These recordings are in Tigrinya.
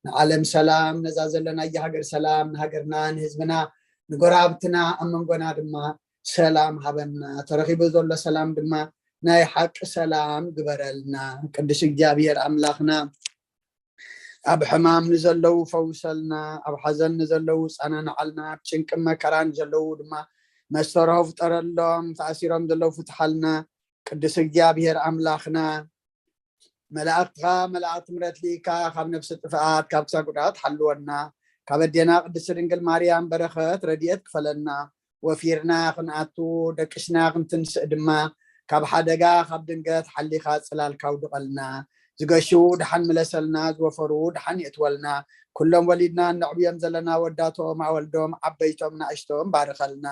ንዓለም ሰላም፣ ነዛ ዘለናያ ሃገር ሰላም፣ ንሃገርና፣ ንህዝብና፣ ንጎረባብትና፣ ኣብ መንጎና ድማ ሰላም ሃበና። ተረኺቡ ዘሎ ሰላም ድማ ናይ ሓቂ ሰላም ግበረልና። ቅዱስ እግዚኣብሔር ኣምላኽና፣ ኣብ ሕማም ንዘለዉ ፈውሰልና፣ ኣብ ሓዘን ንዘለዉ ጸናንዓልና፣ ኣብ ጭንቅን መከራን ዘለዉ ድማ መስተርሆ ፍጠረሎም፣ ተኣሲሮም ዘለዉ ፍትሓልና። ቅዱስ እግዚኣብሔር ኣምላኽና፣ መላእክትኻ መላእክቲ ምሕረት ልኢካ፣ ካብ ነፍሲ ጥፍኣት፣ ካብ ክሳ ጉድኣት ሓልወና። ካብ ኣዴና ቅድስቲ ድንግል ማርያም በረኸት ረድኤት ክፈለና። ወፊርና ክንኣቱ፣ ደቂስና ክንትንስእ ድማ፣ ካብ ሓደጋ፣ ካብ ድንገት ሓሊኻ ጽላልካ ኣውድቐልና። ዝገሹ ደሓን ምለሰልና፣ ዝወፈሩ ደሓን የእትወልና። ኩሎም ወሊድና እነዕብዮም ዘለና ወዳቶም፣ ኣወልዶም፣ ዓበይቶም፣ ናእሽቶም ባርኸልና።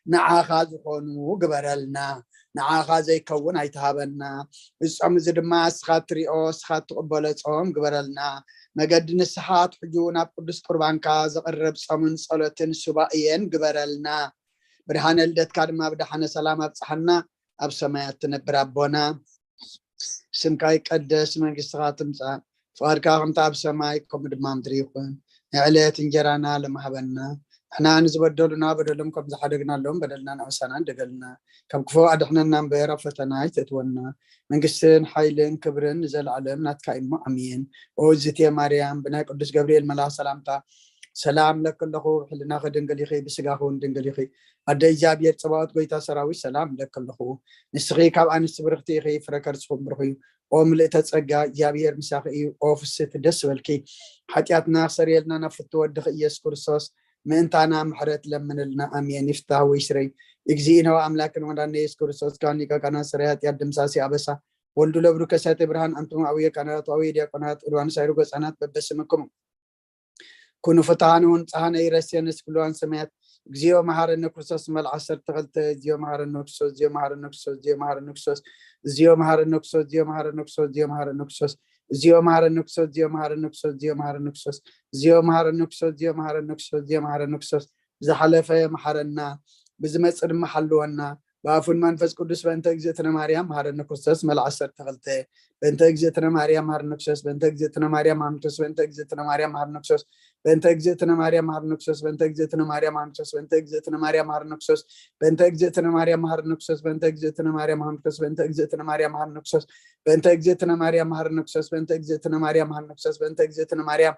ንዓኻ ዝኾኑ ግበረልና። ንዓኻ ዘይከውን ኣይትሃበና። እዚ ጾም እዚ ድማ እስኻ ትሪኦ፣ እስኻ ትቕበሎ ጾም ግበረልና። መገዲ ንስሓ ኣትሕጁ፣ ናብ ቅዱስ ቁርባንካ ዘቕርብ ጾምን ጸሎትን ሱባኤን ግበረልና። ብርሃነ ልደትካ ድማ ብደሓነ ሰላም ኣብጽሓና። ኣብ ሰማያት ትነብር ኣቦና፣ ስምካ ይቀደስ፣ መንግስትኻ ትምጻእ፣ ፍቓድካ ከምቲ ኣብ ሰማይ ከምኡ ድማ ምድሪ ይኹን። ንዕለት እንጀራና ሎሚ ሃበና። ንሕና ንዝበደሉና በደሎም ከም ዝሓደግናሎም በደልና ንዕሳና እንደገልና። ካብ ክፉ ኣድሕነና እምበር ኣብ ፈተና ኣይተእትወና። መንግስትን ሓይልን ክብርን ንዘለዓለም ናትካ እዩ እሞ ኣሜን። ኦ እግዝእትየ ማርያም፣ ብናይ ቅዱስ ገብርኤል መልኣኽ ሰላምታ ሰላም እብለኪ ኣለኹ። ብሕልናኺ ድንግል ኢኺ፣ ብስጋኺ እውን ድንግል ኢኺ። ኣደ እግዚኣብሔር ጸባኦት፣ ጎይታ ሰራዊት፣ ሰላም እብለኪ ኣለኹ። ንስኺ ካብ ኣንስቲ ብርኽቲ ኢኺ፣ ፍረ ከርስኹም ብሩኽ እዩ። ኦ ምልእተ ጸጋ፣ እግዚኣብሔር ምሳኺ እዩ። ኦ ፍስሕቲ ደስ በልኪ፣ ሓጢኣትና ክሰርየልና ናብ ፍትው ወድኺ ኢየሱስ ክርስቶስ ምእንታና ምሕረት ለምንልና። ኣሜን። ይፍታህ ወይ ስረይ። እግዚእነ ወአምላክነ ወመድኃኒነ ኢየሱስ ክርስቶስ ካን ሊቀ ካህናት ሰራይ ኃጢአት ደምሳሲ አበሳ ወልዱ ለብሩ ከሳቴ ብርሃን አንትሙ አብየ ካህናት አብየ ዲያቆናት ዕልዋን ሳይሩ ገጻናት በበስምክሙ ኩኑ ፍትሐነ ወንጽሐነ ኢረስየነ ስክልዋን ሰማያት። እግዚኦ መሐረነ ክርስቶስ መልዓ ዓሰርተ ክልተ። እግዚኦ መሐረነ ክርስቶስ፣ እግዚኦ መሐረነ ክርስቶስ፣ እግዚኦ መሐረነ ክርስቶስ፣ እግዚኦ መሐረነ ክርስቶስ፣ እግዚኦ መሐረነ ክርስቶስ፣ እግዚኦ መሐረነ ክርስቶስ፣ እግዚኦ መሐረነ ክርስቶስ፣ እግዚኦ መሐረነ ክርስቶስ፣ እግዚኦ መሐረነ ክርስቶስ፣ እግዚኦ መሐረነ ክርስቶስ፣ እግዚኦ መሐረነ ክርስቶስ። ዝሓለፈ መሐረና፣ ብዝመጽእ ድማ ሓልወና። ብኣፉን መንፈስ ቅዱስ በእንተ እግዝእትነ ማርያም መሐረነ ክርስቶስ መልዓ ዓሰርተ ክልተ። በእንተ እግዝእትነ ማርያም መሐረነ ክርስቶስ፣ በእንተ እግዝእትነ ማርያም መሐረነ ክርስቶስ፣ በእንተ እግዝእትነ ማርያም መሐረነ ክርስቶስ፣ በእንተ እግዝእትነ ማርያም መሐረነ ክርስቶስ፣ በእንተ እግዝእትነ ማርያም መሐረነ ክርስቶስ፣ በእንተ እግዝእትነ ማርያም መሐረነ ክርስቶስ፣ በእንተ እግዝእትነ ማርያም መሐረነ ክርስቶስ፣ በእንተ እግዝእትነ ማርያም መሐረነ ክርስቶስ፣ በእንተ እግዝእትነ ማርያም መሐረነ ክርስቶስ፣ በእንተ እግዝእትነ ማርያም መሐረነ ክርስቶስ፣ በእንተ እግዝእትነ ማርያም መሐረነ ክርስቶስ፣ በእንተ እግዝእትነ ማርያም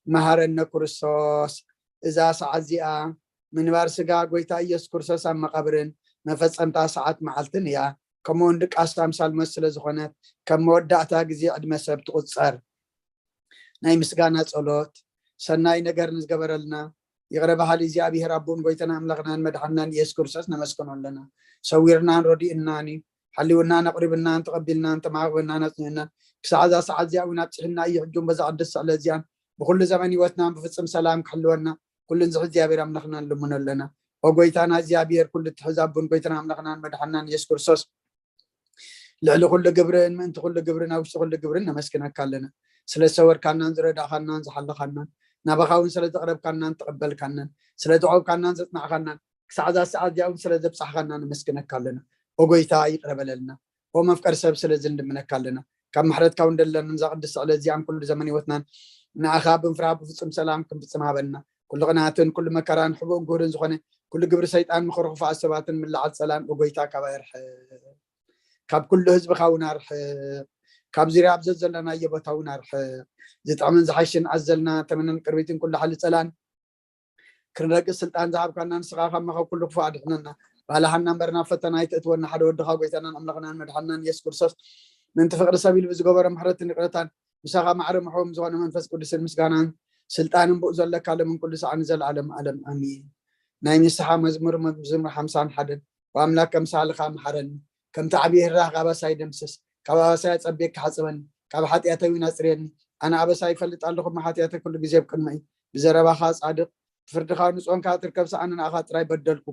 መሐረነ ክርስቶስ። እዛ ሰዓት እዚኣ ምንባር ስጋ ጎይታ ኢየሱስ ክርስቶስ ኣብ መቓብርን መፈጸምታ ሰዓት መዓልትን እያ። ከምኡውን ድቃስ ኣምሳል ሞት ስለ ዝኾነት፣ ከም መወዳእታ ግዜ ዕድመ ሰብ ትቑጸር። ናይ ምስጋና ጸሎት። ሰናይ ነገር ንዝገበረልና ይቕረ በሃሊ እግዚኣብሔር ኣቦን ጎይታና ኣምላኽናን መድሓንናን ኢየሱስ ክርስቶስ ነመስግኖ ኣለና። ሰዊርናን ረዲእናን እዩ። ሓልውናን ኣቕሪብናን ተቐቢልናን ተማኽበናን ኣጽኒዕናን ክሳዕ እዛ ሰዓት እዚኣ እውን ኣብጽሕና እዩ። ሕጂ እውን በዛ ቅድስቲ ዕለት እዚኣን ብኹሉ ዘመን ህይወትናን ብፍጽም ሰላም ክሕልወና ኩሉ ንዝሕ እግዚኣብሔር ኣምላኽና ንልምኖ ኣለና። ኦ ጎይታና እግዚኣብሔር ኩሉ እትሕዝ ኣቦን ጎይታና ኣምላኽናን መድሓንናን ኢየሱስ ክርስቶስ፣ ልዕሊ ኩሉ ግብርን ምእንቲ ኩሉ ግብርን ኣብ ውሽጢ ኩሉ ግብርን ነመስግነካ ኣለና። ስለ ዝሰወርካናን ዝረዳእካናን ዝሓለኻናን፣ ናባኻ እውን ስለ ዘቕረብካናን ተቐበልካናን፣ ስለ ዘዕቆብካናን ዘጽናዕካናን፣ ክሳዕ እዛ ሰዓት እዚኣ እውን ስለ ዘብጻሕካና ነመስግነካ ኣለና። ኦ ጎይታ ይቕረ በለልና። ኦ መፍቀሪ ሰብ ስለዚ ንልምነካ ኣለና። ካብ ምሕረትካ እውን ደለና እዛ ቅድስቲ ዕለት እዚኣን ኩሉ ዘመን ህይወትናን ንኣኻ ብምፍራህ ብፍጹም ሰላም ክንፍጽም ሃበና። ኩሉ ቅንኣትን ኩሉ መከራን ሕቡእን ግሁድን ዝኾነ ኩሉ ግብሪ ሰይጣን ምኽሪ ክፉኣት ሰባትን ምልዓል ጸላን ኦ ጎይታ ካባይ ኣርሕቕ። ካብ ኩሉ ህዝብኻ እውን ኣርሕቕ። ካብ ዙርያ ኣብ ዘዘለናዮ ቦታ እውን ኣርሕቕ። ዝጥዕምን ዝሓይሽን ኣዘልና ተመነን ቅርቢትን ኩሉ ሓሊ ጸላን ክንረግጽ ስልጣን ዝሃብካና ንስኻ ካብ መኸብ ኩሉ ክፉእ ኣድሕነና። ባልሃና እምበር ናብ ፈተና ኣይተእትወና። ሓደ ወድኻ ጎይታናን ኣምላኽናን መድሓንናን ኢየሱስ ክርስቶስ ምእንቲ ፍቕሪ ሰብ ኢሉ ብዝገበሮ ምሕረትን ይቕረታን ምሳኻ ማዕረ ምሕዎም ዝኾነ መንፈስ ቅዱስን ምስጋናን ስልጣንን ብኡ ዘለካ ሎምን ኩሉ ሰዓን ንዘለዓለም ዓለም ኣሜን። ናይ ንስሓ መዝሙር፣ መዝሙር ሓምሳን ሓደን። ወኣምላክ ከምሳልኻ መሓረኒ፣ ከምቲ ዓብዪ ህራኽ ኣበሳይ ደምስስ፣ ካብ ኣበሳይ ኣጸቢቕካ ሓጽበኒ፣ ካብ ሓጢኣተይ እውን ኣጽርየኒ። ኣነ ኣበሳይ ይፈልጥ ኣለኹ፣ እሞ ሓጢኣተይ ኩሉ ግዜ ኣብ ቅድመይ እዩ። ብዘረባኻ ጻድቕ፣ ብፍርድኻ ንጹህ ኮንካ ትርከብ፣ ኣነ ንኣኻ ጥራይ በደልኩ፣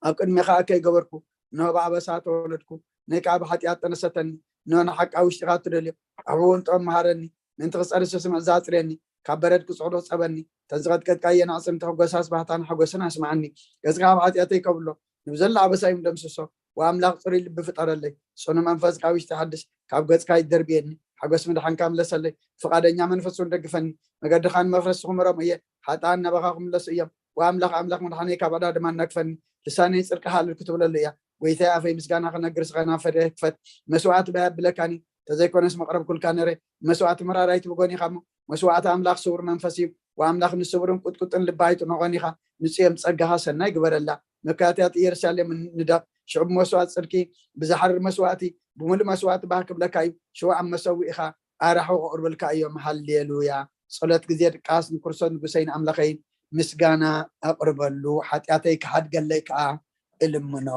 ኣብ ቅድሜኻ እከይ ገበርኩ። እንሆ ብኣበሳ ተወለድኩ፣ ነይ ከኣ ብሓጢኣት ጠነሰተኒ። እንሆ ንሓቂ ኣብ ውሽጢኻ እትደልዮ፣ ኣብ ሕቡእን ጥዑም መሃረኒ፣ ምእንቲ ክጸሪ ስስምዕ እዛ ኣጽርየኒ፣ ካብ በረድ ክጽዕዶ ጸበኒ። እተን ዝቐጥቀጥካየን ኣዕጽምቲ ክጎሳስ ባህታን ሓጎስን ኣስምዓኒ። ገጽካ ካብ ሓጢኣተይ ከብሎ፣ ንብዘሎ ኣበሳይ እውን ደምስሶ። ወኣምላኽ ጽሩይ ልቢ ፍጠረለይ፣ ጽኑዕ መንፈስ ካብ ውሽጢ ሓድስ፣ ካብ ገጽካ ይደርብየኒ። ሓጎስ ምድሓንካ ምለሰለይ። ፍቓደኛ መንፈስ እውን ደግፈኒ። መገድኻን መፍረስኹም ሮም እየ። ሓጥኣን ናባኻ ክምለሱ እዮም። ወኣምላኽ ኣምላኽ ምድሓነይ ካብ ዕዳ ድማ እናግፈኒ። ልሳነይ ጽድቅኻ ሃልል ክትብለሉ እያ። ጎይታይ ኣፈይ ምስጋና ክነግር ስኸና ፈደ ክፈት። መስዋዕቲ ባይ ኣብለካኒ። ተዘይኮነስ መቕረብኩልካ ነረ። መስዋዕቲ መራራይት ብጎኒ ኢኻ እሞ መስዋዕቲ ኣምላኽ ስውር መንፈስ እዩ። ወኣምላኽ ንስውርን ቁጥቁጥን ልባ ኣይጥንቖን ኢኻ። ንጽዮም ጸጋኻ ሰናይ ግበረላ። መካትያት ኢየሩሳሌም ንደቕ። ሽዑ ብመስዋዕቲ ጽድቂ ብዝሓርር መስዋዕቲ ብምሉእ መስዋዕቲ ባህ ክብለካ እዩ። ሽዑ ኣብ መሰዊእኻ ኣራሑ ክቕርብልካ እዮም። ሃሌሉያ። ጸሎት ግዜ ድቃስ ንክርስቶስ ንጉሰይን ኣምላኸይን ምስጋና ኣቕርበሉ፣ ሓጢኣተይ ክሓድገለይ ከኣ እልምኖ።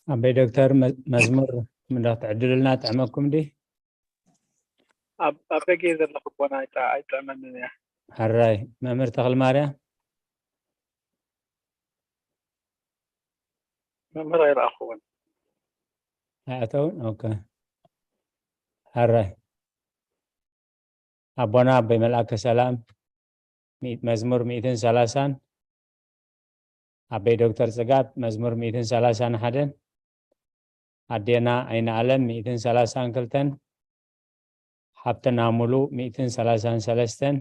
ኣበይ ዶክተር መ- መዝሙር ምንዳ ክትዕድሉልና ጥዕመኩም ዲ? ኣብ ኣብ ደገ ዘለኹ ቦና ኣይጠ- ኣይጥዕመንን እያ። ሕራይ መምህር ተኽሊ ማርያ መምህር ኣይረኣኹውን። ኣይኣተውን። ኦኬ ሕራይ ኣቦና ኣበይ መልኣከ ሰላም ሚ- መዝሙር ሚእትን ሰላሳን ኣበይ ዶክተር ጽጋብ መዝሙር ሚእትን ሰላሳን ሓደን ኣዴና ኣይነ ኣለም ሚእትን ሰላሳን ክልተን ሓብትና ሙሉ ሚእትን ሰላሳን ሰለስተን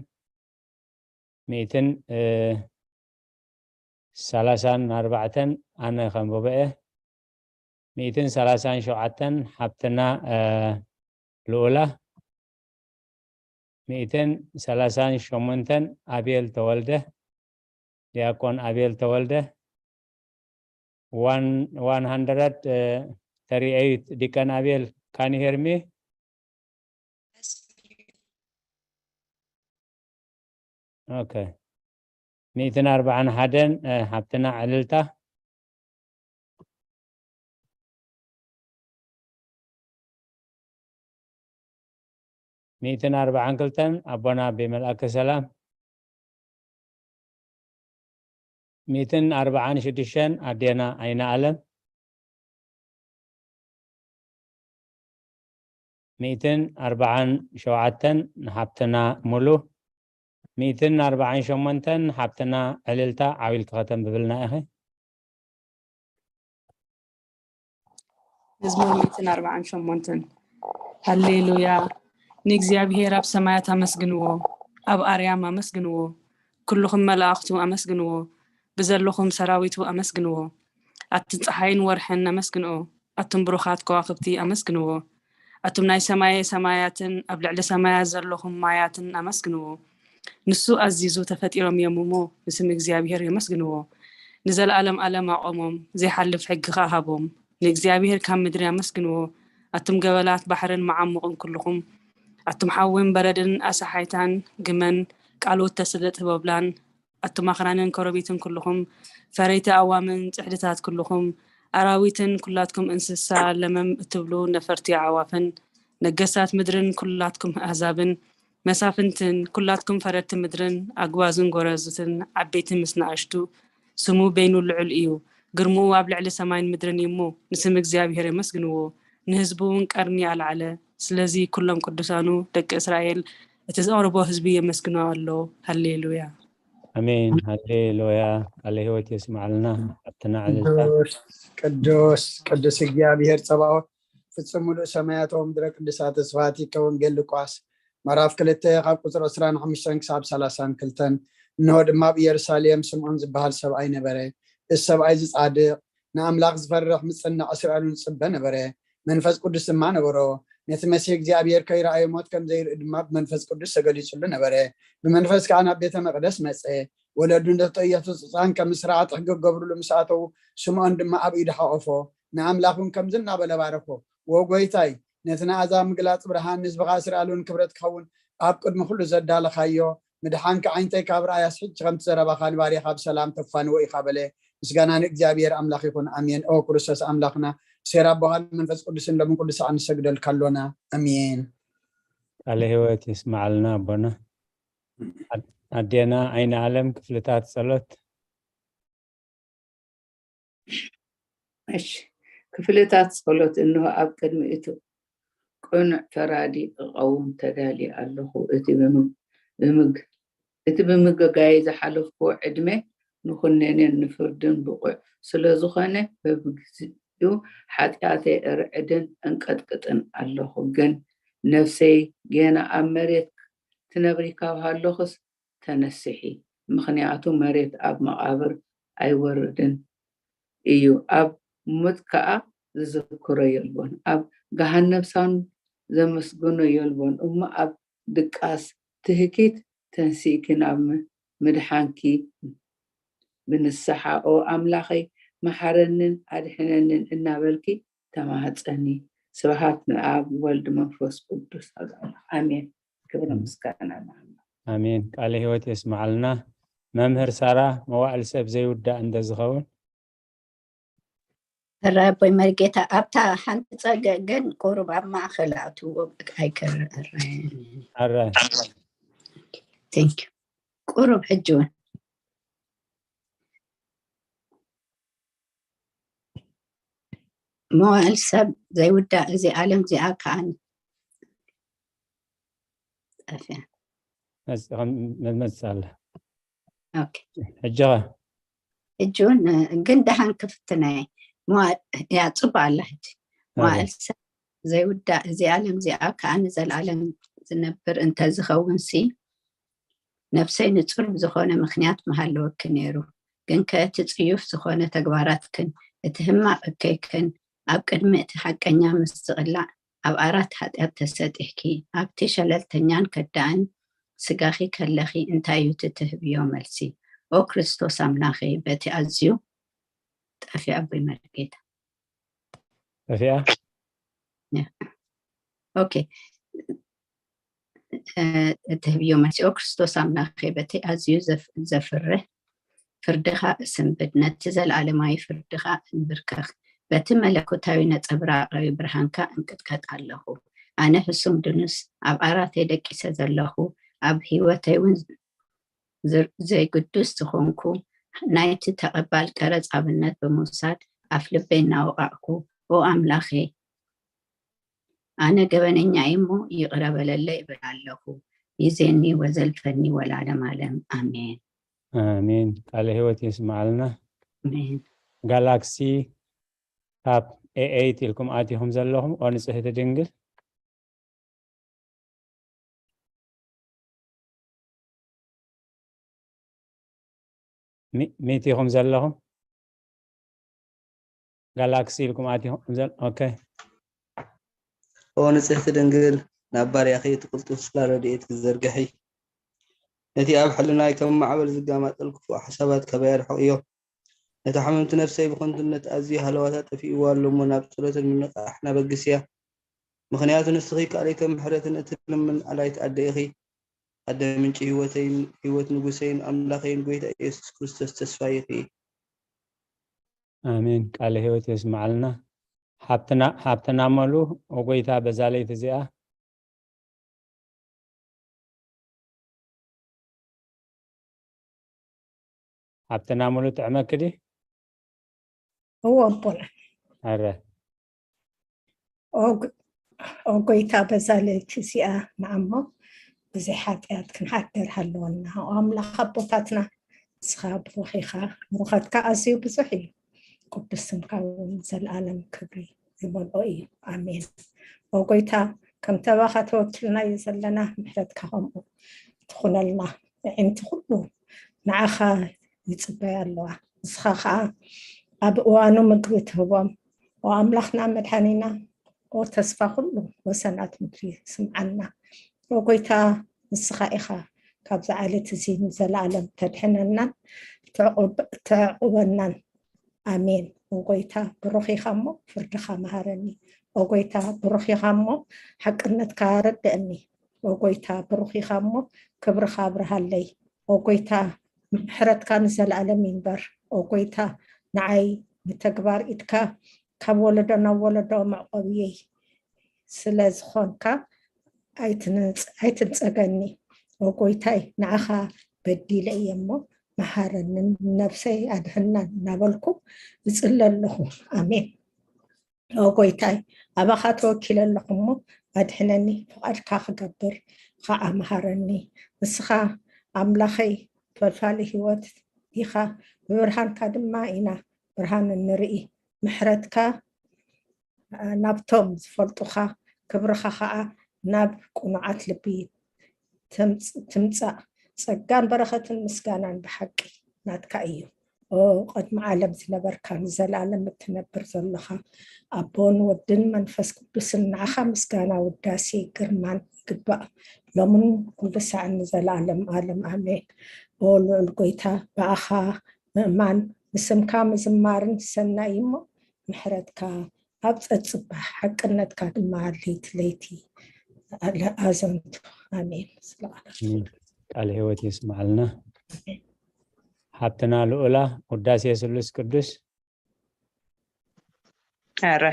ሚእትን እ፣ ሰላሳን ኣርባዕተን ኣነ ከንብቦ እየ። ሚእትን ሰላሳን ሸውዓተን ሓብትና እ፣ ልኡላ ሚእትን ሰላሳን ሸሞንተን ኣቤል ተወልደ ዲያቆን ኣቤል ተወልደ one one hundred thirty eight ዲቀን ኣቤል can you hear me? Okay ሚእትን ኣርባዓን ሓደን ሓብትና ዕልልታ ሚእትን ኣርባዓን ክልተን ኣቦና ኣቤ መልኣከ ሰላም ሚእትን ኣርባዓን ሽዱሽተን ኣዴና ኣይነ ኣለም ሚእትን ኣርባዓን ሸውዓተን ንሓብትና ሙሉ ሚእትን ኣርባዓን ሸሞንተን ሓብትና ዕልልታ ዓው ኢልኪ ከተንብብልና ኢኺ። መዝሙር ሚእትን ኣርባዓን ሸሞንተን ሃሌሉያ ንእግዚኣብሔር ኣብ ሰማያት ኣመስግንዎ፣ ኣብ ኣርያም ኣመስግንዎ፣ ኩልኹም መላእኽቱ ኣመስግንዎ፣ ብዘለኹም ሰራዊቱ ኣመስግንዎ፣ ኣቲ ፀሓይን ወርሕን ኣመስግንኦ፣ ኣቱም ብሩኻት ከዋኽብቲ ኣመስግንዎ፣ ኣቱም ናይ ሰማየ ሰማያትን ኣብ ልዕሊ ሰማያት ዘለኹም ማያትን ኣመስግንዎ። ንሱ ኣዚዙ ተፈጢሮም እዮም እሞ ንስም እግዚኣብሔር የመስግንዎ። ንዘለኣለም ኣለም ኣቆሞም፣ ዘይሓልፍ ሕጊ ከኣ ሃቦም። ንእግዚኣብሔር ካብ ምድሪ ኣመስግንዎ። ኣቱም ገበላት ባሕርን መዓሙቕን ኩልኹም፣ ኣቱም ሓዊን በረድን ኣሳሓይታን ግመን ቃሉ እተስደጥ ህቦብላን፣ ኣቱም ኣኽራንን ኮረቢትን ኩልኹም፣ ፈረይቲ ኣእዋምን ጽሕድታት ኩልኹም፣ ኣራዊትን ኩላትኩም እንስሳ ለመም እትብሉ ነፈርቲ ኣዕዋፍን፣ ነገሳት ምድርን ኩላትኩም ኣህዛብን፣ መሳፍንትን፣ ኩላትኩም ፈረድቲ ምድርን፣ ኣግባዝን ጎረዙትን፣ ዓበይቲ ምስ ንኣሽቱ፣ ስሙ በይኑ ልዑል እዩ፣ ግርምኡ ኣብ ልዕሊ ሰማይን ምድርን እዩ እሞ፣ ንስም እግዚኣብሔር የመስግንዎ፣ ንህዝቡ እውን ቀርኒ ኣልዓለ። ስለዚ ኩሎም ቅዱሳኑ ደቂ እስራኤል፣ እቲ ዘቕርቦ ህዝቢ የመስግኖ ኣሎ። ሃሌሉያ። ኣሜን ሃሌሉያ። ቃለ ህይወት የስማዕልና። ኣብትና ዕልልታ ቅዱስ ቅዱስ ቅዱስ እግዚኣብሔር ጸባኦት ፍጹም ምሉእ ሰማያት ወምድረ ቅዱሳት ተስፋቲከ ወንጌል ሉቃስ ምዕራፍ ክልተ ካብ ቁፅሪ ዕስራን ሓሙሽተን ክሳብ ሰላሳን ክልተን። እንሆ ድማ ኣብ ኢየሩሳሌም ስምዖን ዝበሃል ሰብኣይ ነበረ። እዚ ሰብኣይ እዚ ጻድቕ ንኣምላኽ ዝፈርሕ ምጽናዕ እስራኤል እውን ዝጽበ ነበረ። መንፈስ ቅዱስ ድማ ነበሮ። ነቲ መሲሕ እግዚኣብሔር ከይረኣየ ሞት ከም ዘይርኢ ድማ ብመንፈስ ቅዱስ ተገሊጹሉ ነበረ። ብመንፈስ ከኣ ናብ ቤተ መቕደስ መጸ። ወለዱ ነቲ ኢየሱስ ህፃን ከም ስርዓት ሕጊ ክገብርሉ ምስ ኣተዉ ስምዖን ድማ ኣብ ኢዱ ሓቆፎ። ንኣምላኽ እውን ከምዚ እናበለ ባረኾ፣ ወ ጎይታይ፣ ነቲ ንኣሕዛብ ምግላጽ ብርሃን ንህዝብኻ እስራኤል እውን ክብረት ክኸውን ኣብ ቅድሚ ኩሉ ዘዳለኻዮ ምድሓንካ ዓይነተይ ካብ ረኣያስ ሕጂ ከምቲ ዘረባኻ ንባርያኻ ብሰላም ተፋንዎ ኢኻ በለ። ምስጋና ንእግዚኣብሔር ኣምላኽ ይኹን ኣሜን። ኦ ክርስቶስ ኣምላኽና ሴር ኣቦኻን መንፈስ ቅዱስን ሎምን ኩሉ ሰዓት ንሰግደልካ ኣሎና ኣሜን። ቃለ ህይወት ይስማዓልና ኣቦና። ኣዴና ዓይኒ ኣለም ክፍልታት ጸሎት። እሺ ክፍልታት ጸሎት እንሆ ኣብ ቅድሚ እቲ ቅኑዕ ፈራዲ እቐውም ተዳልየ ኣለኹ። እቲ ብምግ ብምግ እቲ ብምግጋይ ዝሓለፍክዎ ዕድመ ንኹነኔን ንፍርድን ብቑዕ ስለ ዝኾነ በብግዜ እዩ፣ ሓጢኣተይ እርዕድን እንቀጥቅጥን ኣለኹ። ግን ነፍሰይ ጌና ኣብ መሬት ትነብሪ ካብ ሃለኹስ ተነስሒ፣ ምኽንያቱ መሬት ኣብ መቓብር ኣይወርድን እዩ፣ ኣብ ሞት ከኣ ዝዝክሮ የልቦን፣ ኣብ ገሃነብ ሳውን ዘመስግኖ የልቦን እሞ ኣብ ድቃስ ትህኪት ተንሲእኪ ናብ ምድሓንኪ ብንስሓ ኦ ኣምላኸይ መሓረንን ኣድሕነንን እናበልኪ ተማህፀኒ። ስብሃት ንኣብ ወልድ መንፈስ ቅዱስ ኣጋላ ኣሜን። ክብሪ ምስጋና ንኣምላኽ። ኣሜን። ቃለ ህይወት የስምዓልና። መምህር ሳራ፣ መዋዕል ሰብ ዘይውዳእ እንተ ዝኸውን? ራቦይ መርጌታ ኣብታ ሓንቲ ፀገ ግን ቁሩብ ኣብ ማእኸል ኣትዎ ኣይከረረ ኣረ ቴንክ ቁሩብ ሕጂ እውን መዋእል ሰብ ዘይውዳእ እዚ ዓለም እዚኣ ከዓኒ ጠፍያ መመፅእ ኣለ። ኦኬ ሕጂ ኸ? ሕጂ እውን ግን ደሓን ክፍትነየ መዋእል እያ ፅቡቅ ኣላ ሕጂ መዋእል ሰብ ዘይውዳእ እዚ ዓለም እዚኣ ከዓ ንዘለኣለም ዝነብር እንተዝኸውን ሲ ነፍሰይ ንፁር ብዝኾነ ምኽንያት ምሃለወኪ ነይሩ። ግን ከ እቲ ፅዩፍ ዝኾነ ተግባራትክን እቲ ህማቕ እከይክን ኣብ ቅድሚ እቲ ሓቀኛ ምስ ዝቕላዕ ኣብ ኣራት ሓጢኣት ተሰጢሕኪ ኣብቲ ሸለልተኛን ከዳእን ስጋኺ ከለኺ እንታይ እዩ እቲ ትህብዮ መልሲ? ኦ ክርስቶስ ኣምላኸይ በቲ ኣዝዩ ጠፊኣ ኣቦይ መርጌታ ጠፊኣ ኦኬ እትህብዮ መልሲ ኦ ክርስቶስ ኣምላኸይ በቲ ኣዝዩ ዘፍርህ ፍርድኻ እስንብድ ነቲ ዘለኣለማዊ ፍርድኻ እንብርከኽ በቲ መለኮታዊ ነጸብራቃዊ ብርሃንካ እንቅጥቀጥ ኣለኹ ኣነ ህሱም ድኑስ ኣብ ዓራተይ ደቂሰ ዘለኹ ኣብ ህይወተይ እውን ዘይግዱስ ዝኾንኩ ናይቲ ተቐባል ቀረጽ ኣብነት ብምውሳድ ኣፍ ልበይ እናወቓቕኩ ኦ ኣምላኸ ኣነ ገበነኛ እየ እሞ ይቕረ በለለይ እብል ኣለኹ። ይዜኒ ወዘልፈኒ ወላለም ኣለም ኣሜን። ኣሜን። ቃለ ህይወት የስምዓልና። ኣሜን። ጋላክሲ ካብ ኤኤይት ኢልኩም ኣቲኹም ዘለኹም ኦ ንጽህቲ ድንግል ሚት ኢኹም ዘለኹም ጋላክሲ ኢልኩም ኣቲኹም ኦኬ ኦ ንጽህቲ ድንግል ናብ ባርያኺ እቲ ቅልጡፍ ስላ ረድኤት ክዘርግሒ ነቲ ኣብ ሕልናይ ከም ማዕበል ዝጋማጠል ክፉእ ሓሳባት ካባይ ኣርሕቕዮ ነታ ሕምምቲ ነፍሰይ ብኸንቱነት ኣዝዩ ሃለዋታ ጠፊእዋ ኣሎ እሞ ናብ ጸሎትን ምንቓሕን ኣበግስያ ምኽንያቱ ንስኺ ካልኢተ ምሕረትን እትልምን ኣላይት ኣደ ኢኺ ኣደ ምንጪ ህይወተይን ህይወት ንጉሰይን ኣምላኸይን ጎይታ ኢየሱስ ክርስቶስ ተስፋይ ኢኺ ኣሜን ቃለ ህይወት የስምዓልና ሓብትና መሉ ኦጎይታ በዛ ለይቲ እዚኣ ሓብትና መሉ ጥዕመኪ ድዩ እዎ ኣቦና ኣረ ኦ ጎይታ በዛ ለይቲ እዚኣ ንኣሞ ብዘይ ሓጢኣት ክንሓድር ሃለወና ኦ ኣምላኽ ኣቦታትና ንስኻ ብሩኽ ኢኻ ብሩኸትካ ኣዝዩ ብዙሕ እዩ ቅዱስ ስምካ እውን ዘለኣለም ክብሪ ዝመልኦ እዩ ኣሜን ኦ ጎይታ ከምቲ ኣባኻ ተወኪልናዮ ዘለና ምሕረትካ ከምኡ ትኹነልና ኣዒንቲ ኩሉ ንዓኻ ይጽበያ ኣለዋ ንስኻ ከዓ ኣብ እዋኑ ምግቢ ትህቦም ኦ ኣምላኽና መድሓኒና ኦ ተስፋ ኩሉ ወሰናት ምድሪ ስምዓና ኦ ጎይታ ንስኻ ኢኻ ካብዚ ዓለት እዚ ንዘለኣለም ተድሕነናን ተዕቁበናን ኣሜን ኦ ጎይታ ብሩኽ ኢኻ እሞ ፍርድኻ መሃረኒ ኦ ጎይታ ብሩኽ ኢኻ እሞ ሓቅነትካ ረድአኒ ኦ ጎይታ ብሩኽ ኢኻ እሞ ክብርኻ ኣብርሃለይ ኦ ጎይታ ምሕረትካ ንዘለኣለም ይንበር ኦ ጎይታ ንዓይ ንተግባር ኢድካ ካብ ወለዶ ናብ ወለዶ መዕቆብየይ ስለ ዝኾንካ ኣይትንጸገኒ ኦ ጎይታይ ንዓኻ በዲለ እየ እሞ መሃረንን ነፍሰይ ኣድሕናን እናበልኩ እጽለ ኣለኹ ኣሜን ኦ ጎይታይ ኣባኻ ተወኪለ ኣለኹ እሞ ኣድሕነኒ ፍቓድካ ክገብር ከዓ መሃረኒ ንስኻ ኣምላኸይ ፈልፋሊ ህይወት ኢኻ ብብርሃንካ ድማ ኢና ብርሃን እንርኢ ምሕረትካ ናብቶም ዝፈልጡኻ፣ ክብርኻ ኸኣ ናብ ቅኑዓት ልቢ ትምጽ-፣ ትምጻእ። ጸጋን በረኸትን ምስጋናን ብሓቂ ናትካ እዩ። ኦ፣ ቅድሚ ዓለም ዝነበርካ፣ ንዘለኣለም እትነብር ዘለኻ፣ ኣቦን ወድን መንፈስ ቅዱስን፣ ንዓኻ ምስጋና፣ ውዳሴ፣ ግርማን ይግባእ፣ ሎምን ኩሉ ሳዕን ንዘለኣለም ዓለም። ኣሜን። ኦ ልዑል ጎይታ፣ ብኣኻ ምእማን፣ ንስምካ ምዝማርን ሰናይ እሞ፣ ምሕረትካ ኣብ ጸጽባሕ፣ ሓቅነትካ ድማ ለይቲ ለይቲ ኣዘንቱ። ኣሜን። ስለ ቃልካ። ቃል ህይወት የስምዓልና። ሓብትና ልኡላ፣ ውዳሴ ስሉስ ቅዱስ። ኣረ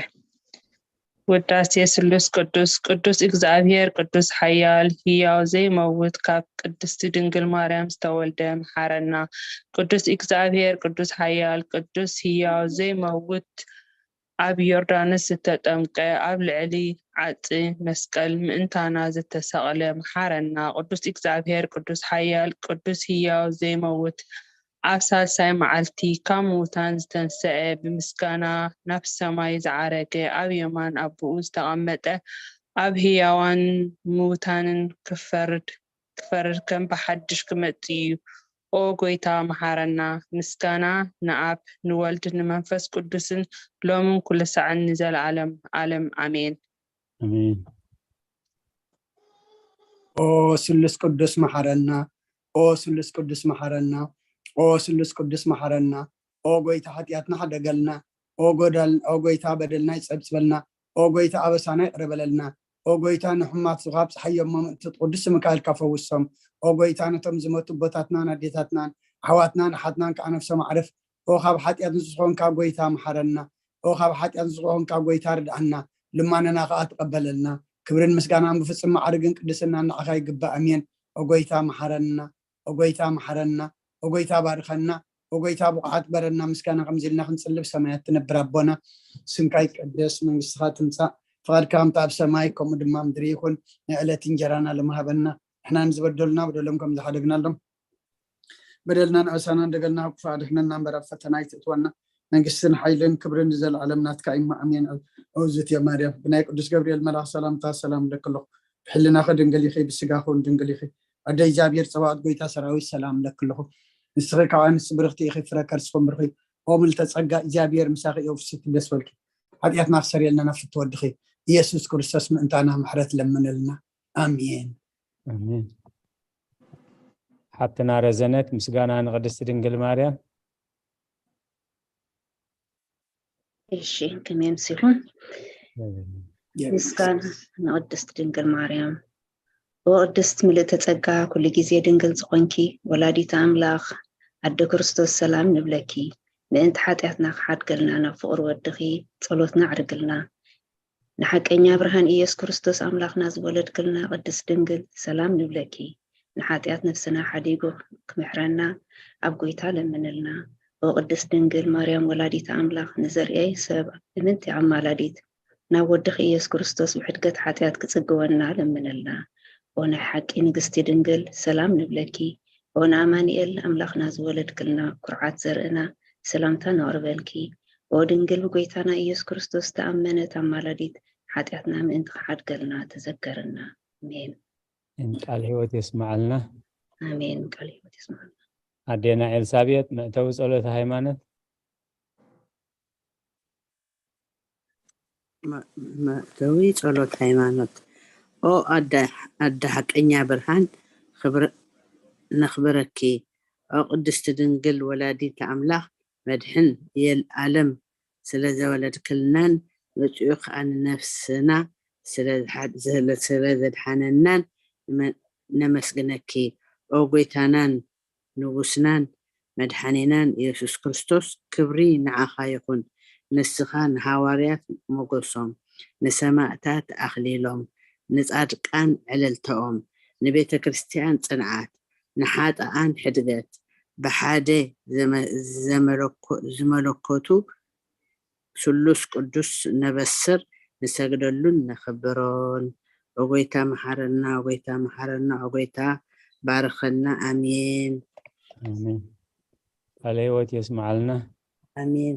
ውዳሴ ስሉስ ቅዱስ። ቅዱስ እግዚኣብሔር ቅዱስ ሓያል ህያው ዘይመውት፣ ካብ ቅድስቲ ድንግል ማርያም ዝተወልደ፣ መሓረና። ቅዱስ እግዚኣብሔር ቅዱስ ሓያል ቅዱስ ህያው ዘይመውት፣ ኣብ ዮርዳኖስ ዝተጠምቀ፣ ኣብ ልዕሊ ዓጽ መስቀል ምእንታና ዝተሰቕለ፣ መሓረና። ቅዱስ እግዚኣብሔር ቅዱስ ሓያል ቅዱስ ህያው ዘይመውት፣ ኣብ ሳልሳይ መዓልቲ ካብ ምዉታን ዝተንስአ፣ ብምስጋና ናብ ሰማይ ዝዓረገ፣ ኣብ የማን ኣቦኡ ዝተቐመጠ፣ ኣብ ህያዋን ምዉታንን ክፈርድ ክፈርድ ከም ብሓድሽ ክመጽእ እዩ። ኦ ጎይታ መሓረና። ምስጋና ንኣብ ንወልድ ንመንፈስ ቅዱስን ሎምን ኩሉ ሳዕን ንዘለዓለም ዓለም ኣሜን። ኣሜን። ኦ ስሉስ ቅዱስ መሓረና። ኦ ስሉስ ቅዱስ መሓረና። ኦ ስሉስ ቅዱስ መሓረና። ኦ ጎይታ ሓጢኣትና ሓደገልና። ኦ ጎዳል ኦ ጎይታ በደልና ይጸብጽበልና። ኦ ጎይታ ኣበሳና ይቕረ በለልና። ኦ ጎይታ ንሕማት ዝኻብ ጸሓዮም መምእቲ ቅዱስ ሚካኤልካ ፈውሶም። ኦ ጎይታ ነቶም ዝመቱ ኣቦታትናን ኣዴታትናን ኣሕዋትናን ኣሓትናን ከዓ ነፍሶም ኣዕርፍ። ኦ ካብ ሓጢኣት ንስኾንካ ጎይታ መሓረና። ኦ ካብ ሓጢኣት ንስኾንካ ጎይታ ርድኣና። ልማነና ከዓ ትቐበለልና። ክብርን ምስጋናን ብፍጹም ማዕርግን ቅድስናን ንዓኻ ይግባእ። ኣሜን። ኦ ጎይታ መሓረና። ኦ ጎይታ መሓረና። ኦ ጎይታ ባርኸና። ኦ ጎይታ ብቑዓት በረና። ምስጋና ከምዚ ኢልና ክንጽልብ ሰማያት ትነብር ኣቦና ስምካ ይቀደስ መንግስትኻ ትምጻእ ፍቓድካ ከምቲ ኣብ ሰማይ ከምኡ ድማ ምድሪ ይኹን። ናይ ዕለት እንጀራና ሎሚ ሃበና። ንሕና ንዝበደሉና በደሎም ከም ዝሓደግናሎም በደልና ንዕሳና እንደገልና ካብ ክፉእ ኣድሕነና እምበር ኣብ ፈተና ኣይትእትወና። መንግስትን ሓይልን ክብርን ንዘለዓለም ናትካ እዩ። ኣሜን። እውዝት እየ ማርያም ብናይ ቅዱስ ገብርኤል መልኣኽ ሰላምታ ሰላም እለኪ ኣለኹ። ብሕልናኺ ድንግል ኢኺ ብስጋኺ እውን ድንግል ኢኺ። ኣደ እግዚኣብሔር ጸባኦት ጎይታ ሰራዊት ሰላም እለኪ ኣለኹ። ንስኺ ከዓ ኣንስቲ ብርኽቲ ኢኺ ፍረ ከርስኺ እውን ብሩኽ እዩ። ኦ ምልተ ጸጋ እግዚኣብሔር ምሳኺ እዩ ፍስቲ ደስ በልኪ። ሓጢኣትና ክሰርየልና ናብ ፍትወ ወድኺ ኢየሱስ ክርስቶስ ምእንታና ምሕረት ለምንልና። ኣሜን። ኣሜን። ሓብትና ረዘነት ምስጋና ንቅድስቲ ድንግል ማርያም። እሺ ከመይ ኣምሲኹም? ምስጋና ንቅድስቲ ድንግል ማርያም። ኦ ቅድስት ምልእተ ጸጋ ኩሉ ግዜ ድንግል ዝኾንኪ ወላዲተ ኣምላኽ ኣደ ክርስቶስ ሰላም ንብለኪ። ምእንቲ ሓጢኣትና ክሓድገልና ናብ ፍቕሪ ወድኺ ጸሎትና ኣዕርግልና። ንሓቀኛ ብርሃን ኢየሱስ ክርስቶስ ኣምላኽና ዝወለድክልና ቅድስት ድንግል ሰላም ንብለኪ። ንሓጢኣት ነፍስና ሓዲጉ ክምሕረና ኣብ ጎይታ ለምንልና። ኦ ቅድስት ድንግል ማርያም ወላዲተ ኣምላኽ ንዘርእይ ሰብ እምንቲ ኣማላዲት ናብ ወድኺ ኢየሱስ ክርስቶስ ብሕድገት ሓጢኣት ክጽግወና ለምንልና። ኦ ናይ ሓቂ ንግስቲ ድንግል ሰላም ንብለኪ። ኦ ንኣማኑኤል ኣምላኽና ዝወለድክልና ኩርዓት ዘርእና ሰላምታ ነቕርበልኪ። ኦ ድንግል ብጎይታና ኢየሱስ ክርስቶስ ተኣመነት ኣማላዲት ሓጢኣትና ምእንቲ ክሓድገልና ተዘከርና። ኣሜን። ቃል ህይወት የስምዓልና። ኣሜን። ቃል ህይወት የስምዓልና። ኣዴና ኤልሳቤጥ መእተዊ ጸሎተ ሃይማኖት። መእተዊ ጸሎት ሃይማኖት። ኦ ኣደ ኣደ ሓቀኛ ብርሃን ክብር ነኽብረኪ። ኦ ቅድስቲ ድንግል ወላዲት ኣምላኽ መድሕን የል ኣለም ስለ ዘወለድክልናን መጺኡ ከኣ ንነፍስና ስለ ዘድሓነናን ነመስግነኪ። ኦ ጎይታናን ንጉስናን መድሓኒናን ኢየሱስ ክርስቶስ ክብሪ ንዓኻ ይኹን። ንስኻ ንሃዋርያት ሞገሶም፣ ንሰማእታት ኣኽሊሎም፣ ንጻድቃን ዕልልታኦም፣ ንቤተ ክርስቲያን ጽንዓት፣ ንሓጥኣን ሕድገት፣ ብሓደ ዝመለኮቱ ስሉስ ቅዱስ ነበስር ንሰግደሉን ነኽብሮን። ኦጎይታ መሓረና ኦጎይታ መሓረና ኦጎይታ ባርኸና ኣሜን። ኣሜን። ቃለ ህይወት የስምዓልና። ኣሜን።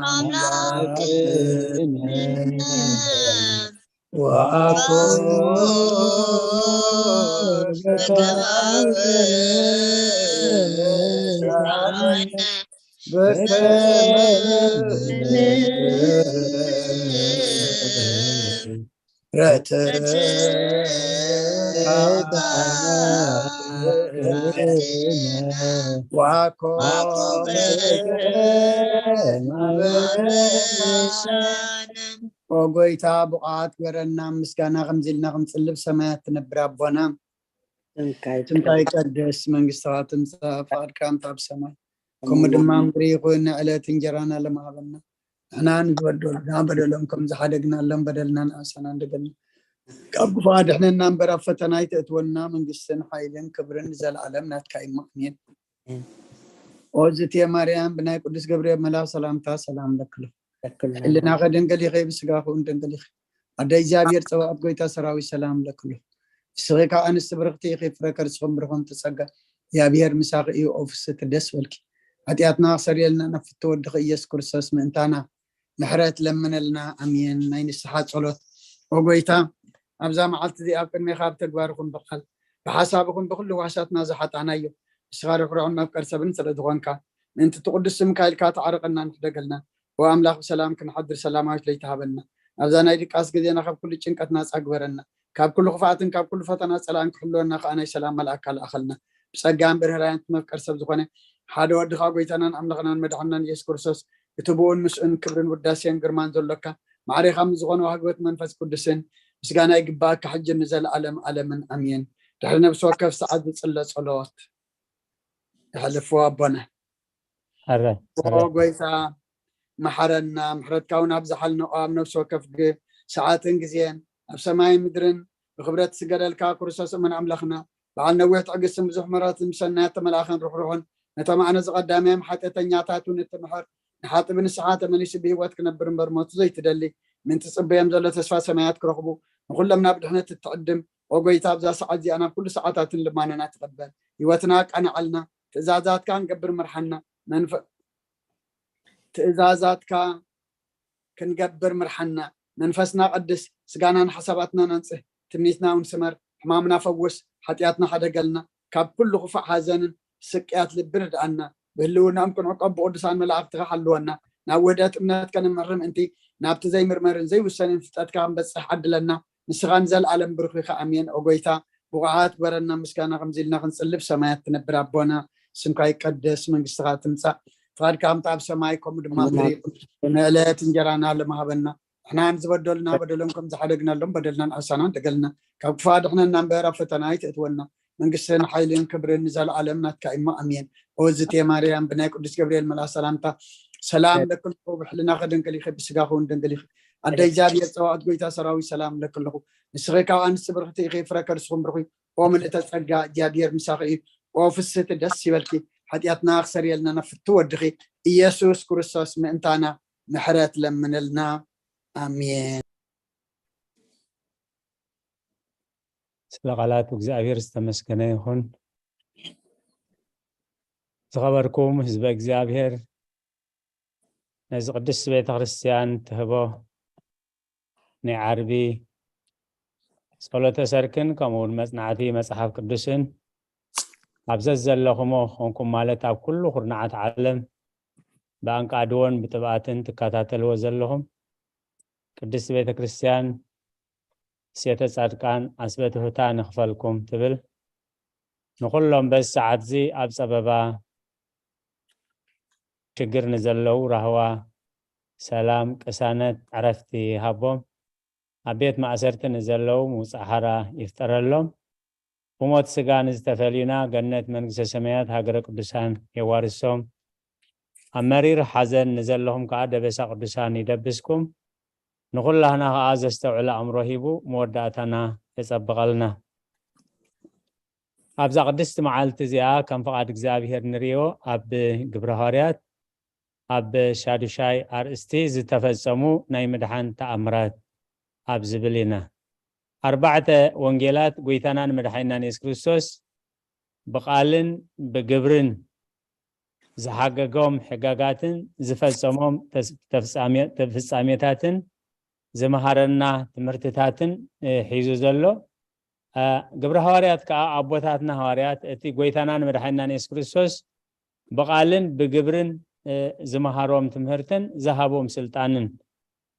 ኣምላኽነ ወኣኮ ዘተባብዕ ኦ ጎይታ፣ ብቕዓት ግበረና፣ ምስጋና ከምዚ ኢልና ክንጽልብ ሰማያት ትነብር ኣቦና፣ ስምካ ይቀደስ፣ መንግስትኻ ትምጻእ፣ ፍቓድካ ከምቲ ኣብ ሰማይ ከምኡ ድማ ምድሪ ይኹን። ዕለት እንጀራና ለመሃበና፣ ንሕና ንዝበደሉና በደሎም ከም ዝሓደግናሎም በደልና ንኣሳና እንደገና ካብ ክፉእ ኣድሕነና እምበር ኣብ ፈተና ኣይተእትወና፣ መንግስትን ሓይልን ክብርን ንዘለኣለም ናትካ እዩ። ኣሜን። ኦ ዝትየ ማርያም፣ ብናይ ቅዱስ ገብርኤል መልኣኽ ሰላምታ ሰላም ለክሎ። ሕልና ከደንገሊኸ ብስጋ ከውን ደንገሊኸ። ኣደ እግዚኣብሔር ጸባኦት ጎይታ ሰራዊት ሰላም ለክሎ። ንስኺ ካብ ኣንስቲ ብርኽቲ ኢኺ፣ ፍረ ከርስኹም ብርኹም ትጸጋ። እግዚኣብሔር ምሳኺ እዩ፣ ኦ ፍስሕቲ ደስ በልኪ። ሓጢኣትና ክሰርየልና ናብ ፍትወ ወድኺ ኢየሱስ ክርስቶስ ምእንታና ምሕረት ለምነልና። ኣሜን። ናይ ንስሓ ጸሎት። ኦ ጎይታ፣ ኣብዛ መዓልቲ እዚኣ ኣብ ቅድሜኻ ብተግባር ይኹን ብቃል ብሓሳብ ይኹን ብኹሉ ዋሳትና ዝሓጣናዮ፣ ንስኻ ርሕሩሕን መፍቀር ሰብን ስለ ዝኾንካ፣ ምእንቲ እቲ ቅዱስ ስምካ ኢልካ ተዓረቐና ንሕደገልና። ኦ ኣምላኽ፣ ብሰላም ክንሓድር ሰላማዊት ለይቲ ሃበና። ኣብዛ ናይ ድቃስ ግዜና ካብ ኩሉ ጭንቀት ናጻ ግበረና። ካብ ኩሉ ክፍኣትን ካብ ኩሉ ፈተና ጸላእን ክሕልወና ከኣ ናይ ሰላም መልኣካ ለኣኸልና። ብጸጋን ብርህራያን እቲ መፍቀር ሰብ ዝኾነ ሓደ ወድኻ ጎይታናን ኣምላኽናን መድሓንናን ኢየሱስ ክርስቶስ፣ እቲ ብኡን ምስኡን ክብርን ውዳሴን ግርማን ዘሎካ፣ ማዕሬኻ ምስ ዝኾነ ዋህግበት መንፈስ ቅዱስን ምስጋና ይግባኣካ፣ ሕጂ ንዘለኣለም ኣለምን ኣሜን። ድሕሪ ነብሲ ወከፍ ሰዓት ዝጽለ ጸሎት የሕልፍዎ ኣቦና። ኣረ፣ ኦ ኣረ። ጎይታ፣ መሓረና፣ ምሕረትካ እውን ኣብዝሓልና። ኣብ ነብሲ ወከፍ ግ-፣ ሰዓትን ግዜን ኣብ ሰማይን ምድርን ብክብረት ዝገደልካ ክርስቶስ እመን ኣምላኽና፣ በዓል ነዊሕ ትዕግስትን ብዙሕ ምሕረትን ብሰናያት ተመልኣኸን ርሕሩሕን፣ ነቶም ኣነ ዝቐዳምዮም ሓጢኣተኛታት እውን እትምሕር፣ ንሓጥቢ ንስሓ ተመሊሱ ብህይወት ክነብር እምበር ሞቱ ዘይትደሊ፣ ምእንቲ ጽበዮም ዘሎ ተስፋ ሰማያት ክረኽቡ፣ ንኹሎም ናብ ድሕነት እትዕድም፣ ኦ ጎይታ፣ ኣብዛ ሰዓት እዚኣ ናብ ኩሉ ሰዓታትን ልማነና ትቐበል፣ ህይወትና ኣቃንዓልና፣ ትእዛዛትካ ክንገብር ምርሓና፣ መንፈ-፣ ትእዛዛትካ ክንገብር ምርሓና፣ መንፈስና ቀድስ፣ ስጋናን ሓሳባትናን ኣንጽህ፣ ትምኒትና እውን ስመር፣ ሕማምና ፈውስ፣ ሓጢኣትና ሓደገልና፣ ካብ ኩሉ ክፉእ ሓዘንን ስቅያት ልብን ርድኣና፣ ብህልውናኦም ክንዕቆብ ብቅዱሳን መላእኽትኻ ሓልወና፣ ናብ ውህደት እምነት ከነምርሕ ምእንቲ፣ ናብቲ ዘይምርመርን ዘይውሰንን ፍልጠትካ ክንበጽሕ ዓድለና፣ ንስኻ ንዘለኣለም ብሩኽ ኢኻ። ኣሜን። ኦ ጎይታ፣ ብቑዓት ግበረና፣ ምስጋና ከምዚ ኢልና ክንጽልብ ሰማያት ትነብር ኣቦና፣ ስምካ ይቀደስ፣ መንግስትኻ ትምጻእ፣ ፍቓድካ ከምቲ ኣብ ሰማይ ከምኡ ድማ ኣብ ምድሪ ይኹን። ንዕለት እንጀራና ለመሃበና፣ ንሕና ንዝበደሉና በደሎም ከም ዝሓደግናሎም በደልና ንኣሳና እንደገልና፣ ካብ ክፉእ ኣድሕነና እምበር ኣብ ፈተና ኣይተእትወና። መንግስትን ሓይልን ክብርን ንዘለኣለም ናትካ እዩ። ኣሜን። ኦ ዝቴ ማርያም፣ ብናይ ቅዱስ ገብርኤል መልኣኽ ሰላምታ ሰላም ለክልኹ፣ ብሕልና ከደንገሊኺ፣ ብስጋ ከውን ደንገሊኺ። ኣደ እግዚኣብሔር ጸባኦት ጎይታ ሰራዊት ሰላም ለክልኹ። ንስኺ ካብ ኣንስቲ ብርኽቲ ኢኺ፣ ፍረ ከርስኹም ብሩኽ እዩ። ኦ ምልእተ ጸጋ፣ እግዚኣብሔር ምሳኺ እዩ። ኦ ፍስህቲ ደስ ይበልኪ፣ ሓጢኣትና ክሰርየልና ናብ ፍቱ ወድኺ ኢየሱስ ክርስቶስ ምእንታና ምሕረት ለምንልና። ኣሜን። ስለ ቃላት እግዚኣብሔር ዝተመስገነ ይኹን። ዝኸበርኩም ህዝበ እግዚኣብሔር፣ ነዚ ቅድስቲ ቤተ ክርስቲያን ትህቦ ናይ ዓርቢ ጸሎተ ሰርክን ከምኡ እውን መጽናዕቲ መጽሓፍ ቅዱስን ኣብ ዘዘለኹሞ ኮንኩም፣ ማለት ኣብ ኩሉ ኩርናዓት ዓለም ብኣንቃድዎን ብጥብኣትን ትከታተልዎ ዘለኹም ቅድስቲ ቤተ ክርስቲያን፣ ሴተ ጻድቃን ኣስበትሁታ ንኽፈልኩም ትብል። ንኹሎም በዚ ሰዓት እዚ ኣብ ጸበባ ሽግር ንዘለዉ ራህዋ፣ ሰላም፣ ቅሳነት፣ ዕረፍቲ ይሃቦም። ኣብ ቤት ማእሰርቲ ንዘለዉ ምውጻእ ሓራ ይፍጠረሎም። ብሞት ስጋ ንዝተፈልዩና ገነት መንግስተ ሰማያት ሃገረ ቅዱሳን የዋርሶም። ኣብ መሪር ሓዘን ንዘለኹም ከኣ ደበሳ ቅዱሳን ይደብስኩም። ንኹላህና ከኣ ዘስተውዕል ኣእምሮ ሂቡ መወዳእታና የጸብቐልና። ኣብዛ ቅድስቲ መዓልቲ እዚኣ ከም ፍቓድ እግዚኣብሔር ንርእዮ ኣብ ግብረ ሃዋርያት ኣብ ሻዱሻይ ኣርእስቲ ዝተፈጸሙ ናይ ምድሓን ተኣምራት ኣብ ዝብል ኢና። ኣርባዕተ ወንጌላት ጎይታናን መድሓኒናን የሱስ ክርስቶስ ብቓልን ብግብርን ዝሓገጎም ሕጋጋትን ዝፈጸሞም ተስ-፣ ተፍጻሜ-፣ ተፍጻሜታትን ዝመሃረና ትምህርትታትን፣ እ፣ ሒዙ ዘሎ፣ እ፣ ግብረ ሃዋርያት ከኣ ኣቦታትና ሃዋርያት እቲ ጐይታናን መድሓኒናን የሱስ ክርስቶስ ብቓልን ብግብርን፣ እ፣ ዝመሃሮም ትምህርትን ዝሃቦም ስልጣንን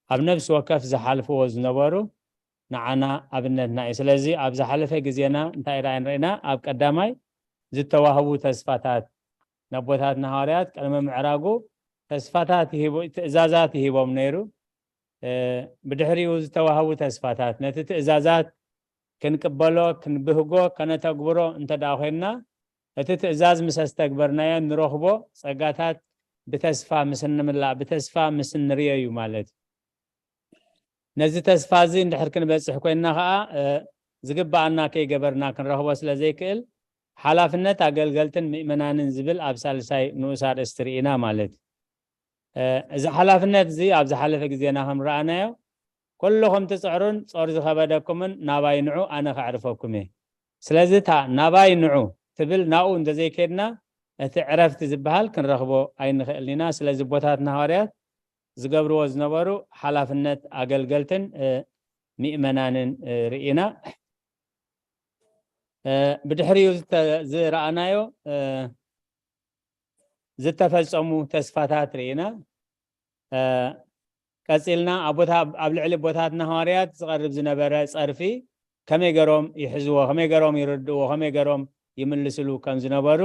ኣብ ነፍሲ ወከፍ ዝሓልፍዎ ዝነበሩ ንዓና ኣብነትና እዩ። ስለዚ ኣብ ዝሓለፈ ግዜና እንታይ ረኣይና ርኢና? ኣብ ቀዳማይ ዝተዋህቡ ተስፋታት፣ ነቦታትና ሃዋርያት ቅድሚ ምዕራጉ ተስፋታት ይሂቡ-፣ ትእዛዛት ይሂቦም ነይሩ። እ፣ ብድሕሪኡ ዝተዋህቡ ተስፋታት፣ ነቲ ትእዛዛት ክንቅበሎ፣ ክንብህጎ፣ ከነተግብሮ እንተ ደኣ ኮይንና፣ እቲ ትእዛዝ ምስ ኣስተግበርናዮ እንረኽቦ ጸጋታት ብተስፋ ምስ እንምላእ፣ ብተስፋ ምስ እንርእዮ እዩ ማለት እዩ። ነዚ ተስፋ እዚ እንድሕር ክንበጽሕ ኮይንና ኸኣ፣ እ፣ ዝግብኣና ከይገበርና ክንረኽቦ ስለ ዘይክእል፣ ሓላፍነት ኣገልገልትን ምእመናንን ዝብል ኣብ ሳልሳይ ንኡስ ኣርእስቲ ርኢና ማለት እዩ። እ፣ እዚ ሓላፍነት እዚ ኣብ ዝሓለፈ ግዜና ከም ረኣናዮ፣ "ኩልኹም ትጽዕሩን ጾር ዝኸበደኩምን ናባይ ንዑ፣ ኣነ ከዕርፈኩም እየ።" ስለዚ እታ "ናባይ ንዑ" ትብል ናብኡ እንተዘይከድና፣ እቲ ዕረፍቲ ዝበሃል ክንረኽቦ ኣይንኽእልን ኢና። ስለዚ ኣቦታትና ሃዋርያት ዝገብርዎ ዝነበሩ ሓላፍነት ኣገልገልትን፣ እ፣ ምእመናንን፣ እ፣ ርኢና። እ፣ ብድሕሪኡ ዝተ-፣ ዝረኣናዮ፣ እ፣ ዝተፈጸሙ ተስፋታት ርኢና። እ፣ ቀጺልና ኣብ ቦታ-፣ ኣብ ልዕሊ ኣቦታትና ሃዋርያት ዝቐርብ ዝነበረ ጸርፊ ከመይ ገሮም ይሕዝዎ፣ ከመይ ገሮም ይርድእዎ፣ ከመይ ገሮም ይምልስሉ ከም ዝነበሩ፣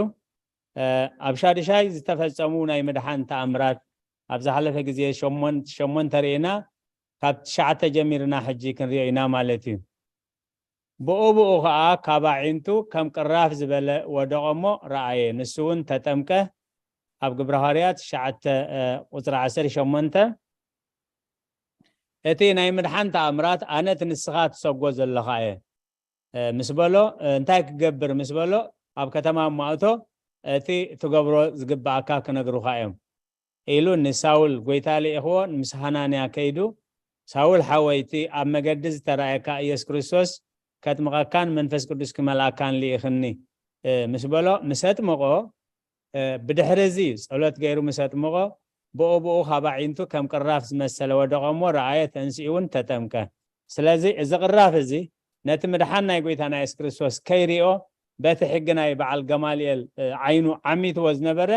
እ፣ ኣብ ሻድሻይ ዝተፈጸሙ ናይ ምድሓን ተኣምራት ኣብ ዝሓለፈ ግዜ ሸሞን-፣ ሸሞንተ ርኢና፣ ካብ ትሽዓተ ጀሚርና ሕጂ ክንሪኦ ኢና ማለት እዩ። ብኡ ብኡ ኸኣ ካብ ኣዒንቱ ከም ቅራፍ ዝበለ ወደቐ እሞ ረኣየ፣ ንሱ እውን ተጠምቀ። ኣብ ግብረ ሃዋርያት ትሽዓተ፣ እ፣ ቁጽሪ ዓሰርተ ሸሞንተ፣ እቲ ናይ ምድሓን ተኣምራት ኣነ እቲ ንስኻ ትሰጎ ዘለኻ እየ፣ እ፣ ምስ በሎ፣ እ፣ እንታይ ክገብር ምስ በሎ፣ ኣብ ከተማ እሞ እቶ፣ እቲ ትገብሮ ዝግብኣካ ክነግሩኻ እዮም። ኢሉ ንሳውል ጐይታ ልኢኽዎ፣ ምስ ሃናንያ ከይዱ፣ "ሳውል ሓወይ፣ እቲ ኣብ መገዲ ዝተራእየካ ኢየሱስ ክርስቶስ ከጥምቐካን መንፈስ ቅዱስ ክመልኣካን ልኢኽኒ" እ፣ ምስ በሎ፣ ምስ ኣጥመቖ፣ እ፣ ብድሕሪ እዚ ጸሎት ገይሩ ምስ ኣጥመቖ፣ ብኡ ብኡ ካብ ኣዒንቱ ከም ቅራፍ ዝመሰለ ወደቐ እሞ ረኣየ፣ ተንሲኡ እውን ተጠምቀ። ስለዚ እዚ ቅራፍ እዚ ነቲ ምድሓን ናይ ጐይታና የሱስ ክርስቶስ ከይሪኦ፣ በቲ ሕጊ ናይ በዓል ገማልኤል፣ እ፣ ዓይኑ ዓሚትዎ ዝነበረ፣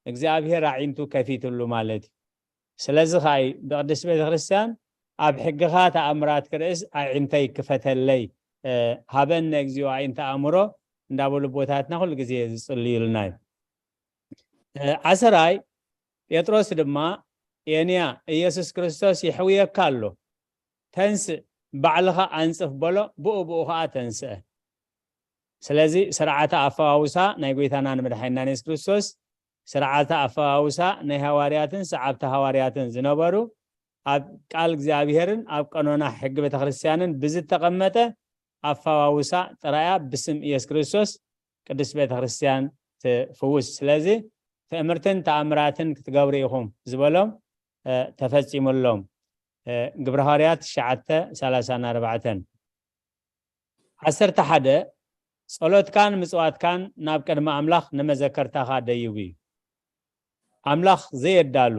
እግዚኣብሔር ኣዒንቱ ከፊትሉ ማለት እዩ። ስለዚ ኸኣ እዩ ብቅድስቲ ቤተ ክርስቲያን ኣብ ሕግኻ ተኣምራት ክርእስ ኣዒንተይ ክፈተለይ፣ እ፣ ሃበነ እግዚኦ ኣዒንተ ኣእምሮ እንዳበሉ ኣቦታትና ኩሉ ግዜ ዝጽልዩልና እዩ። እ፣ ዓሰራይ ጴጥሮስ ድማ፣ "ኤንያ፣ ኢየሱስ ክርስቶስ ይሕውየካ ኣሎ፣ ተንስእ፣ ባዕልኻ ኣንጽፍ" በሎ፣ ብኡ ብኡ ኸኣ ተንስአ። ስለዚ ስርዓተ ኣፈዋውሳ ናይ ጐይታና ንመድሓኒናን የሱስ ክርስቶስ፣ ስርዓተ ኣፈዋውሳ ናይ ሃዋርያትን ሰዓብቲ ሃዋርያትን ዝነበሩ፣ ኣብ ቃል እግዚኣብሔርን ኣብ ቀኖና ሕጊ ቤተ ክርስቲያንን ብዝተቐመጠ ኣፈዋውሳ ጥራያ ብስም ኢየሱስ ክርስቶስ ቅድስት ቤተ ክርስቲያን ትፍውስ። ስለዚ ትእምርትን ተኣምራትን ክትገብሩ ኢኹም ዝበሎም፣ እ፣ ተፈጺሙሎም። እ፣ ግብረ ሃዋርያት ትሽዓተ ሰላሳን ኣርባዕተን። ዓሰርተ ሓደ፣ ጸሎትካን ምጽዋትካን ናብ ቅድሚ ኣምላኽ ንመዘከርታኻ ደይቡ እዩ። ኣምላኽ ዘየዳሉ፣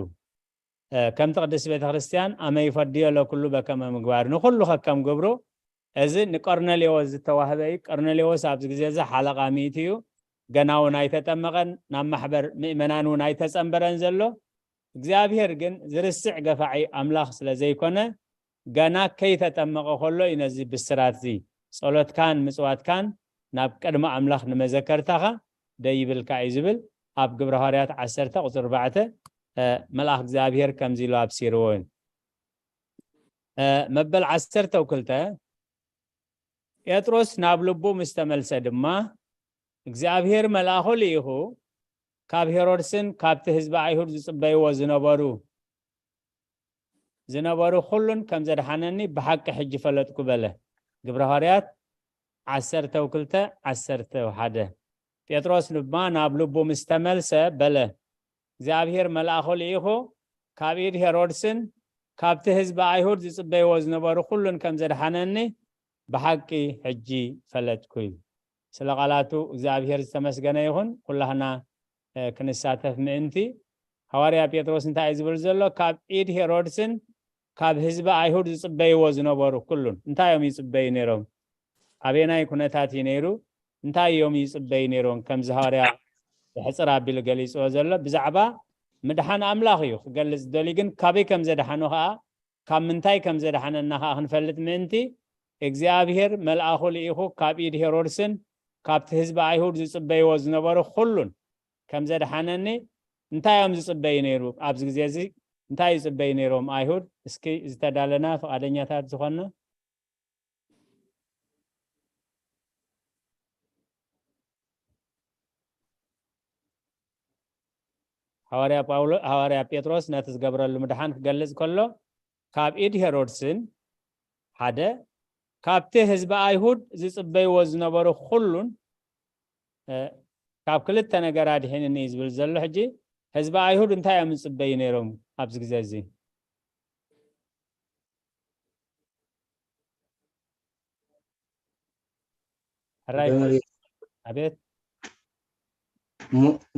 እ፣ ከምቲ ቅድስቲ ቤተ ክርስቲያን "ኣመ ይፈድዮ ለኩሉ በከመ ምግባር"፣ ንኹሉ ከከም ግብሩ። እዚ ንቀርኔሌዎስ ዝተዋህበ እዩ። ቀርኔሌዎስ ኣብዚ ግዜ እዚ ሓለቓ ሚእቲ እዩ። ገና እውን ኣይተጠመቐን፣ ናብ ማሕበር ምእመናን እውን ኣይተጸንበረን ዘሎ። እግዚኣብሔር ግን ዝርስዕ ገፋዒ ኣምላኽ ስለ ዘይኮነ፣ ገና ከይተጠመቐ ከሎ እዩ ነዚ ብስራት እዚ፣ "ጸሎትካን ምጽዋትካን ናብ ቅድሚ ኣምላኽ ንመዘከርታኻ ደይብልካ" እዩ ዝብል። ኣብ ግብረ ሃዋርያት ዓሰርተ ቁጽሪ ኣርባዕተ፣ እ፣ መልኣኽ እግዚኣብሔር ከምዚ ኢሉ ኣብሲርዎ እዩ። እ፣ መበል ዓሰርተ ክልተ፣ ጴጥሮስ ናብ ልቡ ምስ ተመልሰ ድማ፣ እግዚኣብሔር መልኣኹ ልኢኹ፣ ካብ ሄሮድስን ካብቲ ህዝቢ ኣይሁድ ዝጽበይዎ ዝነበሩ፣ ዝነበሩ ኩሉን ከም ዘድሓነኒ ብሓቂ ሕጂ ፈለጥኩ በለ። ግብረ ሃዋርያት ዓሰርተ ክልተ ዓሰርተ ሓደ። ጴጥሮስ ድማ ናብ ልቡ ምስ ተመልሰ በለ፣ እግዚኣብሔር መልኣኹ ልኢኹ፣ ካብ ኢድ ሄሮድስን ካብቲ ህዝቢ ኣይሁድ ዝጽበይዎ ዝነበሩ ኩሉን ከም ዘድሓነኒ ብሓቂ ሕጂ ፈለጥኩ እዩ። ስለ ቃላቱ እግዚኣብሔር ዝተመስገነ ይኹን። ኩላህና ክንሳተፍ ምእንቲ። ሃዋርያ ጴጥሮስ እንታይ እዩ ዝብል ዘሎ? ካብ ኢድ ሄሮድስን ካብ ህዝቢ ኣይሁድ ዝጽበይዎ ዝነበሩ ኩሉን እንታይ እዮም ይጽበዩ ነይሮም? ኣበየናይ ኩነታት እዩ ነይሩ? እንታይ እዮም ይጽበዩ ነይሮም? ከምዚ ሃዋርያ ብሕጽር ኣቢሉ ገሊጽዎ ዘሎ ብዛዕባ ምድሓን ኣምላኽ እዩ ክገልጽ ዝደልዩ፣ ግን ካበይ ከም ዘድሓኖ ከኣ ካብ ምንታይ ከም ዘድሓነና ከኣ ክንፈልጥ ምእንቲ እግዚኣብሔር መልኣኹ ልኢኹ ካብ ኢድ ሄሮድስን ካብቲ ህዝቢ ኣይሁድ ዝጽበይዎ ዝነበሩ ኩሉን ከም ዘድሓነኒ እንታይ እዮም ዝጽበዩ ነይሩ? ኣብዚ ግዜ እዚ እንታይ ይጽበዩ ነይሮም ኣይሁድ? እስኪ ዝተዳለና ፍቓደኛታት ዝኾንና ሃዋርያ ጳውሎ ሃዋርያ ጴጥሮስ ነቲ ዝገብረሉ ምድሓን ክገልጽ ከሎ ካብ ኢድ ሄሮድስን ሓደ ካብቲ ህዝቢ ኣይሁድ ዝጽበይዎ ዝነበሩ ኩሉን ካብ ክልተ ነገር ኣድሒንኒ እዩ ዝብል ዘሎ። ሕጂ ህዝቢ ኣይሁድ እንታይ እዮም ዝጽበዩ ነይሮም ኣብዚ ግዜ እዚ? ሕራይ ኣቤት።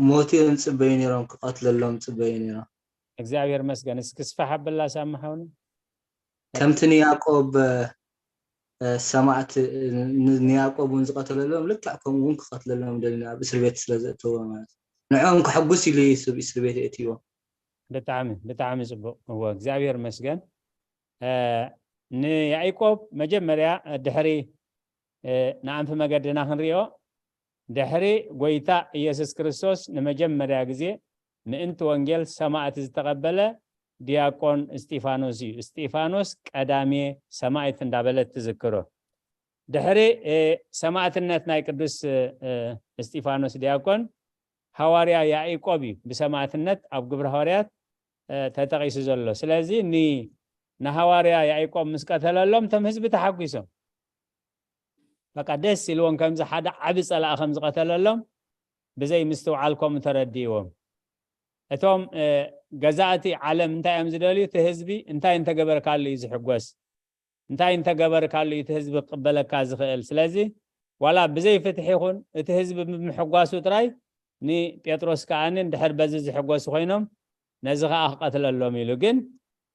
ሞት እዮም ዝጽበዩ ነይሮም፣ ክቐትለሎም ዝጽበዩ ነይሮም። እግዚኣብሔር መስገን። እስኪ ስፋሕ ኣበላ ሳሚ ሓውና። ከምቲ ንያዕቆብ ሰማዕት ንያዕቆብ እውን ዝቐተለሎም ልክዕ ከምኡ እውን ክቐትለሎም ደሊ ኣብ እስር ቤት ስለ ዘእተዎ ማለት እዩ። ንዕኦም ከሐጉስ ኢሉ እዩ ሰብ እስር ቤት የእትይዎም። ብጣዕሚ ብጣዕሚ ጽቡቕ። እወ እግዚኣብሔር መስገን። ንያዕቆብ መጀመርያ ድሕሪ ንኣንፊ መገድና ክንሪኦ ድሕሪ ጎይታ ኢየሱስ ክርስቶስ ንመጀመርያ ግዜ ምእንቲ ወንጌል ሰማእቲ ዝተቐበለ ዲያቆን እስጢፋኖስ እዩ። እስጢፋኖስ ቀዳሜ ሰማእት እንዳበለት ትዝክሮ። ድሕሪ ሰማእትነት ናይ ቅዱስ እስጢፋኖስ ዲያቆን ሃዋርያ ያዕቆብ እዩ ብሰማእትነት ኣብ ግብረ ሃዋርያት ተጠቒሱ ዘሎ። ስለዚ ንሃዋርያ ያዕቆብ ምስ ቀተለሎም እቶም ህዝቢ ተሓጒሶም። በቃ ደስ ኢልዎም ከምዚ ሓደ ዓቢ ጸላኢ ከም ዝቐተለሎም ብዘይ ምስትውዓል ከምኡ ተረዲእዎም። እቶም ገዛእቲ ዓለም እንታይ እዮም ዝደልዩ? እቲ ህዝቢ እንታይ እንተገበርካሉ እዩ ዝሕጎስ? እንታይ እንተገበርካሉ እዩ እቲ ህዝቢ ክቕበለካ ዝኽእል? ስለዚ ዋላ ብዘይ ፍትሒ ይኹን እቲ ህዝቢ ብምሕጓሱ ጥራይ ንጴጥሮስ ከኣ እንድሕር በዚ ዝሕጎሱ ኮይኖም ነዚ ከኣ ክቐትለሎም ኢሉ። ግን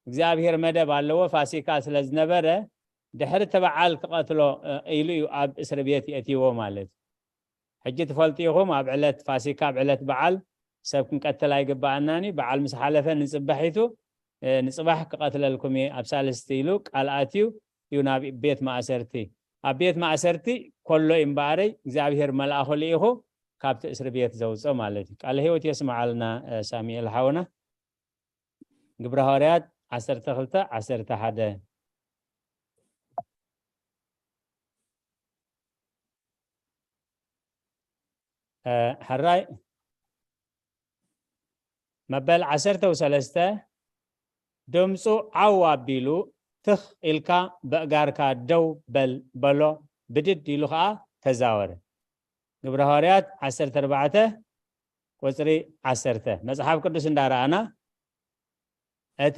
እግዚኣብሔር መደብ ኣለዎ። ፋሲካ ስለ ዝነበረ ድሕሪ እቲ በዓል ክቐትሎ ኢሉ እዩ ኣብ እስሪ ቤት የእትይዎ ማለት እዩ። ሕጂ ትፈልጡ ኢኹም፣ ኣብ ዕለት ፋሲካ፣ ኣብ ዕለት በዓል ሰብ ክንቀትል ኣይግባኣናን እዩ። በዓል ምስ ሓለፈ ንጽባሒቱ ንጽባሕ ክቐትለልኩም እየ ኣብ ሳልስቲ ኢሉ ቃል ኣትዩ እዩ ናብ ቤት ማእሰርቲ። ኣብ ቤት ማእሰርቲ ከሎ እዩ እምበኣረይ እግዚኣብሔር መልኣኹ ልኢኹ ካብቲ እስሪ ቤት ዘውፅኦ ማለት እዩ። ቃለ ህይወት የስምዓልና ሳሙኤል ሓውና። ግብረ ሃዋርያት ዓሰርተ ክልተ ዓሰርተ ሓደ። ሕራይ መበል ዓሰርተ ሰለስተ ድምፁ ዓው ኣቢሉ ትኽ ኢልካ በእጋርካ ደው በል በሎ፣ ብድድ ኢሉ ኸዓ ተዛወረ። ግብረ ሃዋርያት ዓሰርተ ኣርባዕተ ቁፅሪ ዓሰርተ። መፅሓፍ ቅዱስ እንዳረኣና እቲ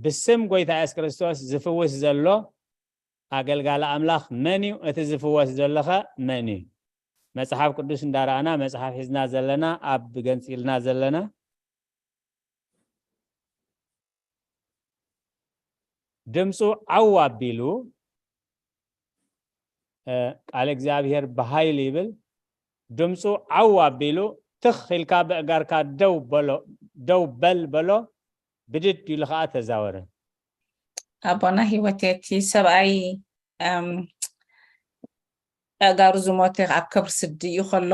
ብስም ጎይታ የሱስ ክርስቶስ ዝፍውስ ዘሎ ኣገልጋሊ ኣምላኽ መን እዩ? እቲ ዝፍወስ ዘሎኸ መን እዩ? መጽሓፍ ቅዱስ እንዳረኣና መጽሓፍ ሒዝና ዘለና ኣብ ገንጺልና ዘለና ድምፁ ዓው ኣቢሉ ቃል እግዚኣብሔር ብሃይል ይብል። ድምፁ ዓው ኣቢሉ ትኽ ኢልካ በእጋርካ ደው በል በሎ፣ ብድድ ኢሉ ከዓ ተዛወረ። ኣቦና ህይወት እቲ ሰብኣይ ኣእጋሩ ዝሞተ ኣብ ከብሪ ስዲ እዩ ከሎ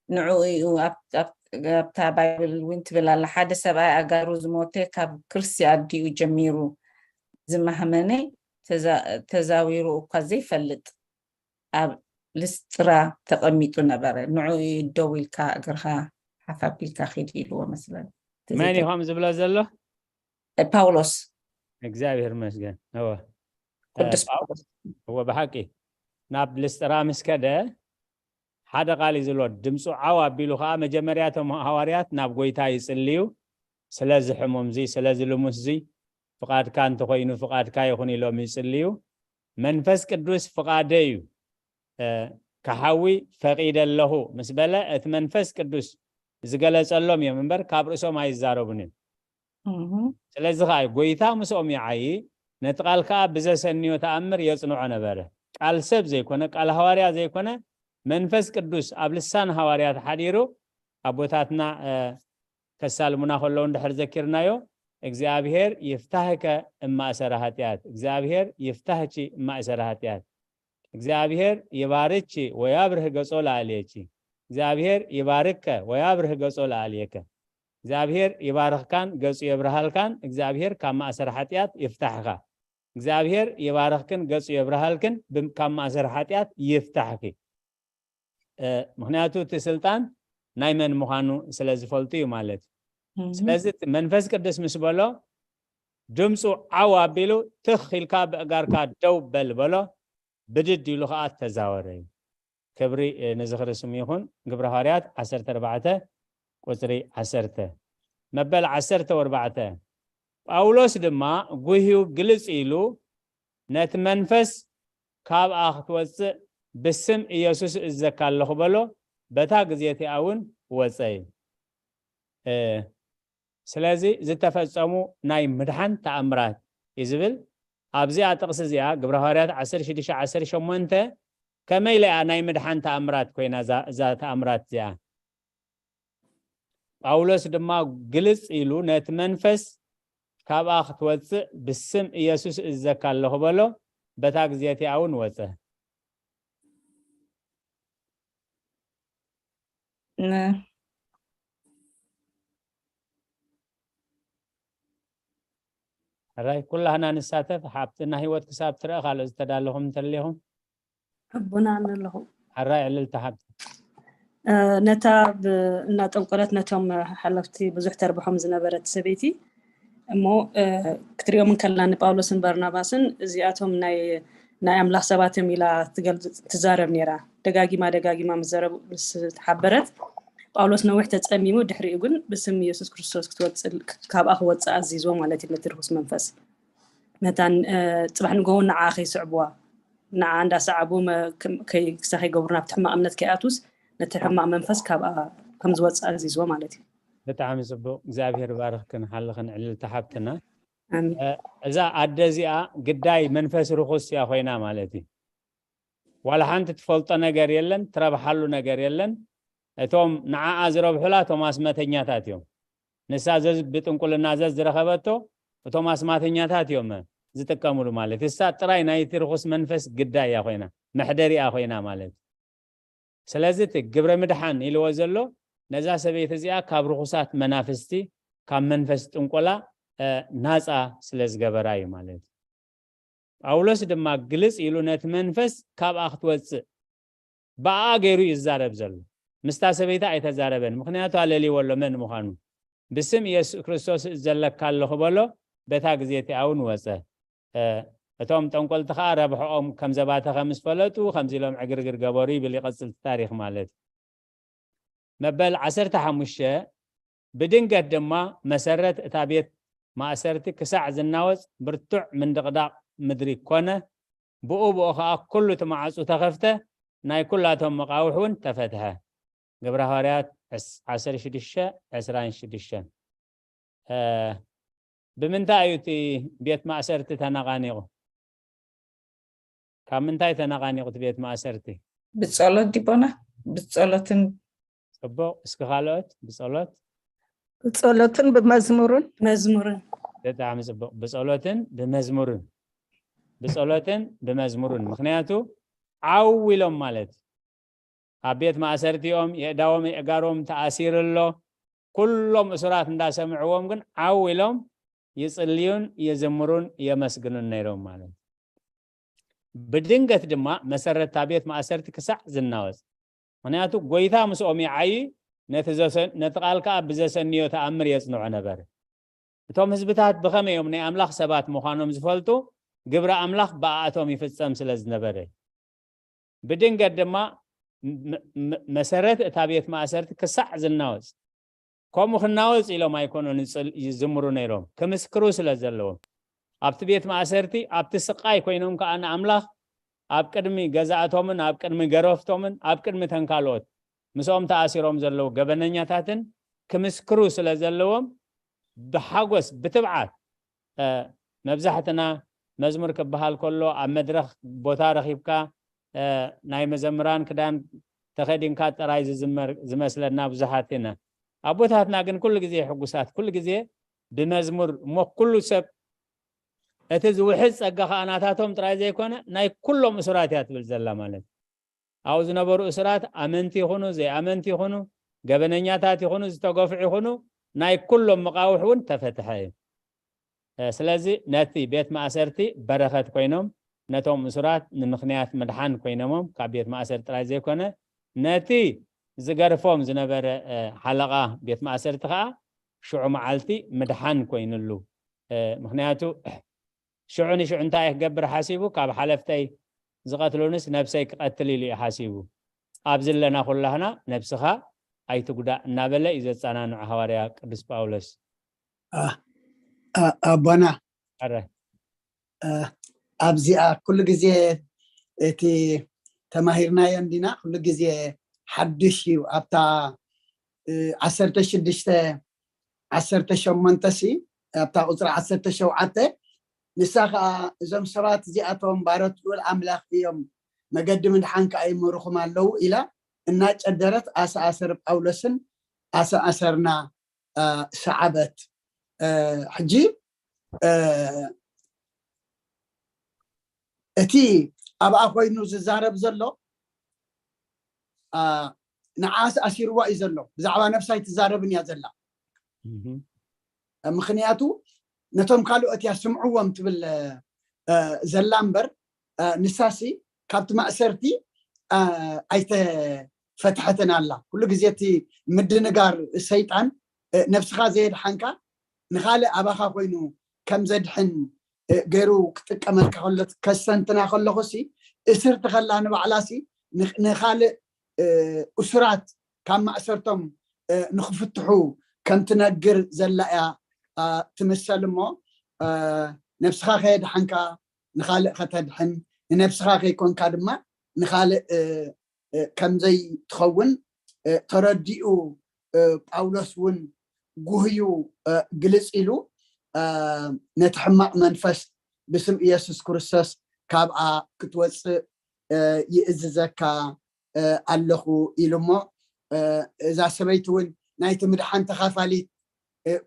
ንዕኡ እዩ ኣብታ ባይብል እውን ትብል ኣላ ሓደ ሰብኣይ ኣእጋሩ ዝሞተ ካብ ክርሲ ኣዲኡ ጀሚሩ ዝማህመነ ተዛዊሩ እኳ ዘይፈልጥ ኣብ ልስጥራ ተቐሚጡ ነበረ። ንዕኡ እዩ ደው ኢልካ እግርኻ ሓፍ ኣቢልካ ኺድ ኢልዎ መስለኒ። መን እዩ ከምኡ ዝብሎ ዘሎ? ፓውሎስ። እግዚኣብሔር ይመስገን። እወ ቅዱስ ፓውሎስ። እወ ብሓቂ ናብ ልስጥራ ምስ ከደ ሓደ ቃል እዩ ዝብሎ። ድምፁ ዓው ኣቢሉ ከዓ መጀመርያ እቶም ሃዋርያት ናብ ጎይታ ይጽልዩ። ስለዚ ሕሙም እዚ ስለዚ ልሙስ እዚ ፍቓድካ እንተኾይኑ ፍቓድካ ይኹን ኢሎም ይጽልዩ። መንፈስ ቅዱስ ፍቓደይ እዩ ክሓዊ ፈቒደ ኣለኹ ምስ በለ፣ እቲ መንፈስ ቅዱስ ዝገለጸሎም እዮም እምበር፣ ካብ ርእሶም ኣይዛረቡን እዮም። እህ። ስለዚ ኸዓ፣ ጎይታ ምስኦም ይዓዪ፣ ነቲ ቃል ከኣ ብዘሰንዮ ተኣምር የጽንዖ ነበረ። ቃል ሰብ ዘይኮነ፣ ቃል ሃዋርያ ዘይኮነ፣ መንፈስ ቅዱስ ኣብ ልሳን ሃዋርያት ሓዲሩ፣ ኣቦታትና፣ እ፣ ከሳልሙና ከለዉ እንድሕር ዘኪርናዮ፣ እግዚኣብሔር ይፍታህከ እማእሰረ ኃጢኣት፣ እግዚኣብሔር ይፍታህኪ እማእሰረ ኃጢኣት፣ እግዚኣብሔር ይባርኪ ወያብርህ ገጾ ለአልየኪ፣ እግዚኣብሔር ይባርከ ወያብርህ ገጾ ለአልየከ፣ እግዚኣብሔር ይባርኽካን ገጹ የብርሃልካን፣ እግዚኣብሔር ካብ ማእሰር ኃጢኣት ይፍታሕኻ፣ እግዚኣብሔር ይባርኽክን ገጹ የብርሃልክን፣ ብ-፣ ካብ ማእሰር ኃጢኣት ይፍታሕኪ። እ፣ ምኽንያቱ እቲ ስልጣን ናይ መን ምዃኑ ስለ ዝፈልጡ እዩ ማለት እዩ። እህ። ስለዚ እቲ መንፈስ ቅዱስ ምስ በሎ፣ ድምፁ ዓው ኣቢሉ፣ ትኽ ኢልካ ብእጋርካ ደው በል በሎ፣ ብድድ ኢሉ ኸዓ ተዛወረ እዩ። ክብሪ፣ እ፣ ንዝኽሪ ስሙ ይኹን። ግብረ ሃዋርያት ዓሰርተ ኣርባዕተ ቁጽሪ ዓሰርተ። መበል ዓሰርተ ወርባዕተ። ጳውሎስ ድማ ጉህዩ ግልጽ ኢሉ፣ ነቲ መንፈስ ካብኣ ክትወጽእ ብስም ኢየሱስ እዘካ ኣለኹ በሎ፣ በታ ግዜ እቲኣ እውን ወጸ እዩ። እ፣ ስለዚ ዝተፈጸሙ ናይ ምድሓን ተኣምራት እዩ ዝብል። ኣብዚኣ ጥቕሲ እዚኣ፣ ግብረ ሃዋርያት ዓሰርተ ሽዱሽተ ዓሰርተ ሸሞንተ፣ ከመይ ኢላ እያ ናይ ምድሓን ተኣምራት ኮይና እዛ፣ እዛ ተኣምራት እዚኣ? ጳውሎስ ድማ ግልጽ ኢሉ ነቲ መንፈስ ካብኣ ክትወጽእ ብስም ኢየሱስ እዘካ ኣለኹ በሎ፣ በታ ግዜ እቲኣ እውን ወጸ። ነ-፣ ሕራይ ኩላህና ንሳተፍ። ሓብትና ህይወት ክሳብ ትረአ ካልኦት ዝተዳለኹም እንተለኹም። ኣቦና ኣለኹ። ሕራይ ዕልልቲ ሓብቲ። እ፣ ነታ ብ-፣ እናጠንቆለት ነቶም ሓለፍቲ ብዙሕ ተርብሖም ዝነበረት ሰበይቲ እሞ፣ እ፣ ክትሪኦም እንከላ ንጳውሎስን በርናባስን እዚኣቶም ናይ፣ ናይ ኣምላኽ ሰባት እዮም ኢላ ትገልጽ፣ ትዛረብ ነይራ። ደጋጊማ ደጋጊማ ምስ ዘረቡ፣ ምስ ተሓበረት ጳውሎስ ነዊሕ ተጸሚሙ፣ ድሕሪኡ ግን ብስም ኢየሱስ ክርስቶስ ክትወጽእ፣ ካብኣ ክወጽእ ኣዚዝዎ ማለት እዩ ነቲ ርኹስ መንፈስ። መታን፣ እ፣ ጽባሕ ንግሆ ንዓ ከይስዕብዋ፣ ንዓ እንዳሰዓቡ መ-፣ ከ-፣ ከይ-፣ ክሳ ከይገብሩ ናብቲ ሕማቕ እምነት ከይኣትውስ ነቲ ሕማቕ መንፈስ ካብኣ ከም ዝወጽእ ኣዚዝዎ ማለት እዩ። ብጣዕሚ ጽቡቕ። እግዚኣብሔር ባርኽክን ሓልኽን ዕልልቲ ሓብትና። ኣሜን። እ፣ እዛ ኣደ እዚኣ ግዳይ መንፈስ ርኹስ እያ ኮይና ማለት እዩ። ዋላ ሓንቲ ትፈልጦ ነገር የለን፣ ትረብሓሉ ነገር የለን። እቶም ንዓኣ ዝረብሑላ እቶም ኣስማተኛታት እዮም። ንሳ ዘዝ-፣ ብጥንቁልና ዘዝ ዝረኸበቶ እቶም ኣስማተኛታት እዮም ዝጥቀምሉ ማለት። እሳ ጥራይ ናይቲ ርኹስ መንፈስ ግዳይ እያ ኮይና፣ መሕደሪኣ ኮይና ማለት። ስለዚ እቲ ግብረ ምድሓን ኢልዎ ዘሎ ነዛ ሰበይቲ እዚኣ ካብ ርኹሳት መናፍስቲ፣ ካብ መንፈስ ጥንቆላ፣ እ፣ ናጻ ስለ ዝገበራ እዩ ማለት። ጳውሎስ ድማ ግልጽ ኢሉ ነቲ መንፈስ ካብኣ ክትወጽእ ብኣኣ ገይሩ እዩ ዝዛረብ ዘሎ። ምስታ ሰበይቲ ኣይተዛረበን፣ ምኽንያቱ ኣለልይዎ ኣሎ መን ምዃኑ። ብስም ኢየሱስ ክርስቶስ ዘለካ ኣለኹ በሎ፣ በታ ግዜ እቲኣ እውን ወጸ። እ፣ እቶም ጠንቆልቲ ኸኣ ረብሕኦም ከም ዘባተኸ ምስ ፈለጡ፣ ከምዚ ኢሎም ዕግርግር ገበሩ ይብል፣ ይቐጽል እቲ ታሪኽ ማለት እዩ። መበል ዓሰርተ ሓሙሽተ፣ ብድንገት ድማ መሰረት እታ ቤት ማእሰርቲ ክሳዕ ዝናወጽ ብርቱዕ ምንድቕዳቕ ምድሪ ኮነ። ብኡ ብኡ ኸኣ ኩሉ እቲ ማዕጹ ተኸፍተ፣ ናይ ኩላቶም መቓውሕ እውን ተፈትሐ። ግብረ ሃዋርያት ዕስ-፣ ዓሰርተ ሽዱሽተ፣ ዕስራን ሽዱሽተን። እ፣ ብምንታይ እዩ እቲ ቤት ማእሰርቲ ተነቓኒቑ? ካብ ምንታይ ተነቓኒቑ እቲ ቤት ማእሰርቲ? ብጸሎት ዲቦና፣ ብጸሎትን ጽቡቕ። እስኪ ካልኦት? ብጸሎት? ብጸሎትን ብመዝሙርን። መዝሙርን። ብጣዕሚ ጽቡቕ። ብጸሎትን ብመዝሙርን። ብጸሎትን ብመዝሙርን። ምኽንያቱ ዓው ኢሎም ማለት ኣብ ቤት ማእሰርቲ እዮም፣ የእዳዎም የእጋሮም ተኣሲሩ ኣሎ። ኩሎም እሱራት እንዳሰምዕዎም ግን ዓው ኢሎም ይጽልዩን ይዝምሩን የመስግኑን ነይሮም ማለት። ብድንገት ድማ መሰረት እታ ቤት ማእሰርቲ ክሳዕ ዝናወጽ። ምኽንያቱ ጎይታ ምስኦም ይዓዪ፣ ነቲ ዘሰ-፣ ነቲ ቃል ከኣ ብዘሰንዮ ተኣምር የጽንዖ ነበረ። እቶም ህዝብታት ብኸመይ እዮም ናይ ኣምላኽ ሰባት ምዃኖም ዝፈልጡ? ግብሪ ኣምላኽ ብኣኣቶም ይፍጸም ስለ ዝነበረ። ብድንገት ድማ መ-፣ መ-፣ መሰረት እታ ቤት ማእሰርቲ ክሳዕ ዝናወጽ፣ ከምኡ ክናወጽ ኢሎም ኣይኮኑን ይጽል-፣ ይዝምሩ ነይሮም፣ ክምስክሩ ስለ ዘለዎም። ኣብቲ ቤት ማእሰርቲ፣ ኣብቲ ስቓይ ኮይኖም ከኣ ንኣምላኽ ኣብ ቅድሚ ገዛእቶምን ኣብ ቅድሚ ገረፍቶምን ኣብ ቅድሚ ተንካልኦት ምስኦም ተኣሲሮም ዘለዉ ገበነኛታትን ክምስክሩ ስለ ዘለዎም ብሓጎስ ብትብዓት መብዛሕትና መዝሙር ክበሃል ከሎ ኣብ መድረኽ ቦታ ረኺብካ ናይ መዘምራን ክዳን ተኸዲንካ ጥራይ ዝዝመር ዝመስለና ብዙሓት ኢና። ኣቦታትና ግን ኩሉ ግዜ ሕጉሳት፣ ኩሉ ግዜ ብመዝሙር እሞ ኩሉ ሰብ እቲ ዝውሕዝ ጸጋ ከኣ ናታቶም ጥራይ ዘይኮነ ናይ ኩሎም እሱራት እያ ትብል ዘላ ማለት እዩ። ኣብኡ ዝነበሩ እሱራት ኣመንቲ ይኹኑ ዘይኣመንቲ ይኹኑ ገበነኛታት ይኹኑ ዝተገፍዑ ይኹኑ ናይ ኩሎም መቓውሕ እውን ተፈትሐ እዩ። ስለዚ ነቲ ቤት ማእሰርቲ በረኸት ኮይኖም ነቶም እሱራት ንምኽንያት ምድሓን ኮይኖሞም ካብ ቤት ማእሰርቲ ጥራይ ዘይኮነ ነቲ ዝገርፎም ዝነበረ ሓለቓ ቤት ማእሰርቲ ከዓ ሽዑ መዓልቲ ምድሓን ኮይኑሉ። ምኽንያቱ ሽዑ ንሽዑ እንታይ ክገብር ሓሲቡ ካብ ሓለፍተይ ዝቐትሉንስ ነብሰይ ክቐትል ኢሉ እዩ ሓሲቡ። ኣብዚ ኣለና ኩላህና ነብስኻ ኣይትጉዳእ እናበለ እዩ ዘጸናንዑ ሃዋርያ ቅዱስ ጳውሎስ። ኣቦና ኣረ ኣብዚኣ ኩሉ ግዜ እቲ ተማሂርናዮ እንዲና ኩሉ ግዜ ሓድሽ እዩ ኣብታ ዓሰርተ ሽዱሽተ ዓሰርተ ሸሞንተ ሲ ኣብታ ቁፅሪ ዓሰርተ ሸውዓተ ንሳ ከዓ እዞም ሰባት እዚኣቶም ባሮት ልኡል ኣምላኽ እዮም መገዲ ምድሓን ከዓ ይምህርኹም ኣለዉ ኢላ እናጨደረት ኣሰኣሰር ጳውሎስን ኣሰኣሰርና ሰዓበት ሕጂ እቲ ኣብኣ ኮይኑ ዝዛረብ ዘሎ ንዓስ ኣሲርዋ እዩ ዘሎ ብዛዕባ ነብሳ ኣይትዛረብን እያ ዘላ ምክንያቱ ነቶም ካልኦት እያ ስምዕዎም ትብል ዘላ እምበር ንሳሲ ካብቲ ማእሰርቲ ኣይተፈትሐትን ኣላ ኩሉ ግዜ እቲ ምድንጋር ሰይጣን ነብስኻ ዘየድሓንካ ንኻልእ ኣባኻ ኮይኑ ከም ዘድሕን ገይሩ ክጥቀመልካ ከሎ ከሰንትና ከለኹ ሲ እስርቲ ከላ ንባዕላ ሲ ንኻልእ እሱራት ካብ ማእሰርቶም ንክፍትሑ ከም ትነግር ዘላ እያ ትምሰል እሞ ነብስኻ ከየድሓንካ ንኻልእ ከተድሕን ንነብስኻ ከይኮንካ ድማ ንኻልእ ከምዘይ ትኸውን ተረዲኡ ጳውሎስ እውን ጉህዩ ግልፅ ኢሉ ነቲ ሕማቕ መንፈስ ብስም ኢየሱስ ክርስቶስ ካብኣ ክትወፅእ ይእዝዘካ ኣለኹ ኢሉ እሞ እዛ ሰበይቲ እውን ናይቲ ምድሓን ተኻፋሊት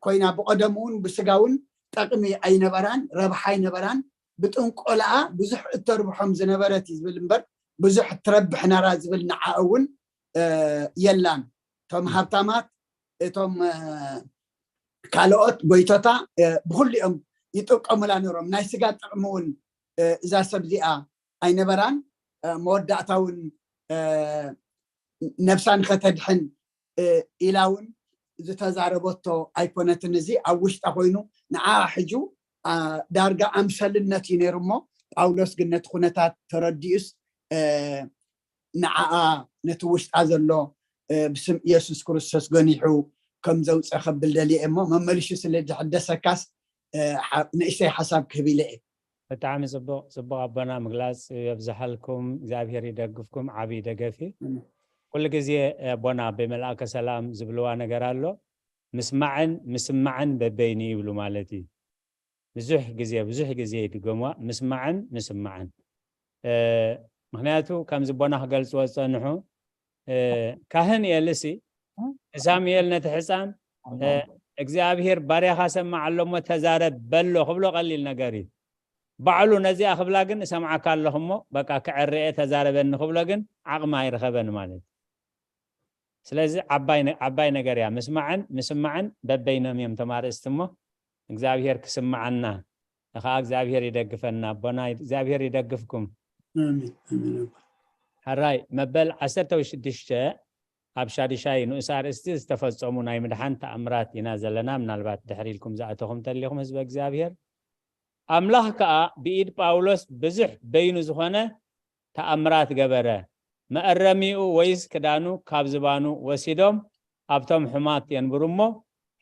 ኮይና ብቐደሙ እውን ብስጋ እውን ጠቕሚ ኣይነበራን ረብሓ ኣይነበራን ብጥንቆላኣ ብዙሕ እተርብሖም ዝነበረት እዩ ዝብል እምበር ብዙሕ ትረብሕ ነራ ዝብል ንዓ እውን የላን እቶም ሃብታማት እቶም ካልኦት ጎይቶታ ብኩሊኦም ይጥቀሙላ ነሮም ናይ ስጋ ጥቕሚ እውን እዛ ሰብ እዚኣ ኣይነበራን መወዳእታ እውን ነብሳ ንኸተድሕን ኢላ እውን ዝተዛረበቶ ኣይኮነትን እዚ ኣብ ውሽጣ ኮይኑ ንዓ ሕጁ ዳርጋ ኣምሰልነት እዩ ነይሩ እሞ ጳውሎስ ግን ነቲ ኩነታት ተረዲኡስ ንዓኣ ነቲ ውሽጣ ዘሎ ብስም ኢየሱስ ክርስቶስ ገኒሑ ከም ዘውፀ ከብል ደልየ እሞ መመልሹ ስለ ዝሕደሰካስ ንእሽተይ ሓሳብ ክህብ ኢለ እየ ብጣዕሚ ፅቡቅ ፅቡቅ ኣቦና ምግላፅ የብዝሓልኩም እግዚኣብሔር ይደግፍኩም ዓብይ ደገፍ እዩ ኩሉ ግዜ ኣቦና ብመልኣከ ሰላም ዝብልዋ ነገር ኣሎ ምስማዕን ምስማዕን በበይኑ ይብሉ ማለት እዩ ብዙሕ ግዜ ብዙሕ ግዜ ይድገምዋ ምስማዕን ምስማዕን ምክንያቱ ከምዚ ኣቦና ክገልፅዎ ዝፀንሑ ካህን ኤልሲ ንሳሙኤል ነቲ ሕፃን እግዚኣብሔር ባርያኻ ሰማዕ ኣሎ እሞ ተዛረብ በሎ ክብሎ ቀሊል ነገር እዩ ባዕሉ ነዚኣ ክብላ ግን እሰምዓካ ኣለኹ እሞ በቃ ክዕርየ ተዛረበኒ ክብሎ ግን ዓቕሚ ኣይረኸበን ማለት ስለዚ ዓባይ ነገር እያ ምስማዕን ምስማዕን በበይኖም እዮም ተማርእስቲ እሞ እግዚኣብሔር ክስምዓና ከዓ እግዚኣብሔር ይደግፈና ኣቦና እግዚኣብሔር ይደግፍኩም ሕራይ መበል ዓሰርተ ሽዱሽተ ኣብ ሻድሻይ ንኡስ ኣርእስቲ ዝተፈጸሙ ናይ ምድሓን ተኣምራት ኢና ዘለና ምናልባት ድሕሪ ኢልኩም ዝኣተኹም ተሊኹም ህዝበ እግዚኣብሔር ኣምላኽ ከዓ ብኢድ ጳውሎስ ብዙሕ በይኑ ዝኾነ ተኣምራት ገበረ መእረሚኡ ወይስ ክዳኑ ካብ ዝባኑ ወሲዶም ኣብቶም ሕማት የንብሩ እሞ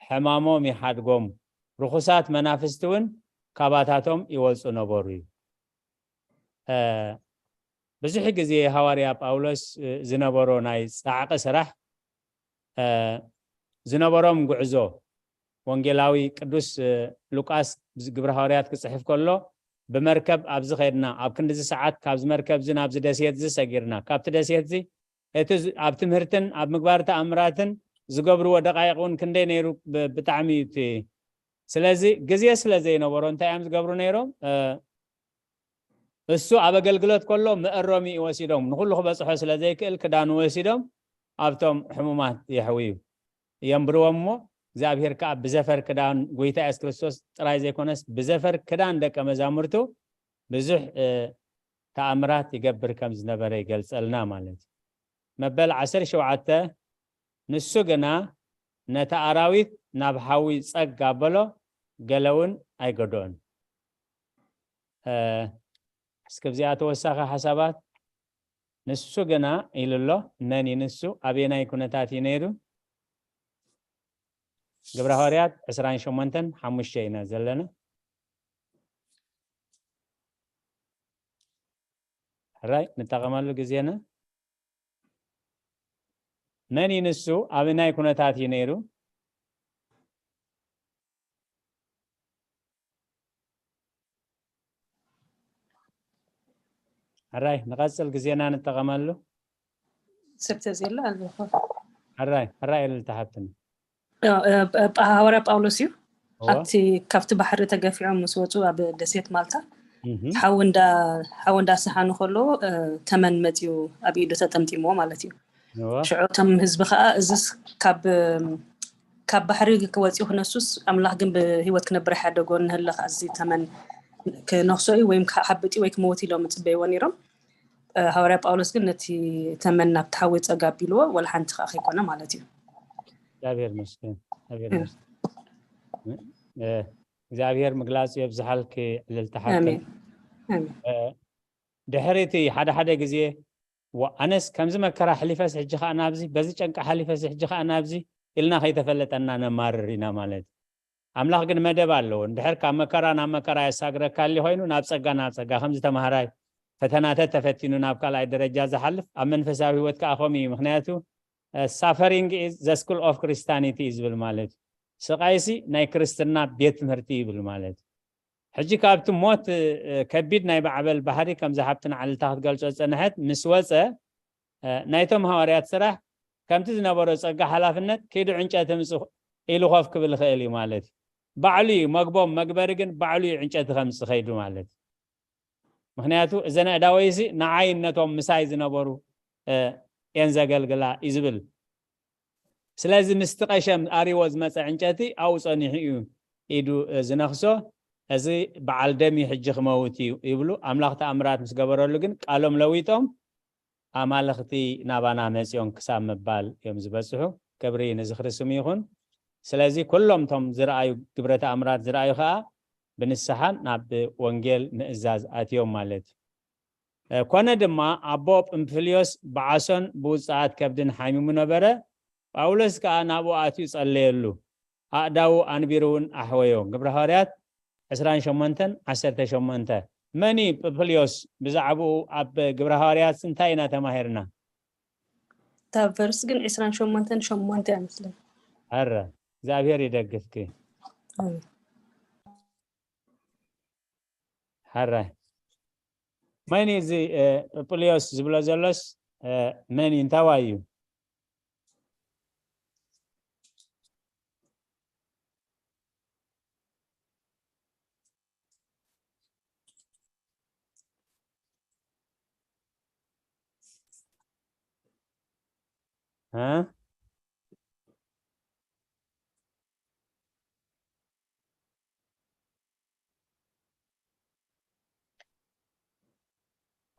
ሕማሞም ይሓድጎም ርኹሳት መናፍስቲ እውን ካባታቶም ይወፁ ነበሩ እዩ ብዙሕ ግዜ ሃዋርያ ጳውሎስ ዝነበሮ ናይ ጻዕቂ ስራሕ ዝነበሮም ጉዕዞ ወንጌላዊ ቅዱስ ሉቃስ ግብረ ሃዋርያት ክጽሕፍ ከሎ ብመርከብ ኣብዚ ኸድና ኣብ ክንዲዚ ሰዓት ካብዚ መርከብዚ ናብዚ ደሴትዚ ሰጊርና ካብቲ ደሴትዚ እቲ ኣብ ትምህርትን ኣብ ምግባር ተኣምራትን ዝገብርዎ ደቃይቕ እውን ክንደይ ነይሩ። ብጣዕሚ እዩ እቲ ስለዚ ግዜ ስለ ዘይነበሮ እንታይ እዮም ዝገብሩ ነይሮም? እሱ ኣብ ኣገልግሎት ከሎ መእረሚ ወሲዶም ንኩሉ ክበፅሖ ስለ ዘይክእል ክዳኑ ወሲዶም ኣብቶም ሕሙማት የሕውዩ የንብርዎም እሞ እግዚኣብሔር ከዓ ብዘፈር ክዳን ጎይታ የሱስ ክርስቶስ ጥራይ ዘይኮነስ ብዘፈር ክዳን ደቀ መዛሙርቱ ብዙሕ ተኣምራት ይገብር ከም ዝነበረ ይገልጸልና ማለት እዩ። መበል ዓሰርተ ሸውዓተ ንሱ ግና ነቲ ኣራዊት ናብ ሓዊ ጸግ ኣበሎ፣ ገለ እውን ኣይገድኦን። እስከ ብዚኣ ተወሳኺ ሓሳባት ንሱ ግና ኢሉ ኣሎ። መን እዩ ንሱ? ኣበየናይ ኩነታት እዩ ነይሩ? ግብረ ሃዋርያት ዕስራን ሸሞንተን ሓሙሽተ ኢና ዘለና። ሕራይ ንጠቐመሉ ግዜና። መን እዩ ንሱ? ኣበናይ ኩነታት እዩ ነይሩ? ሕራይ ንቐጽል ግዜና ንጠቐመሉ። ሰብ ተዘየለ ኣለኹ። ሕራይ ሕራይ እልልታ ሓብትና። ሃዋርያ ጳውሎስ እዩ። ኣብቲ ካብቲ ባሕሪ ተገፊዖም ምስ ወፁ ኣብ ደሴት ማልታ ሓዊ እንዳሰሓኑ ከለዉ ተመን መፅዩ ኣብ ኢዱ ተጠምጢምዎ ማለት እዩ። ሽዑ እቶም ህዝቢ ከዓ እዚስ ካብ ባሕሪ ክወፅኡ ክነሱስ ኣምላኽ ግን ብህይወት ክነብር ኣይሓደጎን፣ ንህለ ከዓ እዚ ተመን ክነኽሶ እዩ ወይም ክሓብጥ እዩ ወይ ክመውት ኢሎም ይፅበይዎ ነይሮም። ሃዋርያ ጳውሎስ ግን ነቲ ተመን ናብቲ ሓዊ ጸግ ኣቢልዎ፣ ወላ ሓንቲ ከኣ ከይኮነ ማለት እዩ። እግዚኣብሔር ይመስገን፣ እግዚኣብሔር ይመስገን። እግዚኣብሔር ምግላጹ የብዝሓልኪ ዕልልቲ ሓብተይ። ኣሜን። ኣሜን። ድሕሪ እቲ ሓደ ሓደ ግዜ፣ "ዋ፣ ኣነስ ከምዚ መከራ ኣሕሊፈስ ሕጂ ከኣ ናብዚ፣ በዚ ጨንቂ ሓሊፈስ ሕጂ ከኣ ናብዚ" ኢልና ከይተፈለጠና ነማርር ኢና ማለት እዩ። ኣምላኽ ግን መደብ ኣለዎ። እንድሕር ካብ መከራ ናብ መከራ የሳግረካ ኣሊ ኮይኑ ናብ ጸጋ ናብ ጸጋ ከምዚ ተማሃራይ ፈተናተ ተፈቲኑ ናብ ካልኣይ ደረጃ ዝሓልፍ ኣብ መንፈሳዊ ህይወት ከዓ ከምኡ እዩ። ምክንያቱ suffering is the school of Christianity እዩ ዝብል ማለት እዩ። ስቃይሲ ናይ ክርስትና ቤት ትምህርቲ ይብል ማለት እዩ። ሕጂ ካብቲ ሞት ከቢድ ናይ ማዕበል ባህሪ ከምዚ ሓብትና ዓልታ ክትገልጾ ዝጸንሐት ምስ ወጸ ናይቶም ሃዋርያት ስራሕ ከምቲ ዝነበሮ ጸጋ ሓላፍነት ከይዱ ዕንጨቲ ምጽእ ኢሉ ኮፍ ክብል ይኽእል እዩ ማለት እዩ። ባዕሉ እዩ መግቦም መግበሪ ግን ባዕሉ እዩ ዕንጨቲ ከምጽእ ከይዱ ማለት እዩ። ምክንያቱ እዘን ኣእዳወይሲ ንዓይ ነቶም ምሳይ ዝነበሩ እየን ዘገልግላ እዩ ዝብል። ስለዚ ምስቲ ቀሸም ኣሪዎ ዝመፀ ዕንጨቲ ኣብኡ ፀኒሑ እዩ ኢዱ ዝነኽሶ። እዚ በዓል ደም እዩ ሕጂ ክመውት እዩ ይብሉ። ኣምላኽ ተኣምራት ምስ ገበረሉ ግን ቃሎም ለዊጦም ኣማልኽቲ ናባና መፂኦም ክሳብ ምባል እዮም ዝበፅሑ። ክብሪ ንዝኽሪ ስሙ ይኹን። ስለዚ ኩሎም እቶም ዝረኣዩ ግብረ ተኣምራት ዝረኣዩ ከዓ ብንስሓ ናብ ወንጌል ምእዛዝ ኣትዮም ማለት እዩ። ኮነ ድማ ኣቦ ጵንፍልዮስ ብዓሶን ብውፅዓት ከብድን ሓሚሙ ነበረ። ጳውሎስ ከዓ ናብኡ ኣትዩ ጸለየሉ፣ ኣእዳዉ ኣንቢሩ እውን ኣሕወዮ። ግብረ ሃዋርያት ዕስራን ሸሞንተን ዓሰርተ ሸሞንተ። መን እዩ ጵንፍልዮስ? ብዛዕባኡ ኣብ ግብረ ሃዋርያት እንታይ ኢና ተማሂርና? እታ ቨርስ ግን ዕስራን ሸሞንተን ሸሞንተ እያ መስለኒ። ኣረ እግዚኣብሔር ይደግፍኪ። ኣሜን። ሓራይ መን እዩ እዚ ጵልዮስ ዝብሎ ዘሎስ መን እዩ እንታዋይ እዩ?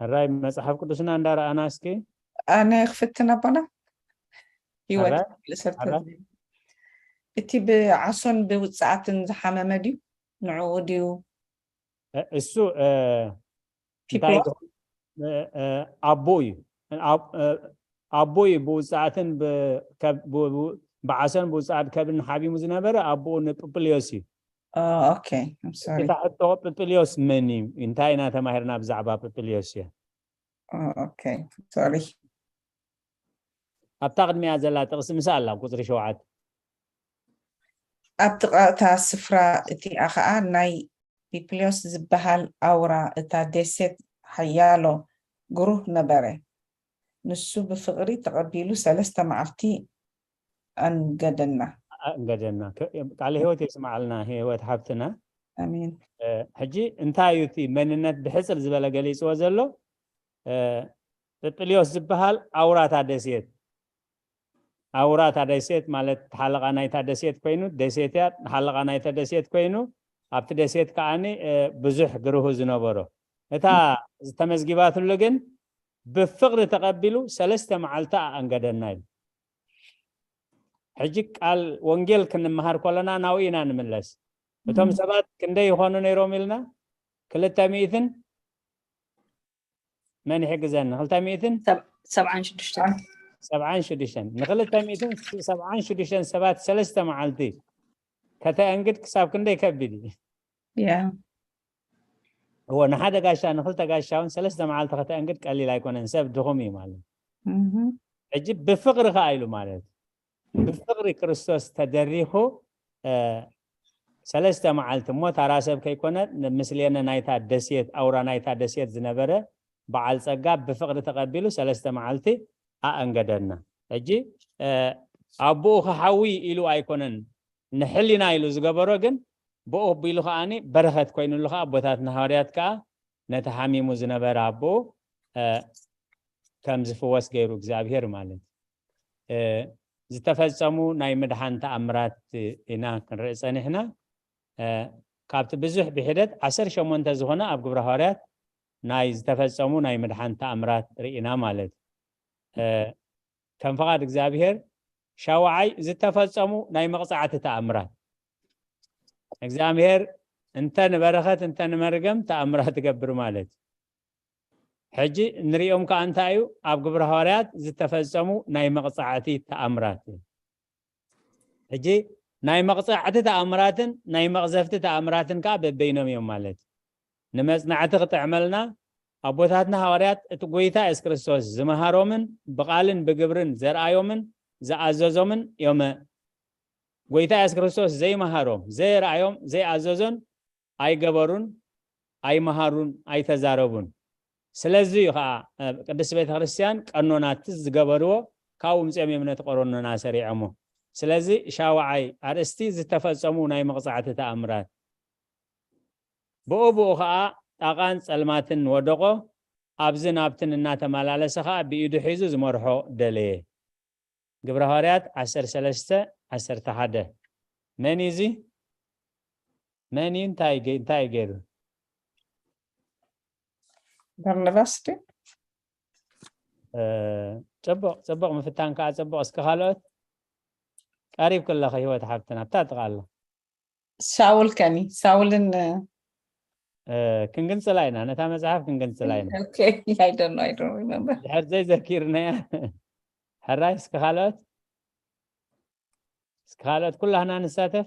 ሕራይ መፅሓፍ ቅዱስና እንዳረኣና እስኪ። ኣነ ክፍትን ኣቦና ህይወት ሕራይ? ክፍሊ ሰብ ሕራይ? ተዝብል። እቲ ብዓሶን ብውፅዓትን ዝሓመመ ድዩ? ንዕኡ ድዩ? እ- እሱ እ፣ እንታይ ፒፕሎ? ይኸውን? እ፣ እ፣ ኣቦ እዩ። ኣብ- እ፣ ኣቦ እዩ ብውፅዓትን ብ- ከብ- ብ- ብ- ብዓሶን ብውፅዓት ከብን ሓቢሙ ዝነበረ ኣቦኡ ንጵጵልዮስ እዩ። Oh, okay. I'm sorry. እታ ሕቶ ጵጵልዮስ መን እዩ? እንታይ ኢና ተማሂርና ብዛዕባ ጵጵልዮስ እየ? ኦኬ፣ ሶሪ። ኣብታ ቅድሚያ ዘላ ጥቕሲ ምሳ ኣላ ቁፅሪ ሸውዓተ። ኣብ ጥቓ እታ ስፍራ እቲኣ ኸኣ ናይ ፒፕልዮስ ዝበሃል ኣውራ እታ ደሴት ሓያሎ ግሩህ ነበረ። ንሱ ብፍቕሪ ተቐቢሉ ሰለስተ መዓልቲ ኣንገደና። ኣንገደና። ቃለ ህይወት የስማዓልና ህይወት ሓብትና። ኣሜን። ሕጂ እንታይ እዩ እቲ መንነት ብሕፅር ዝበለ ገሊፅዎ ዘሎ? ፒፕልዮስ ዝበሃል ኣውራታ ደሴት ኣውራታ ደሴት ማለት ሓለቓ ናይታ ደሴት ኮይኑ ደሴት እያ። ሓለቓ ናይታ ደሴት ኮይኑ ኣብቲ ደሴት ከዓኒ ብዙሕ ግርሁ ዝነበሮ እታ ዝተመዝጊባትሉ ግን ብፍቕሪ ተቐቢሉ ሰለስተ መዓልቲ ኣንገደና እዩ። ሕጂ ቃል ወንጌል ክንመሃር ከለና ናብኡ ኢና ንምለስ። እቶም ሰባት ክንደይ ይኾኑ ነይሮም ኢልና ክልተ ሚእትን መን ይሕግዘኒ? ክልተ ሚእትን ሰብዓን ሽዱሽተን ሰብዓን ሽዱሽተን ንክልተ ሚእትን ሰብዓን ሽዱሽተን ሰባት ሰለስተ መዓልቲ ከተእንግድ ክሳብ ክንደይ ከቢድ እዩ። ያ እዎ ንሓደ ጋሻ ንክልተ ጋሻ እውን ሰለስተ መዓልቲ ከተእንግድ ቀሊል ኣይኮነን። ሰብ ድኹም እዩ ማለት እህ ሕጂ ብፍቕሪ ከኣ ኢሉ ማለት ብፍቕሪ ክርስቶስ ተደሪኹ ሰለስተ መዓልቲ እሞ ታራ ሰብ ከይኮነ ምስሌነ ናይታ ደሴት ኣውራ ናይታ ደሴት ዝነበረ በዓል ጸጋ ብፍቕሪ ተቐቢሉ ሰለስተ መዓልቲ ኣእንገደና። ሕጂ ኣቦኡ ክሓዊ ኢሉ ኣይኮነን ንሕሊና ኢሉ ዝገበሮ ግን ብኡ ቢሉ ከዓኒ በረኸት ኮይኑሉ ከዓ ኣቦታትና ሃዋርያት ከዓ ነቲ ሓሚሙ ዝነበረ ኣቦኡ ከም ዝፍወስ ገይሩ እግዚኣብሔር ማለት ዝተፈጸሙ ናይ ምድሓን ተኣምራት ኢና ክንርኢ ጸኒሕና። ካብቲ ብዙሕ ብሒደት ዓሰርተ ሸሞንተ ዝኾነ ኣብ ግብረ ሃዋርያት ናይ ዝተፈጸሙ ናይ ምድሓን ተኣምራት ርኢና ማለት ከም ፍቓድ እግዚኣብሔር ሻውዓይ ዝተፈጸሙ ናይ መቕጻዕቲ ተኣምራት እግዚኣብሔር እንተ ንበረኸት እንተ ንመርገም ተኣምራት ትገብር ማለት ሕጂ ንሪኦም ከዓ እንታይ እዩ ኣብ ግብረ ሃዋርያት ዝተፈጸሙ ናይ መቕጻዕቲ ተኣምራት እዩ። ሕጂ ናይ መቕጻዕቲ ተኣምራትን ናይ መቕዘፍቲ ተኣምራትን ከዓ በበይኖም እዮም ማለት ንመጽናዕቲ ክጥዕመልና ኣቦታትና ሃዋርያት እቲ ጎይታ የሱስ ክርስቶስ ዝመሃሮምን ብቓልን ብግብርን ዘርኣዮምን ዝኣዘዞምን እዮም። ጎይታ የሱስ ክርስቶስ ዘይመሃሮም ዘየርኣዮም ዘይኣዘዞን ኣይገበሩን ኣይመሃሩን ኣይተዛረቡን። ስለዚ እዩ ከዓ ቅድስት ቤተ ክርስቲያን ቀኖናት ዝገበርዎ ካብኡ ምፅኦም እዮም ነቲ ቀኖና ሰሪዖሞ። ስለዚ ሻውዓይ ኣርእስቲ ዝተፈጸሙ ናይ መቕጻዕቲ ተኣምራት ብኡ ብኡ ከዓ ጣቓን ጸልማትን ወደቆ። ኣብዝን ኣብትን እናተመላለሰ ከዓ ብኢዱ ሒዙ ዝመርሖ ደለየ። ግብረ ሃዋርያት ዓሰርተ ሰለስተ ዓሰርተ ሓደ መን እዩ እዚ? መን እዩ? እንታይ ገ- እንታይ እዩ ገይሩ? በርናባስ ድዩ? እ፣ ጽቡቕ ጽቡቕ ምፍታን ከዓ ጽቡቕ። እስኪ ካልኦት ቀሪብ ክለኸ ህይወት ሓብትና ኣብታ ጥቓ ኣሎ። ሳውል ከኒ ሳውልን እ፣ ክንግንጽላ ኢና ነታ መጽሓፍ ክንግንጽላ ኢና። Okay, I don't know, I don't remember. ድሕር ዘይዘኪርናያ ሕራይ እስኪ ካልኦት እስኪ ካልኦት ኩላህና ንሳተፍ።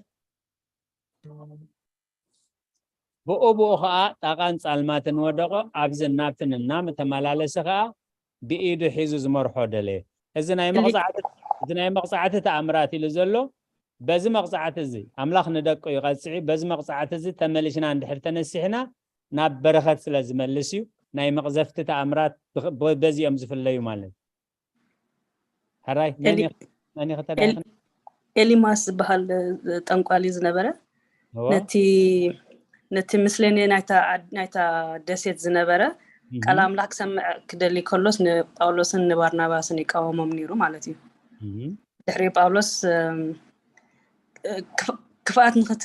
ብኡ ብኡ ኸዓ ጣቓን ጻልማትን ወደቖ። ኣብዝን ናብትን እናተመላለሰ ኸዓ ብኢዱ ሒዙ ዝመርሖ ደለየ። እዚ ናይ መቕጻዕቲ እዚ ናይ መቕጻዕቲ ተኣምራት ኢሉ ዘሎ በዚ መቕጻዕቲ እዚ ኣምላኽ ንደቁ ይቐጽዒ። በዚ መቕጻዕቲ እዚ ተመሊስና እንድሕር ተነሲሕና ናብ በረኸት ስለ ዝመልስ እዩ። ናይ መቕዘፍቲ ተኣምራት በዚ እዮም ዝፍለዩ ማለት እዩ። ሕራይ መን ኤሊ- ይኽ- መን ይኽተዳኽን ኤሊማስ ዝበሃል ጠንቋሊ ዝነበረ እዎ። ነቲ ነቲ ምስሌኔ ናይታ ዓድ- ናይታ ደሴት ዝነበረ ቃል ኣምላኽ ክሰምዕ ክደሊ ከሎስ ንጳውሎስን ንባርናባስን ይቃወሞም ነይሩ ማለት እዩ። ድሕሪ ጳውሎስ ክፍኣት ንክት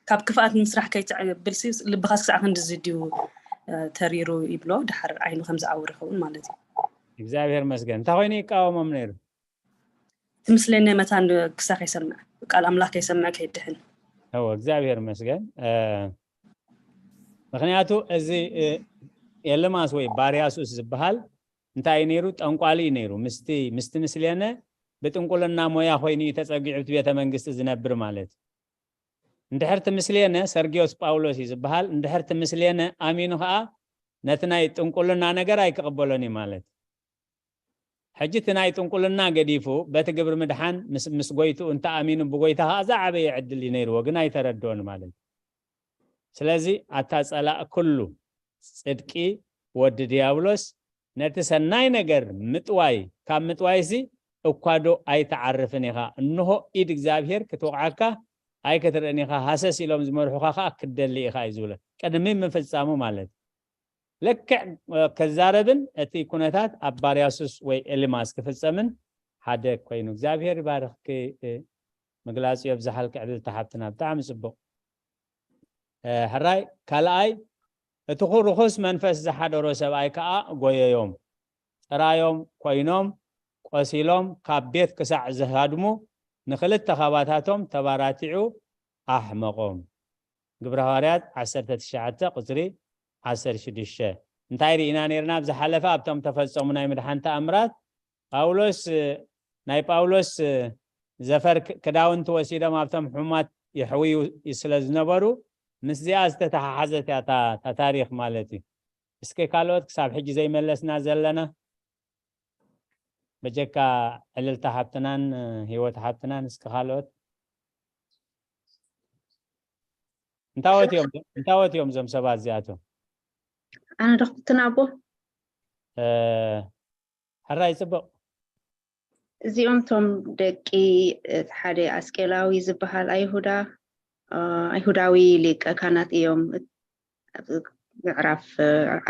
ካብ ክፍኣት ንምስራሕ ከይትዕብል ልብኻስ ክሳዕ ክንድዚ ድዩ ተሪሩ ይብሎ። ድሓር ዓይኑ ከም ዝዓውር ይኸውን ማለት እዩ። እግዚኣብሔር መስገን እንታይ ኮይኑ ይቃወሞም ነይሩ? እቲ ምስሌኔ መታን ክሳ ከይሰምዕ ቃል ኣምላኽ ከይሰምዕ ከይድሕን። እዎ እግዚኣብሔር መስገን። ምክንያቱ እዚ ኤልማስ ወይ ባርያሱስ ዝበሃል እንታይ እዩ ነይሩ? ጠንቋሊ እዩ ነይሩ። ምስቲ ምስቲ ምስሌነ ብጥንቁልና ሞያ ኮይኑ እዩ ተጸጊዑ እቲ ቤተ መንግስቲ ዝነብር ማለት እዩ። እንድሕር እቲ ምስሌነ ሰርጊዮስ ጳውሎስ እዩ ዝበሃል። እንድሕር እቲ ምስሌነ ኣሚኑ ከዓ ነቲ ናይ ጥንቁልና ነገር ኣይክቕበሎን እዩ ማለት። ሕጂ እቲ ናይ ጥንቁልና ገዲፉ በቲ ግብሪ ምድሓን ምስ ጎይትኡ እንተኣሚኑ ብጎይታ ከዓ ዝዓበየ ዕድል እዩ ነይርዎ፣ ግን ኣይተረድኦን ማለት እዩ። ስለዚ ኣታ ጸላእ ኩሉ ጽድቂ ወዲ ዲያብሎስ ነቲ ሰናይ ነገር ምጥዋይ ካብ ምጥዋይሲ እኳዶ ኣይትዓርፍን ኢኻ፣ እንሆ ኢድ እግዚኣብሔር ክትወቕዓካ ኣይክትርእን ኢኻ፣ ሃሰስ ኢሎም ዝመርሑኻ ከዓ ክትደሊ ኢኻ እዩ ዝብሎ ቅድሚ ምፍጻሙ ማለት። ልክዕ ክዛረብን እቲ ኩነታት ኣብ ባርያሱስ ወይ ኤሊማስ ክፍጸምን ሓደ ኮይኑ እግዚኣብሔር ይባርኽኪ። ምግላጹ የብዝሓልኪ ዕልልቲ ሓብትና፣ ብጣዕሚ ጽቡቕ። ሕራይ ካልኣይ እቲ ርኹስ መንፈስ ዝሓደሮ ሰብኣይ ከዓ ጎየዮም፣ ጥራዮም ኮይኖም ቆሲሎም ካብ ቤት ክሳዕ ዝሃድሙ ንክልተ ካባታቶም ተባራቲዑ ኣሕመቖም። ግብረ ሃዋርያት ዓሰርተ ትሽዓተ ቁፅሪ ዓሰርተ ሽዱሽተ። እንታይ ርኢና ነርና ኣብ ዝሓለፈ ኣብቶም ተፈጸሙ ናይ ምድሓን ተኣምራት? ጳውሎስ ናይ ጳውሎስ ዘፈር ክዳውንቲ ወሲዶም ኣብቶም ሕሙማት ይሕውዩ ስለ ዝነበሩ ምስዚኣ ዝተተሓሓዘት እያ እታ ታሪክ ማለት እዩ። እስከ ካልኦት ክሳብ ሕጂ ዘይመለስና ዘለና በጀካ ዕልልታ ሓብትናን ህይወት ሓብትናን እስከ ካልኦት እንታወት እዮም እንታወት እዮም እዞም ሰባት እዚኣቶም? ኣነ ዶ ክትናቦ ሕራይ ጽቡቕ። እዚኦም ቶም ደቂ ሓደ ኣስቄላዊ ዝበሃል ኣይሁዳ ኣይሁዳዊ ሊቀ ካህናት እዮም። ምዕራፍ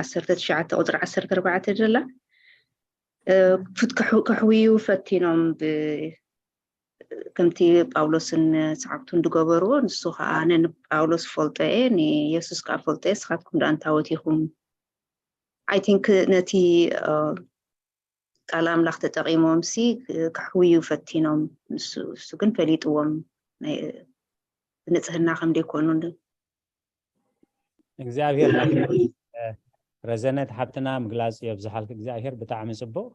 ዓሰርተ ትሽዓተ ቁፅሪ ዓሰርተ ኣርባዕተ ደላ ክሕውዩ ፈቲኖም ከምቲ ጳውሎስን ሰዓብቱን ዝገበርዎ። ንሱ ከዓ ኣነ ንጳውሎስ ፈልጦ እየ፣ ንየሱስ ከዓ ፈልጦ እየ፣ ንስኻትኩም ደኣ እንታወት ኢኹም? I think ነቲ ቃል ኣምላኽ ተጠቒሞም ሲ ክሕውዩ ፈቲኖም። ንሱ እሱ ግን ፈሊጥዎም፣ ብንጽህና ከም ደይኮኑ። እግዚኣብሔር ረዘነት ሓብትና ምግላጽ የብዝሓልክ እግዚኣብሔር። ብጣዕሚ ጽቡቕ።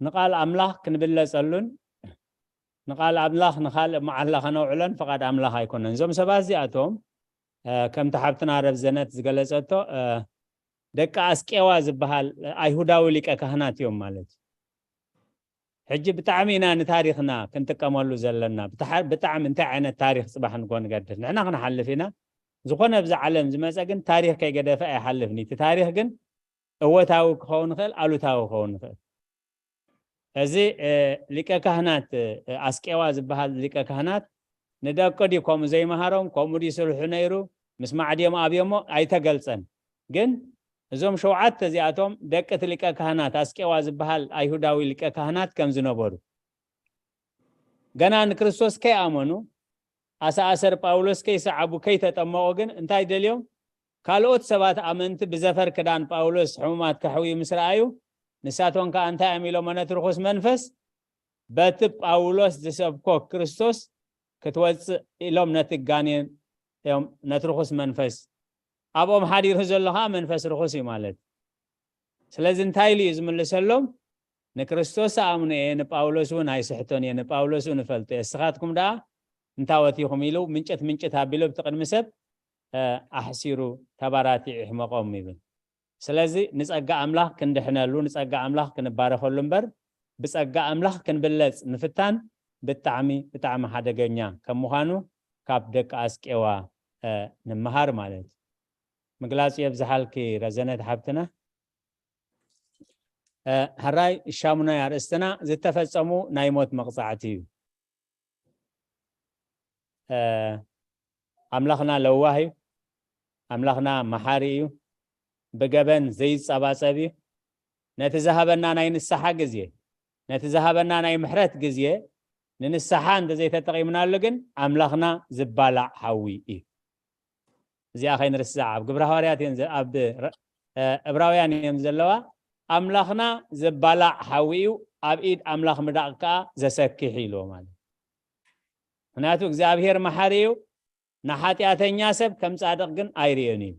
ንቃል ኣምላኽ ክንብለጸሉን ንቃል ኣምላኽ ንኻልእ መዓላ ከነውዕሎን ፍቓድ ኣምላኽ ኣይኮነን። እዞም ሰባት እዚኣቶም ከምቲ ሓብትና ረብዘነት ዝገለጸቶ ደቂ ኣስቄዋ ዝበሃል ኣይሁዳዊ ሊቀ ካህናት እዮም ማለት እዩ። ሕጂ ብጣዕሚ ኢና ንታሪኽና ክንጥቀመሉ ዘለና። ብጣዕሚ እንታይ ዓይነት ታሪኽ ጽባሕ ንጎ ንገድፍ ንሕና ክንሓልፍ ኢና። ዝኾነ ኣብዚ ዓለም ዝመጸ ግን ታሪኽ ከይገደፈ ኣይሓልፍን። እቲ ታሪኽ ግን እወታዊ ክኸውን ይኽእል፣ ኣሉታዊ ክኸውን ይኽእል። እዚ ሊቀ ካህናት ኣስቄዋ ዝበሃል ሊቀ ካህናት ንደቂ ድዩ ከምኡ ዘይመሃሮም፣ ከምኡ ድዩ ስርሑ ነይሩ፣ ምስ ማዕድዮም ኣብዮሞ ኣይተገልጸን። ግን እዞም ሸውዓተ እዚኣቶም ደቂ እቲ ሊቀ ካህናት ኣስቄዋ ዝበሃል ኣይሁዳዊ ሊቀ ካህናት ከም ዝነበሩ፣ ገና ንክርስቶስ ከይኣመኑ ኣሰኣሰር ጳውሎስ ከይሰዓቡ ከይተጠመቑ ግን እንታይ ደልዮም? ካልኦት ሰባት ኣመንቲ ብዘፈር ክዳን ጳውሎስ ሕሙማት ከሕውዩ ምስ ረኣዩ፣ ንሳቶም ከኣ እንታይ እዮም ኢሎሞ ነቲ ርኹስ መንፈስ? በቲ ጳውሎስ ዝሰብኮ ክርስቶስ ክትወጽእ ኢሎም ነቲ ጋኔን እዮም ነቲ ርኹስ መንፈስ ኣብኦም ሓዲሩ ዘሎ ከኣ መንፈስ ርኹስ እዩ ማለት። ስለዚ እንታይ ኢሉ እዩ ዝምልሰሎም? ንክርስቶስ ኣምኑ እየ፣ ንጳውሎስ እውን ኣይስሕቶን እየ፣ ንጳውሎስ እውን እፈልጦ እየ፣ እስኻትኩም ደኣ እንታወት ኢኹም ኢሉ ምንጭት ምንጭት ኣቢሉ ኣብቲ ቅድሚ ሰብ ኣሕሲሩ ተባራቲዑ ይሕመቖም ይብል። ስለዚ ንጸጋ ኣምላኽ ክንድሕነሉ ንጸጋ ኣምላኽ ክንባረኸሉ እምበር ብጸጋ ኣምላኽ ክንብለጽ ምፍታን ብጣዕሚ ብጣዕሚ ሓደገኛ ከም ምዃኑ ካብ ደቂ ኣስቄዋ ንምሃር ማለት እዩ። ምግላጽ የብዝሓልኪ ረዘነት ሓብትና። ሕራይ ሻሙናይ ኣርእስትና ዝተፈጸሙ ናይ ሞት መቕጻዕቲ እዩ። ኣምላኽና ለዋህ እዩ። ኣምላኽና መሓሪ እዩ። ብገበን ዘይጸባጸብ እዩ። ነቲ ዝሃበና ናይ ንስሓ ግዜ፣ ነቲ ዝሃበና ናይ ምሕረት ግዜ ንንስሓ እንተዘይተጠቒምናሉ ግን ኣምላኽና ዝባላዕ ሓዊ እዩ። እዚኣ ከይንርስዓ ኣብ ግብረ ሃዋርያት እየን ኣብ እብራውያን እዮም ዘለዋ። ኣምላኽና ዘባላዕ ሓዊ እዩ፣ ኣብ ኢድ ኣምላኽ ምዳቕ ከዓ ዘሰክሕ ኢልዎ ማለት። ምክንያቱ እግዚኣብሔር መሓሪ እዩ፣ ንሓጢኣተኛ ሰብ ከም ጻድቕ ግን ኣይርእዮን እዩ።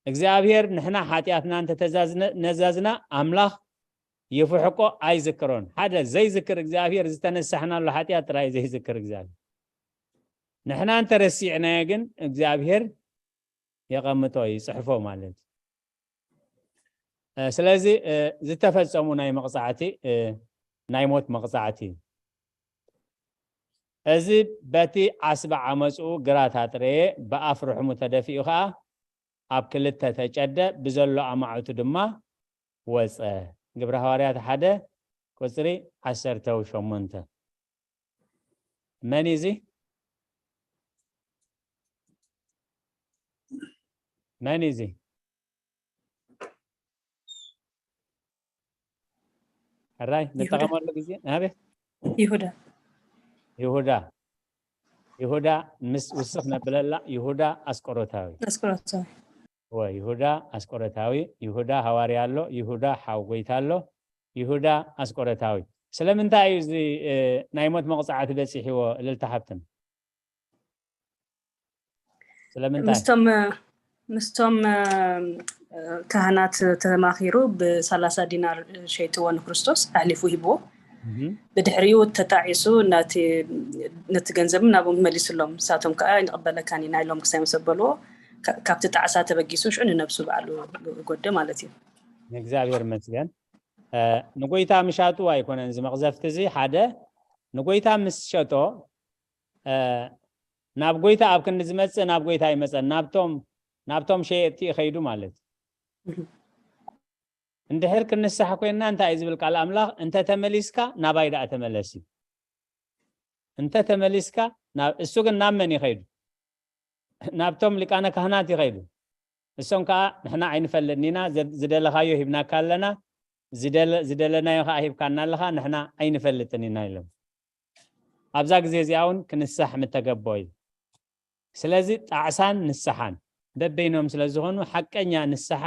እግዚኣብሔር ንሕና ሓጢኣትና እንተተነዛዝና ኣምላኽ ይፍሕቆ ኣይዝክሮን። ሓደ ዘይዝክር እግዚኣብሔር ዝተነሳሕናሉ ሓጢኣት ጥራይ ዘይዝክር እግዚኣብሔር። ንሕና እንተረሲዕናዮ ግን እግዚኣብሔር የቐምጦ፣ ይፅሕፎ ማለት እዩ። ስለዚ ዝተፈጸሙ ናይ መቕጻዕቲ ናይ ሞት መቕጻዕቲ እዩ። እዚ በቲ ዓስቢ ዓመፅኡ ግራት ኣጥረየ፣ ብኣፍ ርሕሙ ተደፊኡ ኸዓ ኣብ ክልተ ተጨደ፣ ብዘሎ ኣማዕቱ ድማ ወፀ። ግብረ ሃዋርያት ሓደ ቁፅሪ ዓሰርተ ሸሞንተ። መን እዩ እዚ? መን እዩ እዚ? ሕራይ ንጠቐመሉ ግዜ ናበይ? ይሁዳ። ይሁዳ። ይሁዳ ምስ ውስኽ ነብለላ፣ ይሁዳ ኣስቆሮታዊ። ኣስቆሮታዊ። እወ፣ ይሁዳ ኣስቆሮታዊ፣ ይሁዳ ሃዋርያ ኣሎ፣ ይሁዳ ሓው ጎይታ ኣሎ፣ ይሁዳ ኣስቆሮታዊ። ስለምንታይ እዩ እዚ ናይ ሞት መቕጻዕቲ በጺሕዎ? እልልታ ሓብትና። ስለምንታይ? ምስቶም ምስቶም ካህናት ተማኺሩ ብሰላሳ ዲናር ሸይጥዎ ንክርስቶስ ኣሕሊፉ ሂብዎ። ብድሕሪኡ ተጣዒሱ ነቲ ገንዘብም ናብኦም መሊስሎም። ንሳቶም ከዓ ይንቕበለካን ኢና ኢሎም ክሳይ ምስ ኣበልዎ ካብቲ ጣዕሳ ተበጊሱ ሽዑ ንነብሱ ባዕሉ ጎደ ማለት እዩ። ንእግዚኣብሔር ይመስገን። ንጎይታ ምሻጡ ኣይኮነን እዚ መቕዘፍቲ እዚ። ሓደ ንጎይታ ምስ ሸጦ ናብ ጎይታ ኣብ ክንዲ ዝመፅእ ናብ ጎይታ ይመፀን ናብቶም ናብቶም ሸየጥቲ ይኸይዱ ማለት እዩ። እንድሕር ክንሳሕ ኮይንና እንታይ እዩ ዝብል ቃል ኣምላኽ? እንተ ተመሊስካ ናባይ ደኣ ተመለስ እዩ። እንተ ተመሊስካ እሱ ግን ናብ መን ይኸይዱ? ናብቶም ሊቃነ ካህናት ይኸይዱ። እሶም ከዓ ንሕና ኣይንፈልጥን ኢና፣ ዝደለኻዮ ሂብናካ ኣለና፣ ዝደለናዮ ከዓ ሂብካና ኣለኻ፣ ንሕና ኣይንፈልጥን ኢና ኢሎም። ኣብዛ ግዜ እዚኣ እውን ክንሳሕ ምተገቦ እዩ። ስለዚ ጣዕሳን ንስሓን በበይኖም ስለ ዝኾኑ ሓቀኛ ንስሓ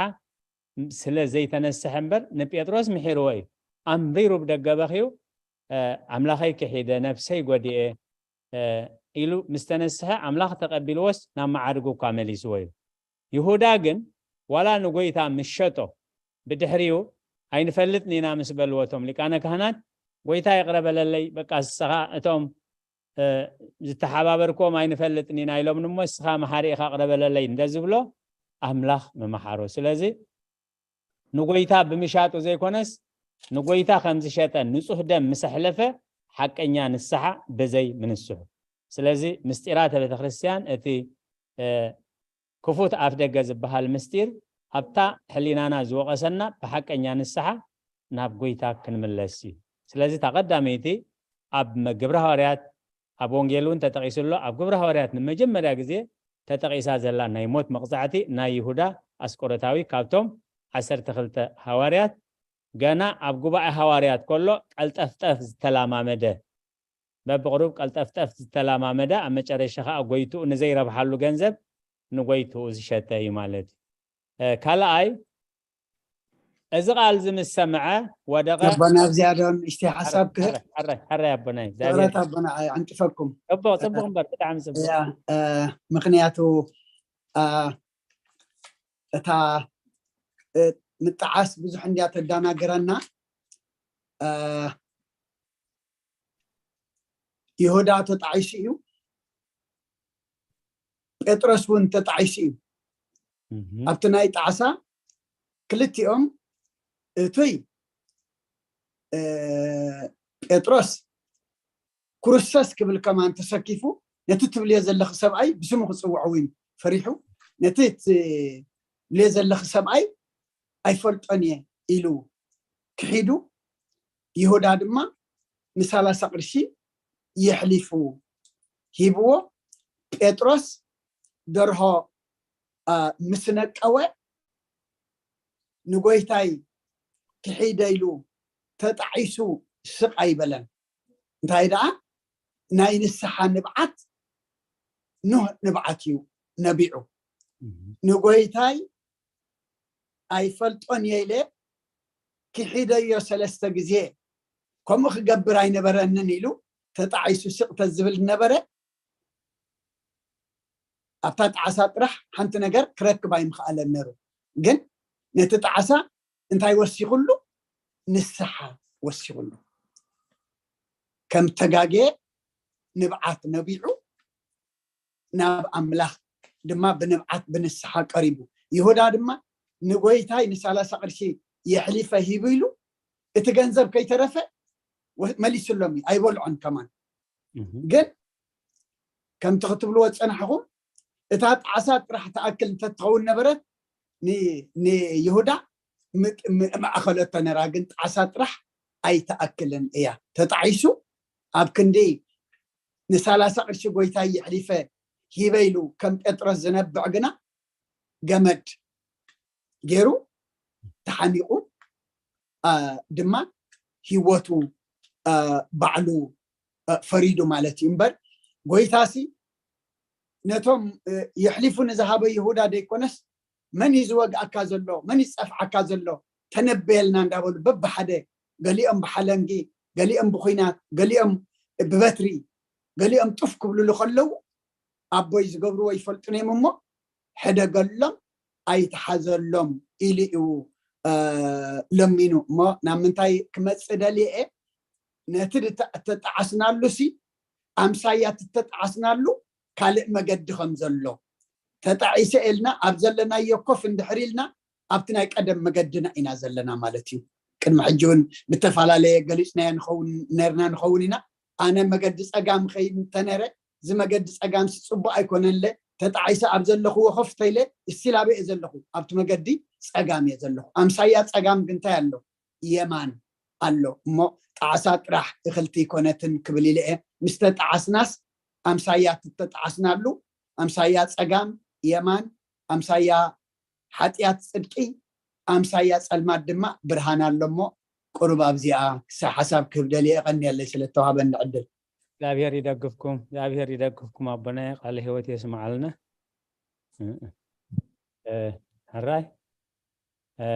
ስለ ዘይተነስሐ እምበር ንጴጥሮስ ምሒርዎ እዩ። ኣምሪሩ ብደገ በኽዩ ኣምላኸይ ክሒደ ነፍሰይ ጎዲኤ ኢሉ ምስ ተነስሐ ኣምላኽ ተቐቢልዎስ ናብ መዓርጉ እኳ መሊስዎ እዩ። ይሁዳ ግን ዋላ ንጎይታ ምስ ሸጦ ብድሕሪኡ ኣይንፈልጥን ኢና ምስ በልዎ እቶም ሊቃነ ካህናት ጎይታ ይቕረ በለለይ በቃ ንስኻ እቶም ዝተሓባበርክዎም ኣይንፈልጥን ኢና ኢሎምኒ እሞ ንስኻ መሓሪ ኢኻ ቅረ በለለይ እንደ ዝብሎ ኣምላኽ ምመሓሮ። ስለዚ ንጎይታ ብምሻጡ ዘይኮነስ ንጎይታ ከም ዝሸጠ ንጹህ ደም ምስ ኣሕለፈ ሓቀኛ ንስሓ ብዘይ ምንስሑ። ስለዚ ምስጢራተ ቤተክርስትያን እቲ ክፉት ኣፍ ደገ ዝበሃል ምስጢር ኣብታ ሕሊናና ዝወቐሰና ብሓቀኛ ንስሓ ናብ ጎይታ ክንምለስ እዩ። ስለዚ እታ ቀዳመይቲ ኣብ ግብረ ሃዋርያት ኣብ ወንጌል እውን ተጠቒሱ ኣሎ። ኣብ ግብረ ሃዋርያት ንመጀመርያ ግዜ ተጠቒሳ ዘላ ናይ ሞት መቕጻዕቲ ናይ ይሁዳ ኣስቆሮታዊ ካብቶም ዓሰርተ ክልተ ሃዋርያት ገና ኣብ ጉባኤ ሃዋርያት ከሎ ቀልጠፍጠፍ ዝተላማመደ በብቕሩብ ቀልጠፍጠፍ ዝተላማመደ ኣብ መጨረሻ ከዓ ጎይትኡ ንዘይረብሓሉ ገንዘብ ንጎይትኡ ዝሸጠ እዩ ማለት እዩ። ካልኣይ እዚ ቃል እዚ ምስ ሰምዐ ወደቐ። ኣቦና ኣብዚኣ ዶ ንእሽተይ ሓሳብ ክህብ? ሕራይ ኣቦናይ ይቕረታ ኣቦና ኣዕንጥፈኩም። ጽቡቕ ጽቡቕ እምበር ብጣዕሚ ጽቡቕ። ምክንያቱ እታ ምጥዓስ ብዙሕ እንድያ ተዳናግረና። ይሁዳ ተጣዒሱ እዩ፣ ጴጥሮስ እውን ተጣዒሱ እዩ። ኣብቲ ናይ ጣዕሳ ክልቲኦም እቱይ ጴጥሮስ ክርስቶስ ክብል ከማን ተሰኪፉ ነቲ ትብልዮ ዘለኺ ሰብኣይ ብስሙ ክፅውዖ እውን ፈሪሑ ነቲ ትብልዮ ዘለኺ ሰብኣይ ኣይፈልጦን እየ ኢሉ ክሒዱ ይሁዳ ድማ ንሳላሳ ቅርሺ የሕሊፉ ሂብዎ። ጴጥሮስ ደርሆ ምስ ነቀወ ንጎይታይ ክሒደ ኢሉ ተጣዒሱ ስቕ ኣይበለን። እንታይ ደኣ ናይ ንስሓ ንብዓት ኖህ ንብዓት እዩ ነቢዑ። ንጎይታይ ኣይፈልጦን እየ ኢለ ክሒደዮ ሰለስተ ግዜ ከምኡ ክገብር ኣይነበረንን ኢሉ ተጣዒሱ ስቕ ተዝብል ነበረ ኣብታ ጣዕሳ ጥራሕ ሓንቲ ነገር ክረክብ ኣይምኽኣለን ነሩ። ግን ነቲ ጣዕሳ እንታይ ወሲኽሉ? ንስሓ ወሲኽሉ። ከም ተጋግየ ንብዓት ነቢዑ ናብ ኣምላኽ ድማ ብንብዓት ብንስሓ ቀሪቡ። ይሁዳ ድማ ንጎይታይ ንሳላሳ ቅርሺ የሕሊፈ ሂቡ ኢሉ እቲ ገንዘብ ከይተረፈ ወ- መሊሱሎም እዩ፣ ኣይበልዖን ከማን። ግን ከምቲ ክትብልዎ ዝፀናሕኹም እታ ጣዕሳ ጥራሕ ትኣክል እንተትኸውን ነበረት ን- ንይሁዳ ምጥ- ም- ማእኸለቶ ነራ፣ ግን ጣዕሳ ጥራሕ ኣይትኣክልን እያ። ተጣዒሱ ኣብ ክንዲ ንሳላሳ ቅርሺ ጎይታይ የሕሊፈ ሂበ ኢሉ ከም ጴጥሮስ ዝነብዕ ግና ገመድ ገይሩ ተሓኒቑ ድማ ሂወቱ ባዕሉ ፈሪዱ ማለት እዩ። እምበር ጎይታሲ ነቶም የሕሊፉ ንዝሃበ ይሁዳ ደይኮነስ መን እዩ ዝወግኣካ ዘሎ፣ መን እዩ ዝፀፍዓካ ዘሎ ተነበየልና እንዳበሉ በብሓደ ገሊኦም ብሓለንጊ፣ ገሊኦም ብኩናት፣ ገሊኦም ብበትሪ፣ ገሊኦም ጡፍ ክብልሉ ከለዉ ኣቦይ ዝገብርዎ ይፈልጡን እዮም እሞ ሕደገሎም ኣይትሓዘሎም ኢሉ እዩ ለሚኑ። እሞ ናብ ምንታይ ክመፅእ ደልየ ነቲ እተጠዓስናሉ ሲ ኣምሳያ እተጠዓስናሉ ካልእ መገዲ ከም ዘሎ ተጣዒሰ ኢልና ኣብ ዘለናዮ ኮፍ እንድሕር ኢልና ኣብቲ ናይ ቀደም መገድና ኢና ዘለና ማለት እዩ። ቅድሚ ሕጂ እውን ብተፈላለየ ገሊፅናዮ ንኸውን ነርና ንኸውን ኢና። ኣነ መገዲ ፀጋም ከይድ እንተነረ እዚ መገዲ ፀጋም ሲ ፅቡቅ ኣይኮነለ ተጣዒሰ ኣብ ዘለኽዎ ኮፍ ተይለ እስቲል ኣበይ እየ ዘለኹ ኣብቲ መገዲ ፀጋም እየ ዘለኹ። ኣምሳያ ፀጋም ግን እንታይ ኣሎ? የማን ኣሎ እሞ ጣዕሳ ጥራሕ እኽልቲ ኣይኮነትን ክብል ኢለ እየ። ምስ ተጣዓስናስ ኣምሳያ እተጣዓስናሉ ኣምሳያ ፀጋም የማን ኣምሳያ ሓጢኣት ፅድቂ ኣምሳያ ፀልማት ድማ ብርሃን ኣሎ እሞ ቁሩብ ኣብዚኣ ክሳ ሓሳብ ክህብ ደልየ። የቐንየለይ ስለ እተዋህበኒ ዕድል። እግዚኣብሔር ይደግፍኩም፣ እግዚኣብሔር ይደግፍኩም ኣቦናይ፣ ቃለ ህይወት የስምዓልና። እ፣ እ፣ ሕራይ፣ እ፣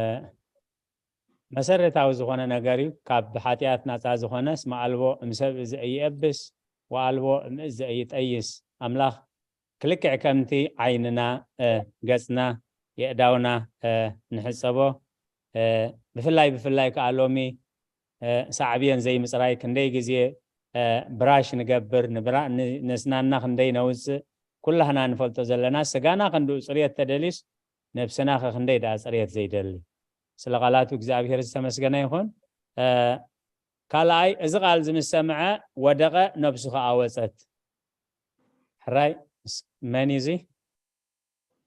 መሰረታዊ ዝኾነ ነገር እዩ። ካብ ሓጢኣት ናፃ ዝኾነስ መኣልቦ እምሰብ ዘእይኤብስ ወኣልቦ እምእዝ ዘእይጠይስ ኣምላኽ ክልክዕ ከምቲ ዓይንና፣ እ፣ ገጽና፣ የእዳውና፣ እ፣ ንሕጸቦ፣ እ፣ ብፍላይ፣ ብፍላይ ከኣ ሎሚ፣ እ፣ ሳዕብየን ዘይምጽራይ ክንደይ ግዜ፣ እ፣ ብራሽ ንገብር፣ ንብራ-፣ ን-፣ ነስናና ክንደይ ነውጽእ፣ ኩላህና ንፈልጦ ዘለና፣ ስጋና ክንድኡ ጽርየት ተደልዩስ፣ ነብስና ከ ክንደይ ደኣ ጽርየት ዘይደሊ። ስለ ቃላቱ እግዚኣብሔር ዝተመስገነ ይኹን። እ፣ ካልኣይ፣ እዚ ቃል እዚ ምስ ሰምዐ ወደቐ፣ ነብሱ ከኣ ወጸት። ሕራይ፣ ስ-፣ መን እዩ እዚ?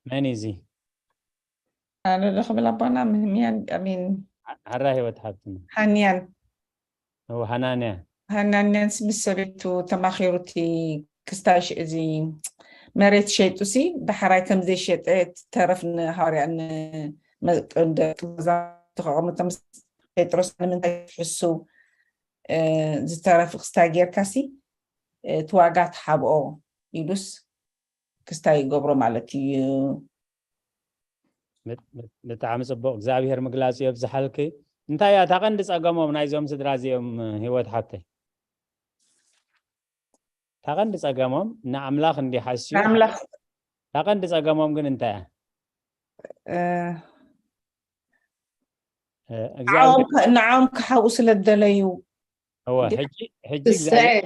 መን እዩ እዚ? ኣነ ዶ ክብል ኣቦና ምህምያን፣ I mean፣ ሓ-፣ ሓራ ህይወት ሓብትና። ሃንያን። እዎ፣ ሃናንያ። ሃናንያን ምስ ሰበይቱ ተማኺሩ እቲ ክስታይ ሽ-፣ እዚ መሬት ሸይጡ ሲ ዳሕራይ ከም ዘይሸጠ እቲ ተረፍ ንሃዋርያ ን-፣ መ-፣ ደቂ መዛሙርቲ ከቐምጦም ስ-፣ ጴጥሮስ ንምንታይ ትሕሱ፣ እ፣ ዝተረፍ ክስታይ ጌርካ ሲ፣ እ፣ እቲ ዋጋ ትሓብኦ ኢሉስ ክስታይ ይገብሮ ማለት እዩ። ብጣዕሚ ጽቡቕ፣ እግዚኣብሔር ምግላጹ የብዝሓልኪ። እንታይ እያ እታ ቀንዲ ጸገሞም ናይዞም ስድራ እዚኦም፣ ህይወት ሓብተይ? እታ ቀንዲ ጸገሞም ንኣምላኽ እንዲሓስዩ፣ ንኣምላኽ። እታ ቀንዲ ጸገሞም ግን እንታይ እያ? እ፣ እ፣ እግዚኣብሔር ንዓኦም ከ-፣ ንዓኦም ክሓብኡ ስለ ዝደለዩ። እወ፣ ግን ሕጂ፣ ሕጂ ስስዐ። እግዚኣብሔር፣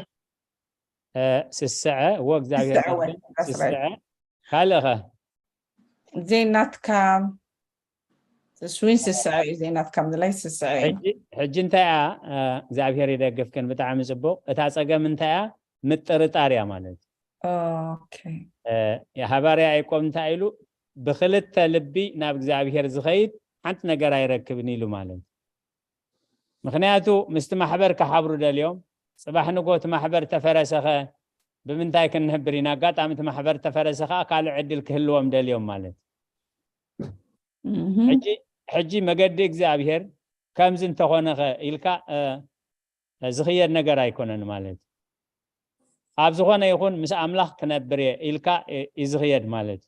እ፣ ስስዐ፣ እወ፣ እግዚኣብሔር ስስዐ፣ እወ፣ ይመስገን፣ that's right። ስስዐ። ካልእ ኸ? ዘይናትካ፣ ስዊን ስስዐ እዩ፣ ዘይናትካ ምድላይ ስስዐ እዩ። ሕጂ፣ ሕጂ እንታይ እያ፣ እ፣ እግዚኣብሔር ይደግፍክን፣ ብጣዕሚ ጽቡቕ። እታ ጸገም እንታይ እያ? ምጥርጣር እያ ማለት እዩ። ኦኬ። እ፣ ሃባርያ ያዕቆብ እንታይ ኢሉ? ብኽልተ ልቢ ናብ እግዚኣብሔር ዝኸይድ ሓንቲ ነገር ኣይረክብን ኢሉ ማለት እዩ። ምኽንያቱ ምስቲ ማሕበር ክሓብሩ ደልዮም፣ ጽባሕ ንጎ እቲ ማሕበር ተፈረሰኸ ብምንታይ ክንነብር ኢና? ኣጋጣሚ እቲ ማሕበር ተፈረሰ ከኣ ካልእ ዕድል ክህልዎም ደልዮም ማለት። እህ። ሕጂ፣ ሕጂ መገዲ እግዚኣብሔር ከምዚ እንተኾነኸ ኢልካ፣ እ፣ ዝኽየድ ነገር ኣይኮነን ማለት። ኣብ ዝኾነ ይኹን ምስ ኣምላኽ ክነብር እየ ኢልካ፣ እ፣ እዩ ዝኽየድ ማለት።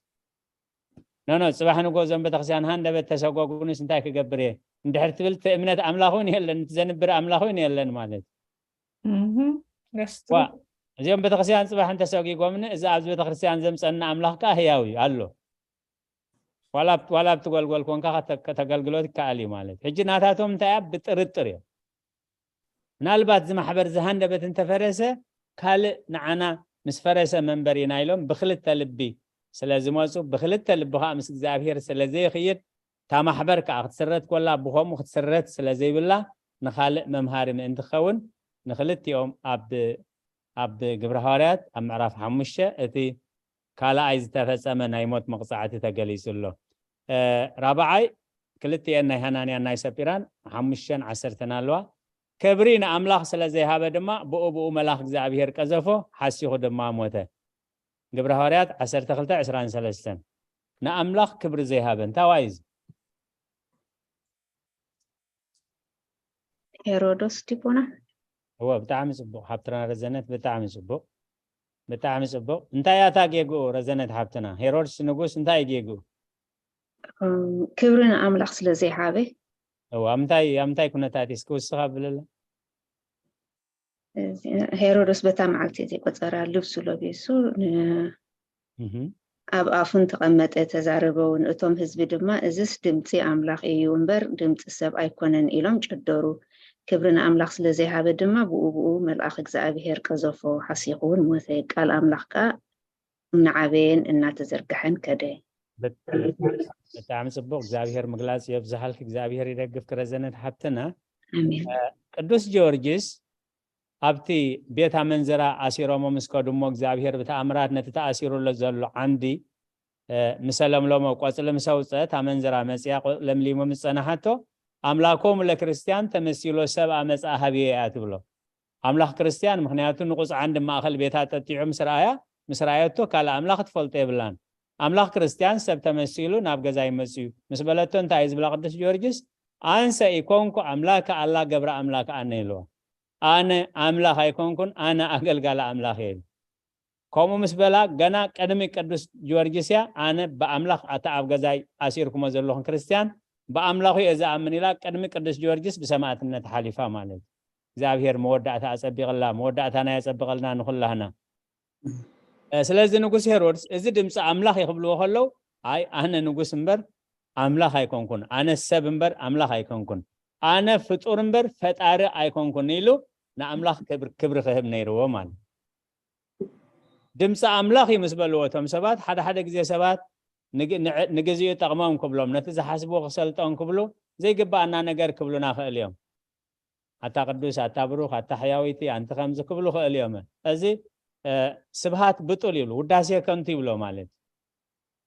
ኖ፣ ኖ፣ ጽባሕ ንጎ እዞም ቤተክርስትያን ሃንደበት ተሰጓጉንስ እንታይ ክገብር እየ እንድሕር ትብል፣ እቲ እምነት ኣምላኽ እውን የለን፣ እቲ ዘንብር ኣምላኽ እውን የለን ማለት። እህ፣ that's true። ዋ፣ እዚኦም ቤተክርስትያን ጽባሕ እንተሰጊጎምኒ፣ እዚ ኣብዚ ቤተክርስትያን ዘምጸና ኣምላኽ ከኣ ህያው እዩ ኣሎ። ዋላ ኣብ-፣ ዋላ ኣብቲ ጓልጓል ኮንካ ከተ-፣ ከተገልግሎ ትከኣል እዩ ማለት። ሕጂ ናታቶም እንታይ እያ? ብጥርጥር እዮም። ምናልባት እዚ ማሕበር እዚ ሃንደበት እንተፈረሰ፣ ካልእ ንዓና ምስ ፈረሰ መንበር ኢና ኢሎም ብክልተ ልቢ ስለ ዝመፁ፣ ብክልተ ልቢ ከዓ ምስ እግዚኣብሔር ስለ ዘይኽይድ፣ እታ ማሕበር ከዓ ክትስረት ኮላ ብከምኡ ክትስረት ስለ ዘይብላ፣ ንኻልእ መምሃሪ ምእንቲ ክኸውን፣ ንክልቲኦም ኣብ ኣብ ግብረ ሃዋርያት ኣብ ምዕራፍ ሓሙሽተ እቲ ካልኣይ ዝተፈጸመ ናይ ሞት መቕጻዕቲ ተገሊጹ ኣሎ። ራብዓይ፣ ክልቲኤን ናይ ሃናንያን ናይ ሰጲራን ሓሙሽተን ዓሰርተን ኣለዋ። ክብሪ ንኣምላኽ ስለ ዘይሃበ ድማ ብኡ ብኡ መልኣኽ እግዚኣብሔር ቀዘፎ፣ ሓሲኹ ድማ ሞተ። ግብረ ሃዋርያት ዓሰርተ ክልተ ዕስራን ሰለስተን። ንኣምላኽ ክብሪ ዘይሃበ እንታይ ዋይ እዚ? ሄሮዶስ ዲቦና። እወ፣ ብጣዕሚ ጽቡቕ ሓብትና ረዘነት፣ ብጣዕሚ ጽቡቕ፣ ብጣዕሚ ጽቡቕ። እንታይ እያ እታ ጌግኡ ረዘነት ሓብትና? ሄሮድስ ንጉስ እንታይ እዩ ጌግኡ? እም፣ ክብሪ ንኣምላኽ ስለ ዘይሃበ። እወ፣ ኣብ ምንታይ፣ ኣብ ምንታይ ኩነታት እዩ? እስኪ ውስኽ ኣብለላ። ሄሮዶስ በታ መዓልቲ ዘይቆጸራ ልብሱ ለቢሱ ን- እህም። ኣብ ኣፉን ተቐመጠ፣ ተዛረበውን። እቶም ህዝቢ ድማ፣ "እዝስ ድምጺ ኣምላኽ እዩ እምበር ድምጺ ሰብ ኣይኮነን" ኢሎም ጨደሩ። ክብሪ ንኣምላኽ ስለ ዘይሃበ ድማ፣ ብኡ ብኡ መልኣኽ እግዚኣብሄር ቀዘፎ፣ ሓሲኹ እውን ሞተ። ቃል ኣምላኽ ከኣ እናዓበየን እናተዘርግሐን ከደ። ብጣዕሚ ጽቡቕ። እግዚኣብሄር ምግላጽ የብዝሓልኪ፣ እግዚኣብሄር ይደግፍኪ ረዘነት ሓብትና። ኣሜን። ቅዱስ ጊዮርጊስ ኣብቲ ቤት ኣመንዝራ ኣሲሮሞ ምስ ከዱ እሞ እግዚኣብሄር ብተኣምራት ነቲ ተኣሲሩሉ ዘሎ ዓንዲ፣ እ፣ ምሰ ለምለሞ ቆጽሊ ምስ ኣውጸት ኣመንዝራ መጽያ ቆ-፣ ለምሊሙ ምስ ጸናሓቶ ኣምላኮሙ ለክርስትያን ተመሲሎ ሰብ ኣመጽኣ ሃብየ እያ ትብሎ። ኣምላኽ ክርስትያን ምኽንያቱ ንቑጽ ዓንዲ ማእኸል ቤታ ጠጢዑ ምስ ረኣያ፣ ምስ ረኣየቶ ካልእ ኣምላኽ ትፈልጦ የብላን። ኣምላኽ ክርስትያን ሰብ ተመሲሉ ናብ ገዛይ መጽዩ ምስ በለቶ እንታይ እዩ ዝብላ ቅዱስ ጊዮርጊስ? "ኣንሰ ኢኮንኩ ኣምላከ ኣላ ገብረ ኣምላክ ኣነ" ኢልዋ። "ኣነ ኣምላኽ ኣይኮንኩን፣ ኣነ ኣገልጋሊ ኣምላኽ እየ" ኢሉ። ከምኡ ምስ በላ ገና ቅድሚ ቅዱስ ጊዮርጊስ እያ፣ "ኣነ ብኣምላኽ ኣታ ኣብ ገዛይ ኣሲርኩሞ ዘለኹም ክርስትያን ብኣምላኹ እየ ዝኣምን" ኢላ ቅድሚ ቅዱስ ጊዮርጊስ ብሰማእትነት ሓሊፋ ማለት እዩ። እግዚኣብሔር መወዳእታ ኣጸቢቕላ፣ መወዳእታና የጸብቐልና ንኹላህና። እ፣ ስለዚ ንጉስ ሄሮድስ እዚ ድምፂ ኣምላኽ እዩ ክብልዎ ከለዉ፣ "ኣይ ኣነ ንጉስ እምበር ኣምላኽ ኣይኮንኩን፣ ኣነ ሰብ እምበር ኣምላኽ ኣይኮንኩን፣ ኣነ ፍጡር እምበር ፈጣሪ ኣይኮንኩን" ኢሉ ንኣምላኽ ክብር-፣ ክብሪ ክህብ ነይርዎ ማለት እዩ። ድምፂ ኣምላኽ እዩ ምስ በልዎ እቶም ሰባት፣ ሓደ ሓደ ግዜ ሰባት ንግ-፣ ንዕ-፣ ንግዚኡ ጠቕሞም ክብሎም፣ ነቲ ዝሓስብዎ ክሰልጦም ክብሉ ዘይግባኣና ነገር ክብሉና ክእል እዮም። "ኣታ ቅዱስ፣ ኣታ ብሩኽ፣ ኣታ ሕያዊቲ፣ ኣንቲ ከምዚ" ክብሉ ክእል እዮም። እዚ፣ እ፣ ስብሃት ብጡል ይብሉ፣ ውዳሴ ከንቱ ይብሎ ማለት እዩ።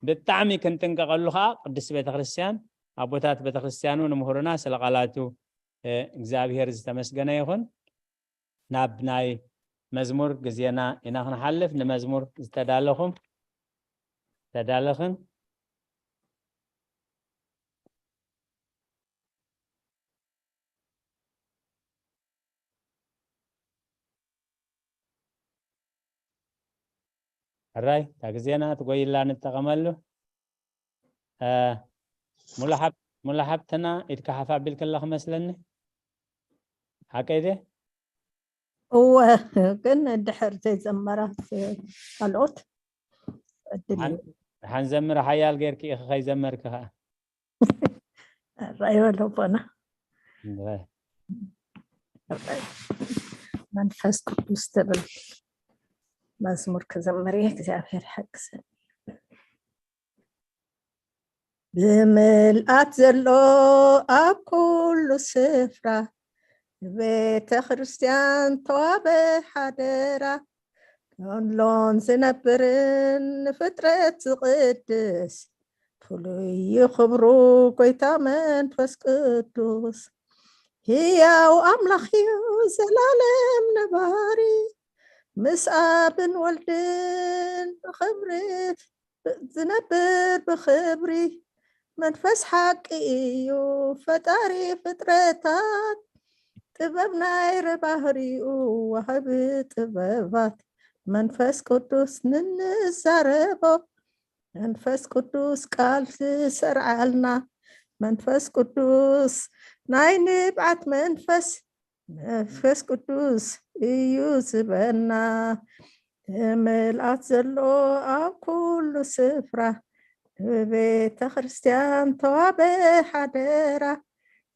ብጣዕሚ ክንጥንቀቐሉ ከዓ ቅድስቲ ቤተክርስትያን፣ ኣቦታት ቤተክርስትያን እውን ምሁርና ስለ ቃላቱ፣ እ፣ እግዚኣብሔር ዝተመስገነ ይኹን። ናብ ናይ መዝሙር ግዜና ኢና ክንሓልፍ። ንመዝሙር ዝተዳለኹም፣ ተዳለኽን? ሕራይ፣ እታ ግዜና ትጎይላ ንጠቐመሉ። እ፣ ሙሉ ሓብ-፣ ሙሉ ሓብትና ኢድካ ሓፍ ኣቢልክላ ክመስለኒ። ሓቀይ ድየ? እወ፣ ግን ድሕር ዘይዘመራት ካልኦት ዕድል እዩ። ሓን-፣ ሓንዘምር ሓያል ጌርኪ ኢኺ ከይዘመርኪ ኸዓ። ራይ በሎ ኣቦና። እወ። መንፈስ ቅዱስ ትብል መዝሙር ክዘምር እየ። እግዚኣብሔር ይሓግዘኒ። ብምልኣት ዘሎ ኣብ ኩሉ ስፍራ፣ ቤተ ክርስቲያን ተዋበ ሓደራ። ዘሎን ዝነብርን ንፍጥረት ዝቕድስ፣ ፍሉይ እዩ ክብሩ ጎይታ መንፈስ ቅዱስ። ህያው ኣምላኽ እዩ ዘላለም ነባሪ፣ ምስ ኣብን ወልድን ብኽብሪ ዝነብር ብኽብሪ። መንፈስ ሓቂ እዩ ፈጣሪ ፍጥረታት፣ ጥበብ ናይረ ባህሪኡ ዋህቢ ጥበባት። መንፈስ ቅዱስ ንንዛረቦ፣ መንፈስ ቅዱስ ቃል ዝሰርዓልና፣ መንፈስ ቅዱስ ናይ ንብዓት መንፈስ፣ መንፈስ ቅዱስ እዩ ዝበና። ብምልኣት ዘሎ ኣብ ኩሉ ስፍራ፣ ንቤተ ክርስቲያን ተዋበ ሓደራ።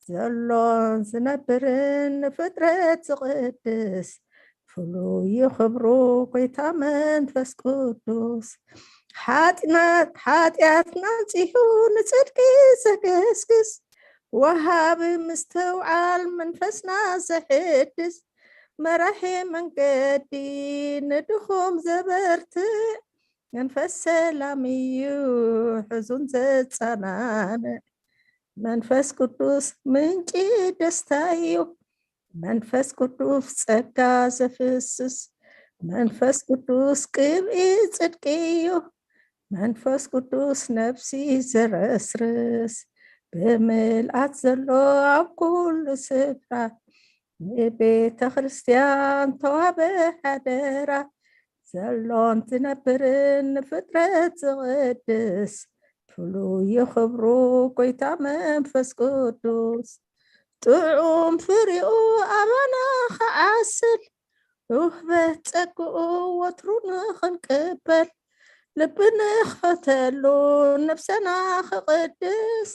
ዘሎን ዝነብርን ንፍጥረት ዝቕድስ፣ ፍሉይ እዩ ክብሩ ጎይታ መንፈስ ቅዱስ። ሓጢኣትና ኣንጺሁ ንጽድቂ ዘገስግስ፣ ወሃቢ ምስትውዓል መንፈስና ዘሕድስ፣ መራሒ መንገዲ ንድኹም ዘበርትዕ፣ መንፈስ ሰላም እዩ ሕዙን ዘጸናንዕ። መንፈስ ቅዱስ ምንጪ ደስታ እዩ። መንፈስ ቅዱስ ጸጋ ዘፍስስ፣ መንፈስ ቅዱስ ቅብኢ ጽድቂ እዩ። መንፈስ ቅዱስ ነፍሲ ዘረስርስ፣ ብምልኣት ዘሎ ኣብ ኩሉ ስፍራ፣ ንቤተ ክርስቲያን ተዋበ ሓደራ፣ ዘሎን ዝነብርን ንፍጥረት ዝቕድስ፣ ፍሉይ ክብሩ ጎይታ መንፈስ ቅዱስ። ጥዑም ፍሪኡ ኣባና ክዓስል፣ ውህበት ጸግኡ ወትሩ ንኽንቅበል፣ ልቢ ንኽፈተሉ ነብሰና ክቕድስ፣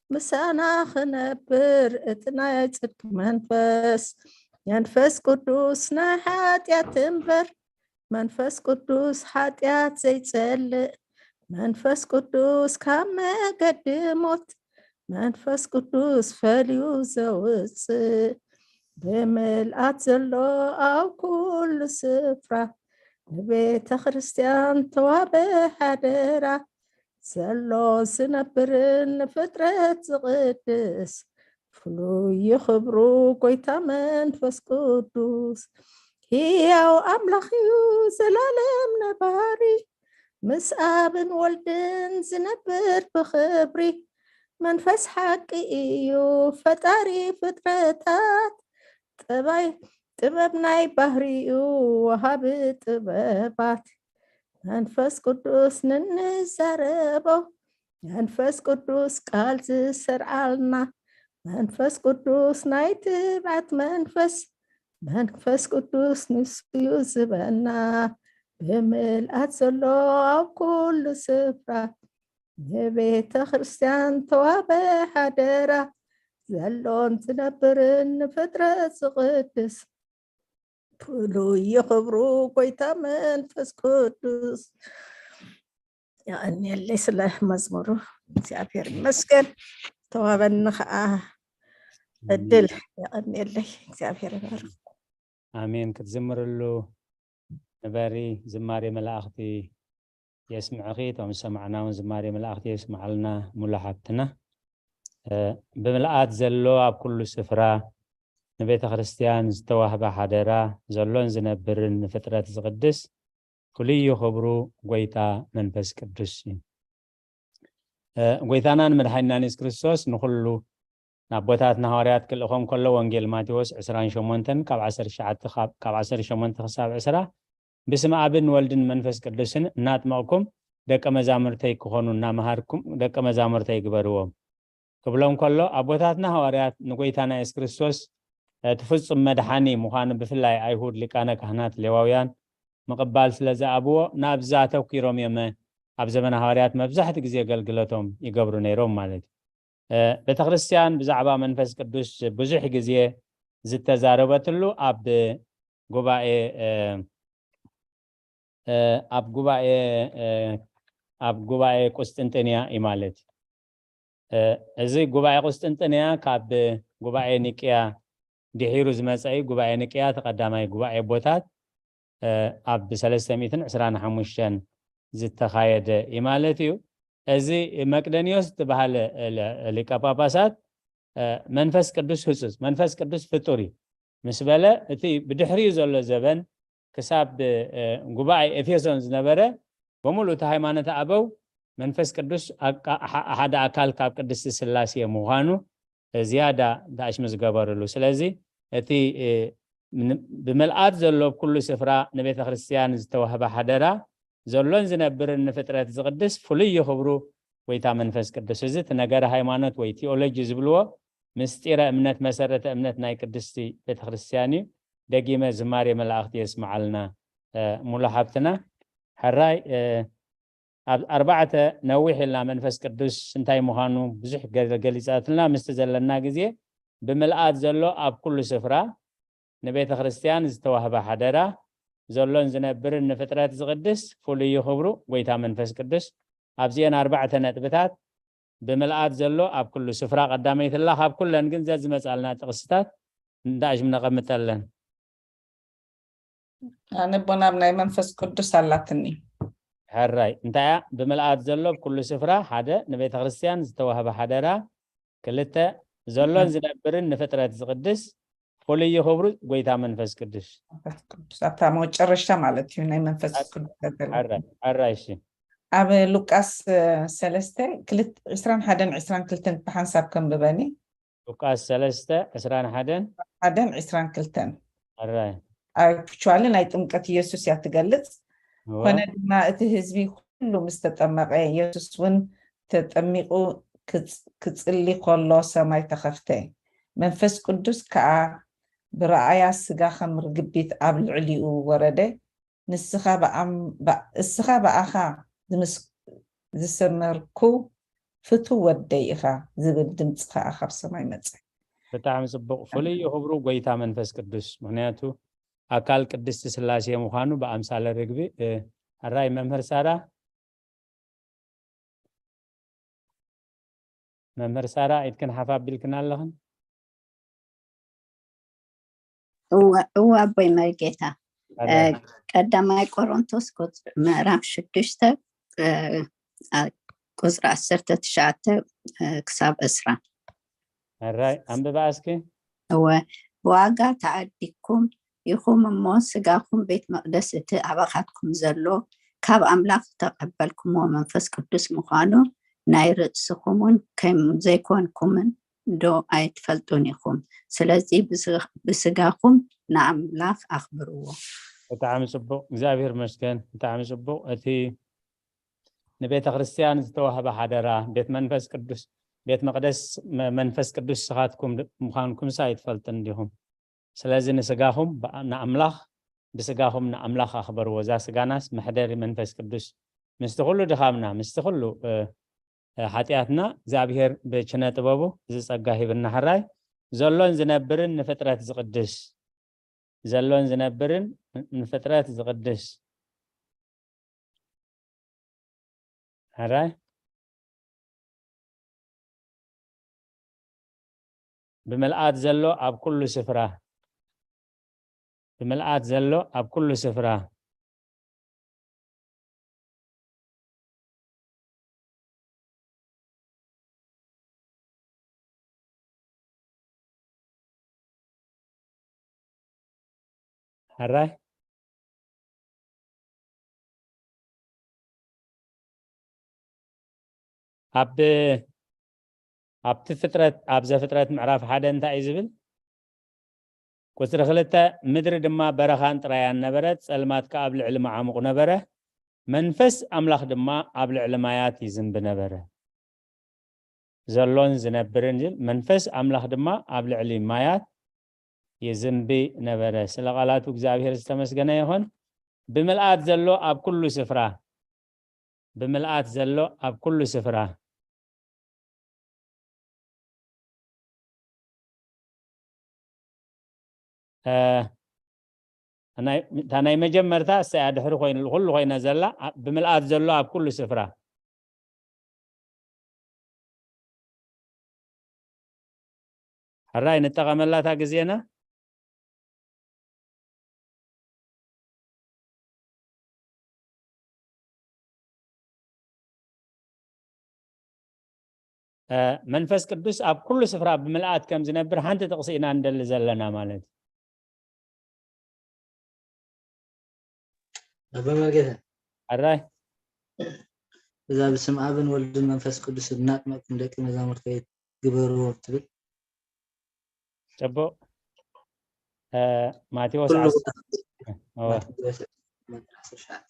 ምሳና ክነብር እቲ ናይ ጽድቂ መንፈስ፣ መንፈስ ቅዱስ ናይ ሓጢኣት እምበር፣ መንፈስ ቅዱስ ሓጢኣት ዘይጸልእ፣ መንፈስ ቅዱስ ካብ መገዲ ሞት፣ መንፈስ ቅዱስ ፈልዩ ዘውጽእ፣ ብምልኣት ዘሎ ኣብ ኩሉ ስፍራ፣ ንቤተ ክርስቲያን ተዋበ ሓደራ፣ ዘሎ ዝነብርን ንፍጥረት ዝቕድስ፣ ፍሉይ ክብሩ ጎይታ መንፈስ ቅዱስ። ህያው ኣምላኽ እዩ ዘላለም ነባሪ፣ ምስ ኣብን ወልድን ዝነብር ብኽብሪ። መንፈስ ሓቂ እዩ ፈጣሪ ፍጥረታት፣ ጠባይ ጥበብ ናይ ባህሪኡ ወሃቢ ጥበባት። መንፈስ ቅዱስ ንንዛረቦ፣ መንፈስ ቅዱስ ቃል ዝሰርዓልና፣ መንፈስ ቅዱስ ናይ ትብዓት መንፈስ፣ መንፈስ ቅዱስ ንሱ እዩ ዝበና፣ ብምልኣት ዘሎ ኣብ ኩሉ ስፍራ፣ ንቤተ ክርስቲያን ተዋበ ሓደራ፣ ዘሎን ዝነብርን ንፍጥረት ዝቕድስ፣ ፍሉይ ክብሩ ጎይታ መንፈስ ቅዱስ። የቐንየለይ ስለ መዝሙሩ፣ እግዚኣብሔር ይመስገን። ተዋበኒ ከዓ ዕድል። የቐንየለይ፣ እግዚኣብሔር ይባርክ። ኣሜን። ክትዝምርሉ ንበሪ። ዝማሬ መላእኽቲ የስምዕኺ፣ እቶም ዝሰማዕና እውን ዝማሬ መላእኽቲ የስምዓልና። ሙሉ ሓብትና፣ እ፣ ብምልኣት ዘሎ ኣብ ኩሉ ስፍራ ንቤተ ክርስቲያን ዝተዋህበ ሓደራ፣ ዘሎን ዝነብርን ንፍጥረት ዝቕድስ፣ ፍሉይ ክብሩ ጎይታ መንፈስ ቅዱስ እዩ። እ፣ ጎይታናን መድሓኒናን የሱስ ክርስቶስ ንኹሉ ናብ ኣቦታትና ሃዋርያት ክልእኾም ከሎ፣ ወንጌል ማቴዎስ ዕስራን ሸሞንተን ካብ ዓሰርተ ትሽዓተ፣ ካብ ዓሰርተ ሸሞንተ ክሳብ ዕስራ፣ "ብስመ ኣብን ወልድን መንፈስ ቅዱስን እናጥመቕኩም ደቀ መዛሙርተይ ክኾኑ እናመሃርኩም ደቀ መዛሙርተይ ግበርዎም" ክብሎም ከሎ፣ ኣቦታትና ሃዋርያት ንጎይታና የሱስ ክርስቶስ እቲ ፍጹም መድሓኒ ምዃኑ ብፍላይ ኣይሁድ ሊቃነ ካህናት ሌዋውያን ምቕባል ስለ ዝኣብዎ፣ ናብዛ ኣተኲሮም እዮም ኣብ ዘመነ ሃዋርያት መብዛሕትኡ ግዜ ኣገልግሎቶም ይገብሩ ነይሮም ማለት እዩ። እ፣ ቤተ ክርስቲያን ብዛዕባ መንፈስ ቅዱስ ብዙሕ ግዜ ዝተዛረበትሉ ኣብ ጉባኤ፣ እ፣ እ፣ ኣብ ጉባኤ፣ እ፣ ኣብ ጉባኤ ቁስጥንጥንያ እዩ ማለት እዩ። እ፣ እዚ ጉባኤ ቁስጥንጥንያ ካብ ጉባኤ ኒቅያ ድሒሩ ዝመጸ እዩ። ጉባኤ ኒቅያ እቲ ቀዳማይ ጉባኤ ኣቦታት፣ እ፣ ኣብ ሰለስተ ሚእትን ዕስራን ሓሙሽተን ዝተኻየደ እዩ ማለት እዩ። እዚ መቅደንዮስ ዝተባህለ ሊ-፣ ሊቀ ጳጳሳት፣ እ፣ መንፈስ ቅዱስ ህጹጽ፣ መንፈስ ቅዱስ ፍጡር እዩ ምስ በለ፣ እቲ ብድሕሪኡ ዘሎ ዘበን ክሳብ፣ እ፣ ጉባኤ ኤፌሶን ዝነበረ፣ በሙሉ እቲ ሃይማኖተ ኣበው መንፈስ ቅዱስ ኣቃ-፣ ሓ-፣ ሓደ ኣካል ካብ ቅድስቲ ስላሴ ምዃኑ ዝያዳ ተኣሽሙ ዝገበርሉ። ስለዚ እቲ፣ እ፣ ን-፣ ብምልኣት ዘሎ ኣብ ኩሉ ስፍራ ንቤተ ክርስቲያን ዝተዋህበ ሓደራ፣ ዘሎን ዝነብርን ንፍጥረት ዝቕድስ ፍሉይ ክብሩ ጎይታ መንፈስ ቅዱስ። እዚ እቲ ነገረ ሃይማኖት ወይ ቲኦሎጂ ዝብልዎ፣ ምስጢረ እምነት፣ መሰረተ እምነት ናይ ቅድስቲ ቤተ ክርስቲያን እዩ። ደጊመ ዝማሬ መላእኽቲ የስምዓልና፣ እ፣ ሙሉ ሓብትና። ሕራይ፣ እ፣ ኣብ ኣርባዕተ ነዊሕ ኢልና መንፈስ ቅዱስ እንታይ ምዃኑ ብዙሕ ገ-፣ ገሊጻትልና፣ ምስቲ ዘለና ግዜ ብምልኣት ዘሎ ኣብ ኩሉ ስፍራ ንቤተ ክርስቲያን ዝተዋህበ ሓደራ፣ ዘሎን ዝነብርን ንፍጥረት ዝቕድስ ፍሉይ ክብሩ ጎይታ መንፈስ ቅዱስ። ኣብዚአን ኣርባዕተ ነጥብታት ብምልኣት ዘሎ ኣብ ኩሉ ስፍራ ቀዳመይትላ ካብ ኩለን ግን ዘዝመጻልና ጥቕስታት እንዳእሽም ነቐምጠለን። ኣነ ቦናብ ናይ መንፈስ ቅዱስ ኣላትኒ። ሕራይ እንታይ እያ? ብምልኣት ዘሎ ኣብ ኩሉ ስፍራ ሓደ ንቤተ ክርስቲያን ዝተዋህበ ሓደራ፣ ክልተ ዘሎን ዝነብርን ንፍጥረት ዝቕድስ ፍሉይ ክብሩ ጎይታ መንፈስ ቅዱስ። መንፈስ ቅዱስ ኣብታ መጨረሻ ማለት እዩ ናይ መንፈስ ቅዱስ ኣገልግሎት። ሕራይ ሕራይ እሺ። ኣብ ሉቃስ እ፣ ሰለስተ ክልተ ዕስራን ሓደን ዕስራን ክልተን ብሓንሳብ ከንብበኒ። ሉቃስ ሰለስተ ዕስራን ሓደን ሓደን ዕስራን ክልተን ሕራይ ኣክቹዋሊ ናይ ጥምቀት ኢየሱስ እያ ትገልጽ። እወ ኮነ ድማ እቲ ህዝቢ ኩሉ ምስ ተጠመቐ ኢየሱስ እውን ተጠሚቑ ክጽ- ክጽሊ ከሎ ሰማይ ተኸፍተ። መንፈስ ቅዱስ ከኣ ብረኣያ ስጋ ከም ርግቢት ኣብ ልዕሊኡ ወረደ። ንስኻ ብኣም- ብኣ- እስኻ ብኣኻ ዝምስ- ዝሰመርኩ ፍቱው ወደይ ኢኻ ዝብል ድምፂ ከኣ ካብ ሰማይ መጸ። ብጣዕሚ ጽቡቕ። ፍሉይ ክብሩ ጎይታ መንፈስ ቅዱስ፣ ምኽንያቱ ኣካል ቅድስቲ ስላሴ ምዃኑ ብኣምሳለ ርግቢ። እ፣ ሕራይ መምህር ሳራ፣ መምህር ሳራ ኢድክን ሓፍ ኣቢልክን ኣለኽን? እወ እወ ኣቦይ መርጌታ። እ፣ ሕራይ ቀዳማይ ቆሮንቶስ ቁጽ- ምዕራፍ ሽዱሽተ እ፣ አ- ቁጽሪ ዓሰርተ ትሽዓተ እ፣ ክሳብ ዕስራ። ሕራይ ኣንብባ እስኪ። እወ ብዋጋ ተዓዲግኩም ኢኹም እሞ፣ ስጋኹም ቤት መቕደስ እቲ ኣባኻትኩም ዘሎ ካብ ኣምላኽ ዝተቐበልኩምዎ መንፈስ ቅዱስ ምዃኑ ናይ ርእስኹምን ከም ዘይኮንኩምን ዶ ኣይትፈልጡን ኢኹም? ስለዚ ብስ- ብስጋኹም ንኣምላኽ ኣኽብርዎ። ብጣዕሚ ጽቡቕ፣ እግዚኣብሔር ይመስገን። ብጣዕሚ ጽቡቕ። እቲ ንቤተ ክርስቲያን ዝተዋህበ ሓደራ፣ ቤት መንፈስ ቅዱስ፣ ቤት መቕደስ መ- መንፈስ ቅዱስ ንስኻትኩም ድ- ምዃንኩምስ ኣይትፈልጥን ዲኹም? ስለዚ ንስጋኹም ብኣ- ንኣምላኽ ብስጋኹም ንኣምላኽ ኣኽበርዎ። እዛ ስጋናስ መሕደሪ መንፈስ ቅዱስ ምስቲ ኩሉ ድኻምና፣ ምስቲ ኩሉ እ፣ እ፣ ሓጢኣትና እግዚኣብሔር ብችነ ጥበቡ እዚ ጸጋ ሂብና። ሕራይ ዘሎን ዝነብርን ንፍጥረት ዝቕድስ፣ ዘሎን ዝነብርን ን- ንፍጥረት ዝቕድስ። ሕራይ ብምልኣት ዘሎ ኣብ ኩሉ ስፍራ፣ ብምልኣት ዘሎ ኣብ ኩሉ ስፍራ። ሕራይ ኣብ ኣብቲ ፍጥረት፣ ኣብ ዘፍጥረት ምዕራፍ ሓደ እንታይ እዩ ዝብል? ቁጽሪ ክልተ፣ ምድሪ ድማ በረኻን ጥራያን ነበረት፣ ጸልማት ከኣ ኣብ ልዕሊ መዓሙቕ ነበረ፣ መንፈስ ኣምላኽ ድማ ኣብ ልዕሊ ማያት ይዝንቢ ነበረ። ዘሎን ዝነብርን ይብል፣ መንፈስ ኣምላኽ ድማ ኣብ ልዕሊ ማያት ይዝንቢ ነበረ። ስለ ቃላቱ እግዚኣብሔር ዝተመስገነ ይኹን። ብምልኣት ዘሎ ኣብ ኩሉ ስፍራ፣ ብምልኣት ዘሎ ኣብ ኩሉ ስፍራ። እ፣ ናይ- እታ ናይ መጀመርታ እሳ እያ ድሕሪ ኮይኑ ኩሉ ኮይና ዘላ፣ ኣ- ብምልኣት ዘሎ ኣብ ኩሉ ስፍራ። ሕራይ ንጠቐመላ እታ ግዜና። እ፣ መንፈስ ቅዱስ ኣብ ኩሉ ስፍራ ብምልኣት ከም ዝነብር ሓንቲ ጥቕሲ ኢና ንደሊ ዘለና ማለት እዩ። ኣባ መርጌታ፣ ሕራይ እዛ ብስም ኣብን ወልድን መንፈስ ቅዱስን እናጥመቅኩም ደቂ መዛሙርተይ ግበርዎም ትብል። ጽቡቕ። እ፣ ማቴዎስ ኩሉ ዓስ- ቦታ እወ፣ ማቴዎስ ዓሰርተ ትሽዓተ።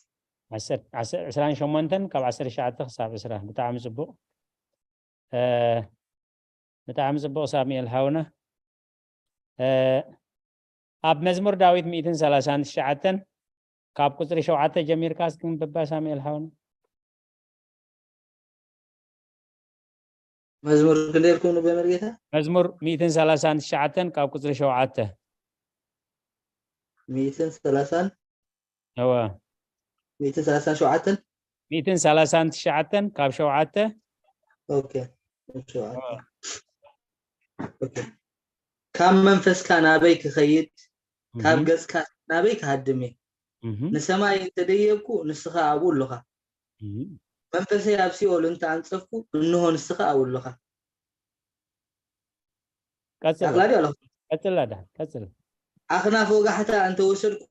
ዓሰርተ- ዓሰርተ- ዕስራን ሸሞንተን ካብ ዓሰርተ ትሽዓተ ክሳብ ዕስራ። ብጣዕሚ ጽቡቕ። እ፣ ብጣዕሚ ጽቡቕ ሳሙኤል ሓውና። እ፣ ኣብ መዝሙር ዳዊት ሚእትን ሰላሳን ትሽዓተን ካብ ቁጽሪ ሸውዓተ ጀሚርካ እስኪ ንብባ ሳሙኤል ሓውና። መዝሙር ክንደይ ኢልኩም ንበ መርጌታ? መዝሙር ሚእትን ሰላሳን ትሽዓተን ካብ ቁጽሪ ሸውዓተ። ሚእትን ሰላሳን እወ ሚእትን ሰላሳን ሸውዓተን ሚእትን ሰላሳን ትሽዓተን ካብ ሸውዓተ ኦኬ ሸውዓተ ኦኬ ካብ መንፈስካ ናበይ ክኸይድ ካብ እህ፣ ገጽካ ናበይ ክሃድም እየ እህ፣ ንሰማይ እንተደየብኩ ንስኻ ኣብኡ ኣለኻ እህ። መንፈሰይ ኣብ ሲኦል እንተ ኣንጸፍኩ እንሆ ንስኻ ኣብኡ ኣለኻ ቀጽል ኣኽላዲ ኣለኹ ቀጽል ኣዳ ቀጽል ኣኽናፍ ወጋሕታ እንተወሰድኩ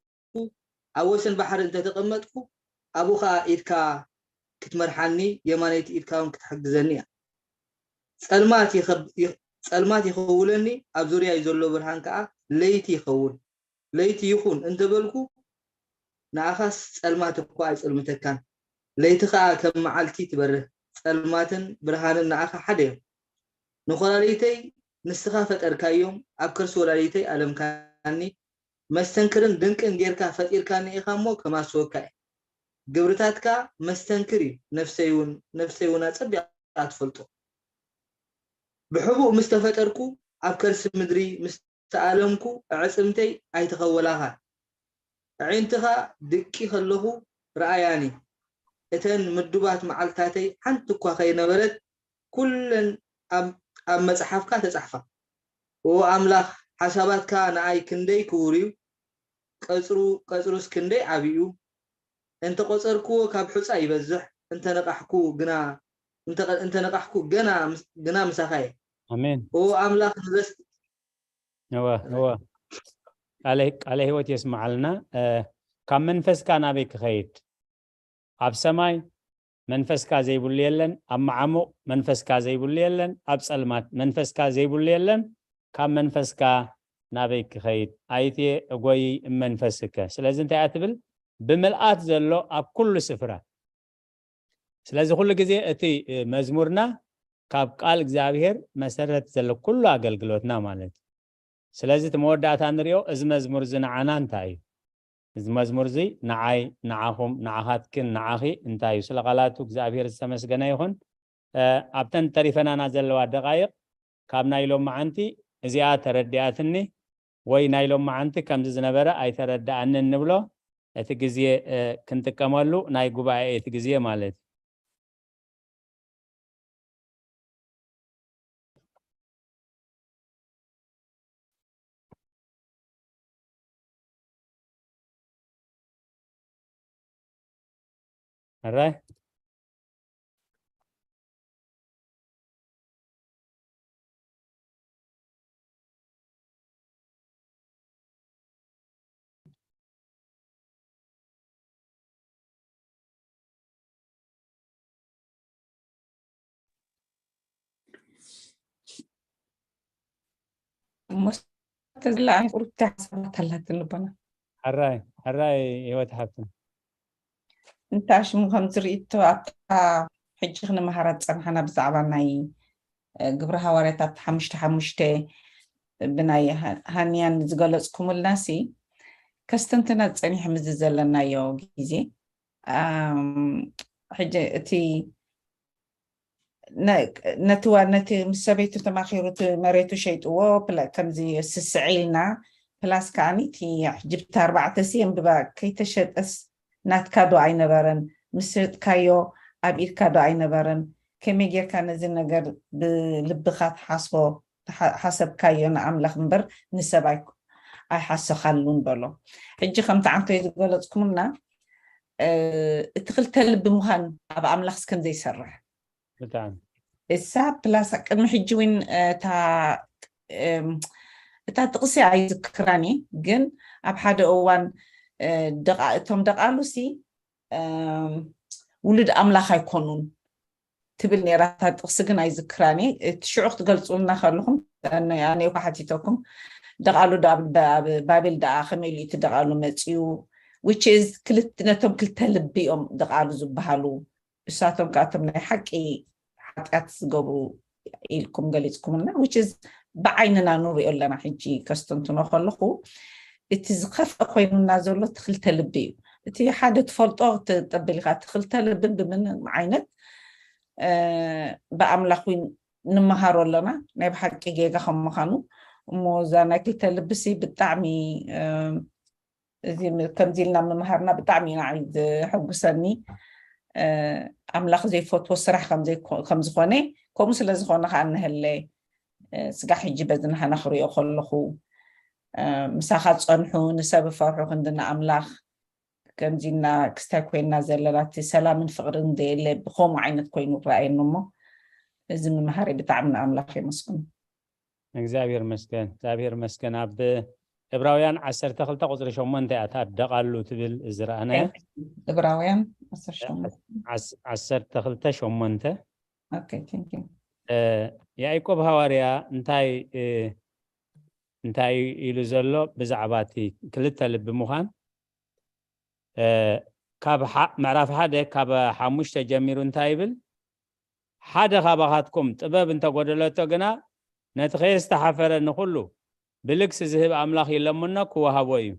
ኣብ ወሰን ባሕሪ እንተተቐመጥኩ ኣብኡ ኸኣ ኢድካ ክትመርሓኒ የማነይቲ ኢድካ እውን ክትሕግዘኒ እያ ጸልማት ይኸብ- ይኽ- ጸልማት ይኸውለኒ ኣብ ዙርያይ ዘሎ ብርሃን ከኣ ለይቲ ይኸውን ለይቲ ይኹን እንተበልኩ ንኣኻስ ጸልማት እኳ ኣይጸልምተካን ለይቲ ኸኣ ከም መዓልቲ ትበርህ ጸልማትን ብርሃንን ንኣኻ ሓደ እዮም ንኾላሊተይ ንስኻ ፈጠርካዮም ኣብ ከርሲ ወላዲተይ ኣለምካኒ መስተንክርን ድንቅን ጌርካ ፈጢርካኒ ኢኻ እሞ ከማስወካ እየ ግብርታትካ መስተንክር እዩ ነፍሰይ እውን ነፍሰይ እውን ኣጸቢቓ ትፈልጦ ብሕቡእ ምስ ተፈጠርኩ ኣብ ከርሲ ምድሪ ምስ ተኣለምኩ ኣዕጽምተይ ኣይተኸወላኻን ኣዒንትኻ ድቂ ከለኹ ረኣያኒ እተን ምዱባት መዓልታተይ ሓንቲ እኳ ከይነበረት ኩለን ኣብ ኣብ መጽሓፍካ ተጻሕፋ። ኦ ኣምላኽ፣ ሓሳባትካ ንኣይ ክንደይ ክቡር እዩ፣ ቀጽሩ ቀጽሩስ ክንደይ ዓቢ እዩ። እንተ ቖጸርክዎ ካብ ሑጻ ይበዝሕ፣ እንተ ነቓሕኩ ግና እንተ እንተ ነቓሕኩ ገና ምስ- ግና ምሳኻ እየ። ኣሜን። ኦ ኣምላኽ ንረስ እወ እወ ቃለ ቃለ ህይወት የስምዓልና። እ፣ ካብ መንፈስካ ናበይ ክኸይድ? ኣብ ሰማይ መንፈስካ ዘይብሉ የለን፣ ኣብ መዓሙቕ መንፈስካ ዘይብሉ የለን፣ ኣብ ጸልማት መንፈስካ ዘይብሉ የለን። ካብ መንፈስካ ናበይ ክኸይድ? ኣይትየ እጎይ እመንፈስከ። ስለዚ እንታይ እያ ትብል? ብምልኣት ዘሎ ኣብ ኩሉ ስፍራ። ስለዚ ኩሉ ግዜ እቲ እ፣ መዝሙርና ካብ ቃል እግዚኣብሔር መሰረት ዘሎ ኩሉ ኣገልግሎትና ማለት እዩ። ስለዚ እቲ መወዳእታ ንሪኦ እዚ መዝሙር እዚ ንዓና እንታይ እዩ? እዚ መዝሙር እዚ ንዓይ ንዓኹም ንዓኻትክን ንዓኺ እንታይ እዩ? ስለ ቃላቱ እግዚኣብሔር ዝተመስገነ ይኹን። እ፣ ኣብተን ተሪፈናና ዘለዋ ደቃይቕ ካብ ናይ ሎማዓንቲ እዚኣ ተረዲኣትኒ ወይ ናይ ሎማዓንቲ ከምዚ ዝነበረ ኣይተረድኣንን ንብሎ እቲ ግዜ እ፣ ክንጥቀመሉ ናይ ጉባኤ እቲ ግዜ ማለት እዩ። ሕራይ እሞ ተዝለዓል ቁርብቲ ሓሳባት ኣላትን ልቦና። ሕራይ ሕራይ ህይወት ሓፍትና። እንታ ሽሙ ከምዚ ርእይቶ ኣብታ ሕጂ ክንመሃራ ዝጸናሕና ብዛዕባ ናይ እ፣ ግብሪ ሃዋርያታት ሓሙሽተ ሓሙሽተ ብናይ ሃ- ሃንያን ዝገለጽኩምልና ሲ ከስተንትና ጸኒሕ ምዚ ዘለናዮ ግዜ ኣም፣ ሕጂ እቲ ነ- ነቲ ዋ- ነቲ ምስ ሰበይቱ ተማኺሩ እቲ መሬቱ ሸይጥዎ ፕለ- ከምዚ ስስዐ ኢልና ፕላስ ከዓኒ እቲ ሕጂ ብቲ ኣርባዕተ ሲ እንብባ ከይተሸጠስ ናትካ ዶ ኣይነበረን ምስ ሸጥካዮ ኣብ ኢድካ ዶ ኣይነበረን ከመይ ጌርካ ነዚ ነገር ብልብኻ ትሓስቦ ሓሰብካዮ ንኣምላኽ እምበር ንሰብ ኣይሓሰኻሉን በሎ ሕጂ ከምቲ ዓንቶይ ዝገለፅኩምና እቲ ክልተ ልቢ ምዃን ኣብ ኣምላኽ ስከም ዘይሰርሕ ብጣዕሚ እሳ ፕላስ ቅድሚ ሕጂ እውን እታ እታ ጥቕሲ ኣይዝክራን እየ ግን ኣብ ሓደ እዋን እቶም ደቓሉ ሲ ውሉድ ኣምላኽ ኣይኮኑን ትብል ነራ እታ ጥቕሲ ግን ኣይዝክራን እየ እቲ ሽዑ ክትገልፁልና ከለኹም ኣነ እኳ ሓቲተኩም ደቓሉ ኣብ ባቤል ደኣ ከመይ ኢሉ እቲ ደቓሉ መፅዩ which is ነቶም ክልተ ልቢ እዮም ደቓሉ ዝበሃሉ እሳቶም ከኣቶም ናይ ሓቂ ሓጢኣት ዝገብሩ ኢልኩም ገሊፅኩምና which is ብዓይንና ንሪኦ ኣለና ሕጂ ከስተንትኖ ከለኹ እቲ ዝኸፍአ ኮይኑና ዘሎ እቲ ክልተ ልቢ እዩ እቲ ሓደ ትፈልጦ ተጠብል ኢኻ እቲ ክልተ ልብን ብምንም ዓይነት ብኣምላኽ ንምሃሮ ኣለና ናይ ብሓቂ ጌጋ ከም ምዃኑ እሞ እዛ ናይ ክልተ ልብሲ ብጣዕሚ እዚ ም- ከምዚ ኢልና ምምሃርና ብጣዕሚ ኢና ዘሐጉሰኒ። ኣምላኽ ዘይፈትዎ ስራሕ ከም ዝኾነ፣ ከምኡ ስለ ዝኾነ ከዓ እንሀለ ስጋ ሕጂ በዚ ንሃና ክሪኦ ከለኹ፣ ምሳኻ ዝፀንሑ ንሰብ ፈርሑ ክንዲ ንኣምላኽ ከምዚና ክስታይ ኮይና ዘለና፣ እቲ ሰላምን ፍቕርን ዘየለ ብከምኡ ዓይነት ኮይኑ ረኣየኒ። እሞ እዚ ምምሃሪ ብጣዕሚ ንኣምላኽ የመስግኑ። እግዚኣብሔር መስገን፣ እግዚኣብሔር መስገን። ኣብ ዕብራውያን ዓሰርተ ክልተ ቁፅሪ ሸሞንተ እያ እታ ደቓሉ ትብል ዝረኣናያ። ዕብራውያን ዓሰርተ ክልተ ሸሞንተ። ያዕቆብ ሃዋርያ እንታይ እንታይ ኢሉ ዘሎ ብዛዕባ እቲ ክልተ ልቢ ምዃን? ካብ ምዕራፍ ሓደ ካብ ሓሙሽተ ጀሚሩ እንታይ ይብል? ሓደ ካባኻትኩም ጥበብ እንተጎደለቶ ግና ነቲ ከየስተሓፈረ ንኹሉ ብልግሲ ዝህብ ኣምላኽ ይለምኖ ክወሃቦ እዩ።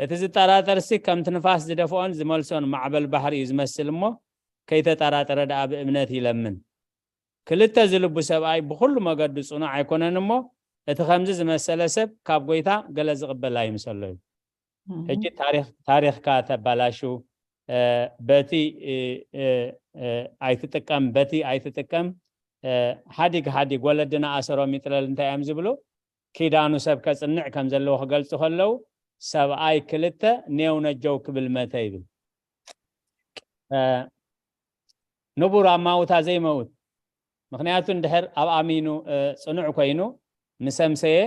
እቲ ዝጠራጠርሲ ከምቲ ንፋስ ዝደፍኦን ዝመልሶን ማዕበል ባሕሪ እዩ ዝመስል እሞ ከይተጠራጠረ ደኣ ብእምነት ይለምን። ክልተ ዝልቡ ሰብኣይ ብኹሉ መገዱ ጽኑዕ ኣይኮነን እሞ እቲ ከምዚ ዝመሰለ ሰብ ካብ ጎይታ ገለ ዝቕበል ኣይምሰሎ እዩ። ሕጂ ታሪኽካ ተባላሹ በቲ ኣይትጥቀም በቲ ኣይትጥቀም ሓዲግ ሓዲግ ወለድና ኣሰሮም ይጥለል እንታይ እዮም ዝብሉ? ኪዳኑ ሰብ ከጽንዕ ከም ዘለዎ ክገልጹ ከለዉ ሰብኣይ ክልተ ኔው ነጀው ክብል መተ ይብል። ንቡር ኣብ ማውታ ዘይመውት ምክንያቱ እንድሕር ኣብ ኣሚኑ ጽኑዕ ኮይኑ ምሰምሰየ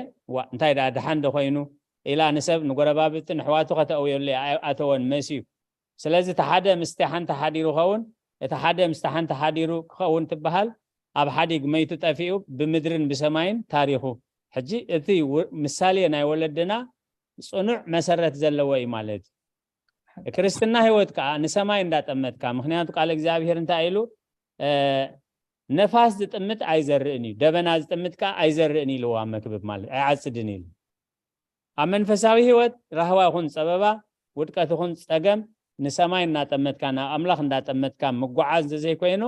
እንታይ ደኣ ደሓን ዶ ኮይኑ ኢላ ንሰብ ንጎረባብቲ ንሕዋቱ ከተእውየሉ ኣተወን መስዩ። ስለዚ እቲ ሓደ ምስቲ ሓንቲ ሓዲሩ ኸውን እቲ ሓደ ምስቲ ሓንቲ ሓዲሩ ክኸውን ትበሃል ኣብ ሓዲግ መይቱ ጠፊኡ ብምድርን ብሰማይን ታሪኹ። ሕጂ እቲ ምሳሌ ናይ ወለድና ጽኑዕ መሰረት ዘለዎ እዩ ማለት እዩ። ክርስትና ህይወት ከዓ ንሰማይ እንዳጠመትካ ምክንያቱ ቃል እግዚኣብሔር እንታይ ኢሉ? ነፋስ ዝጥምት ኣይዘርእን እዩ፣ ደበና ዝጥምት ከዓ ኣይዘርእን ኢልዋ መክብብ ማለት ኣይዓፅድን ኢሉ። ኣብ መንፈሳዊ ህይወት ራህዋ ይኹን ፀበባ፣ ውድቀት ይኹን ፀገም ንሰማይ እናጠመትካ ናብ ኣምላኽ እንዳጠመትካ ምጓዓዝ እንተዘይኮይኑ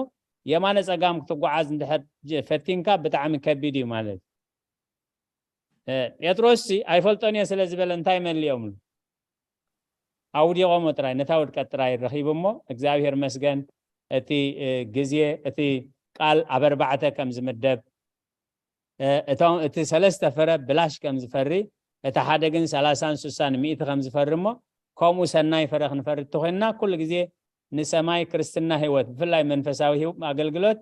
የማነ ፀጋም ክትጓዓዝ እንድሕር ፈቲንካ ብጣዕሚ ከቢድ እዩ ማለት እዩ። ጴጥሮስ ሲ ኣይፈልጦን እየ ስለ ዝበለ እንታይ መሊኦምሉ? ኣውዲቖሞ ጥራይ ነታ ውድቀት ጥራይ ረኺቡ እሞ እግዚኣብሔር መስገን እቲ ግዜ እቲ ቃል ኣብ ኣርባዕተ ከም ዝምደብ እቶም እቲ ሰለስተ ፍረ ብላሽ ከም ዝፈሪ እቲ ሓደ ግን ሰላሳን ሱሳን ሚእቲ ከም ዝፈሪ እሞ ከምኡ ሰናይ ፍረ ክንፈሪ እንተኮይንና ኩሉ ግዜ ንሰማይ ክርስትና ህይወት ብፍላይ መንፈሳዊ ህይወት ኣገልግሎት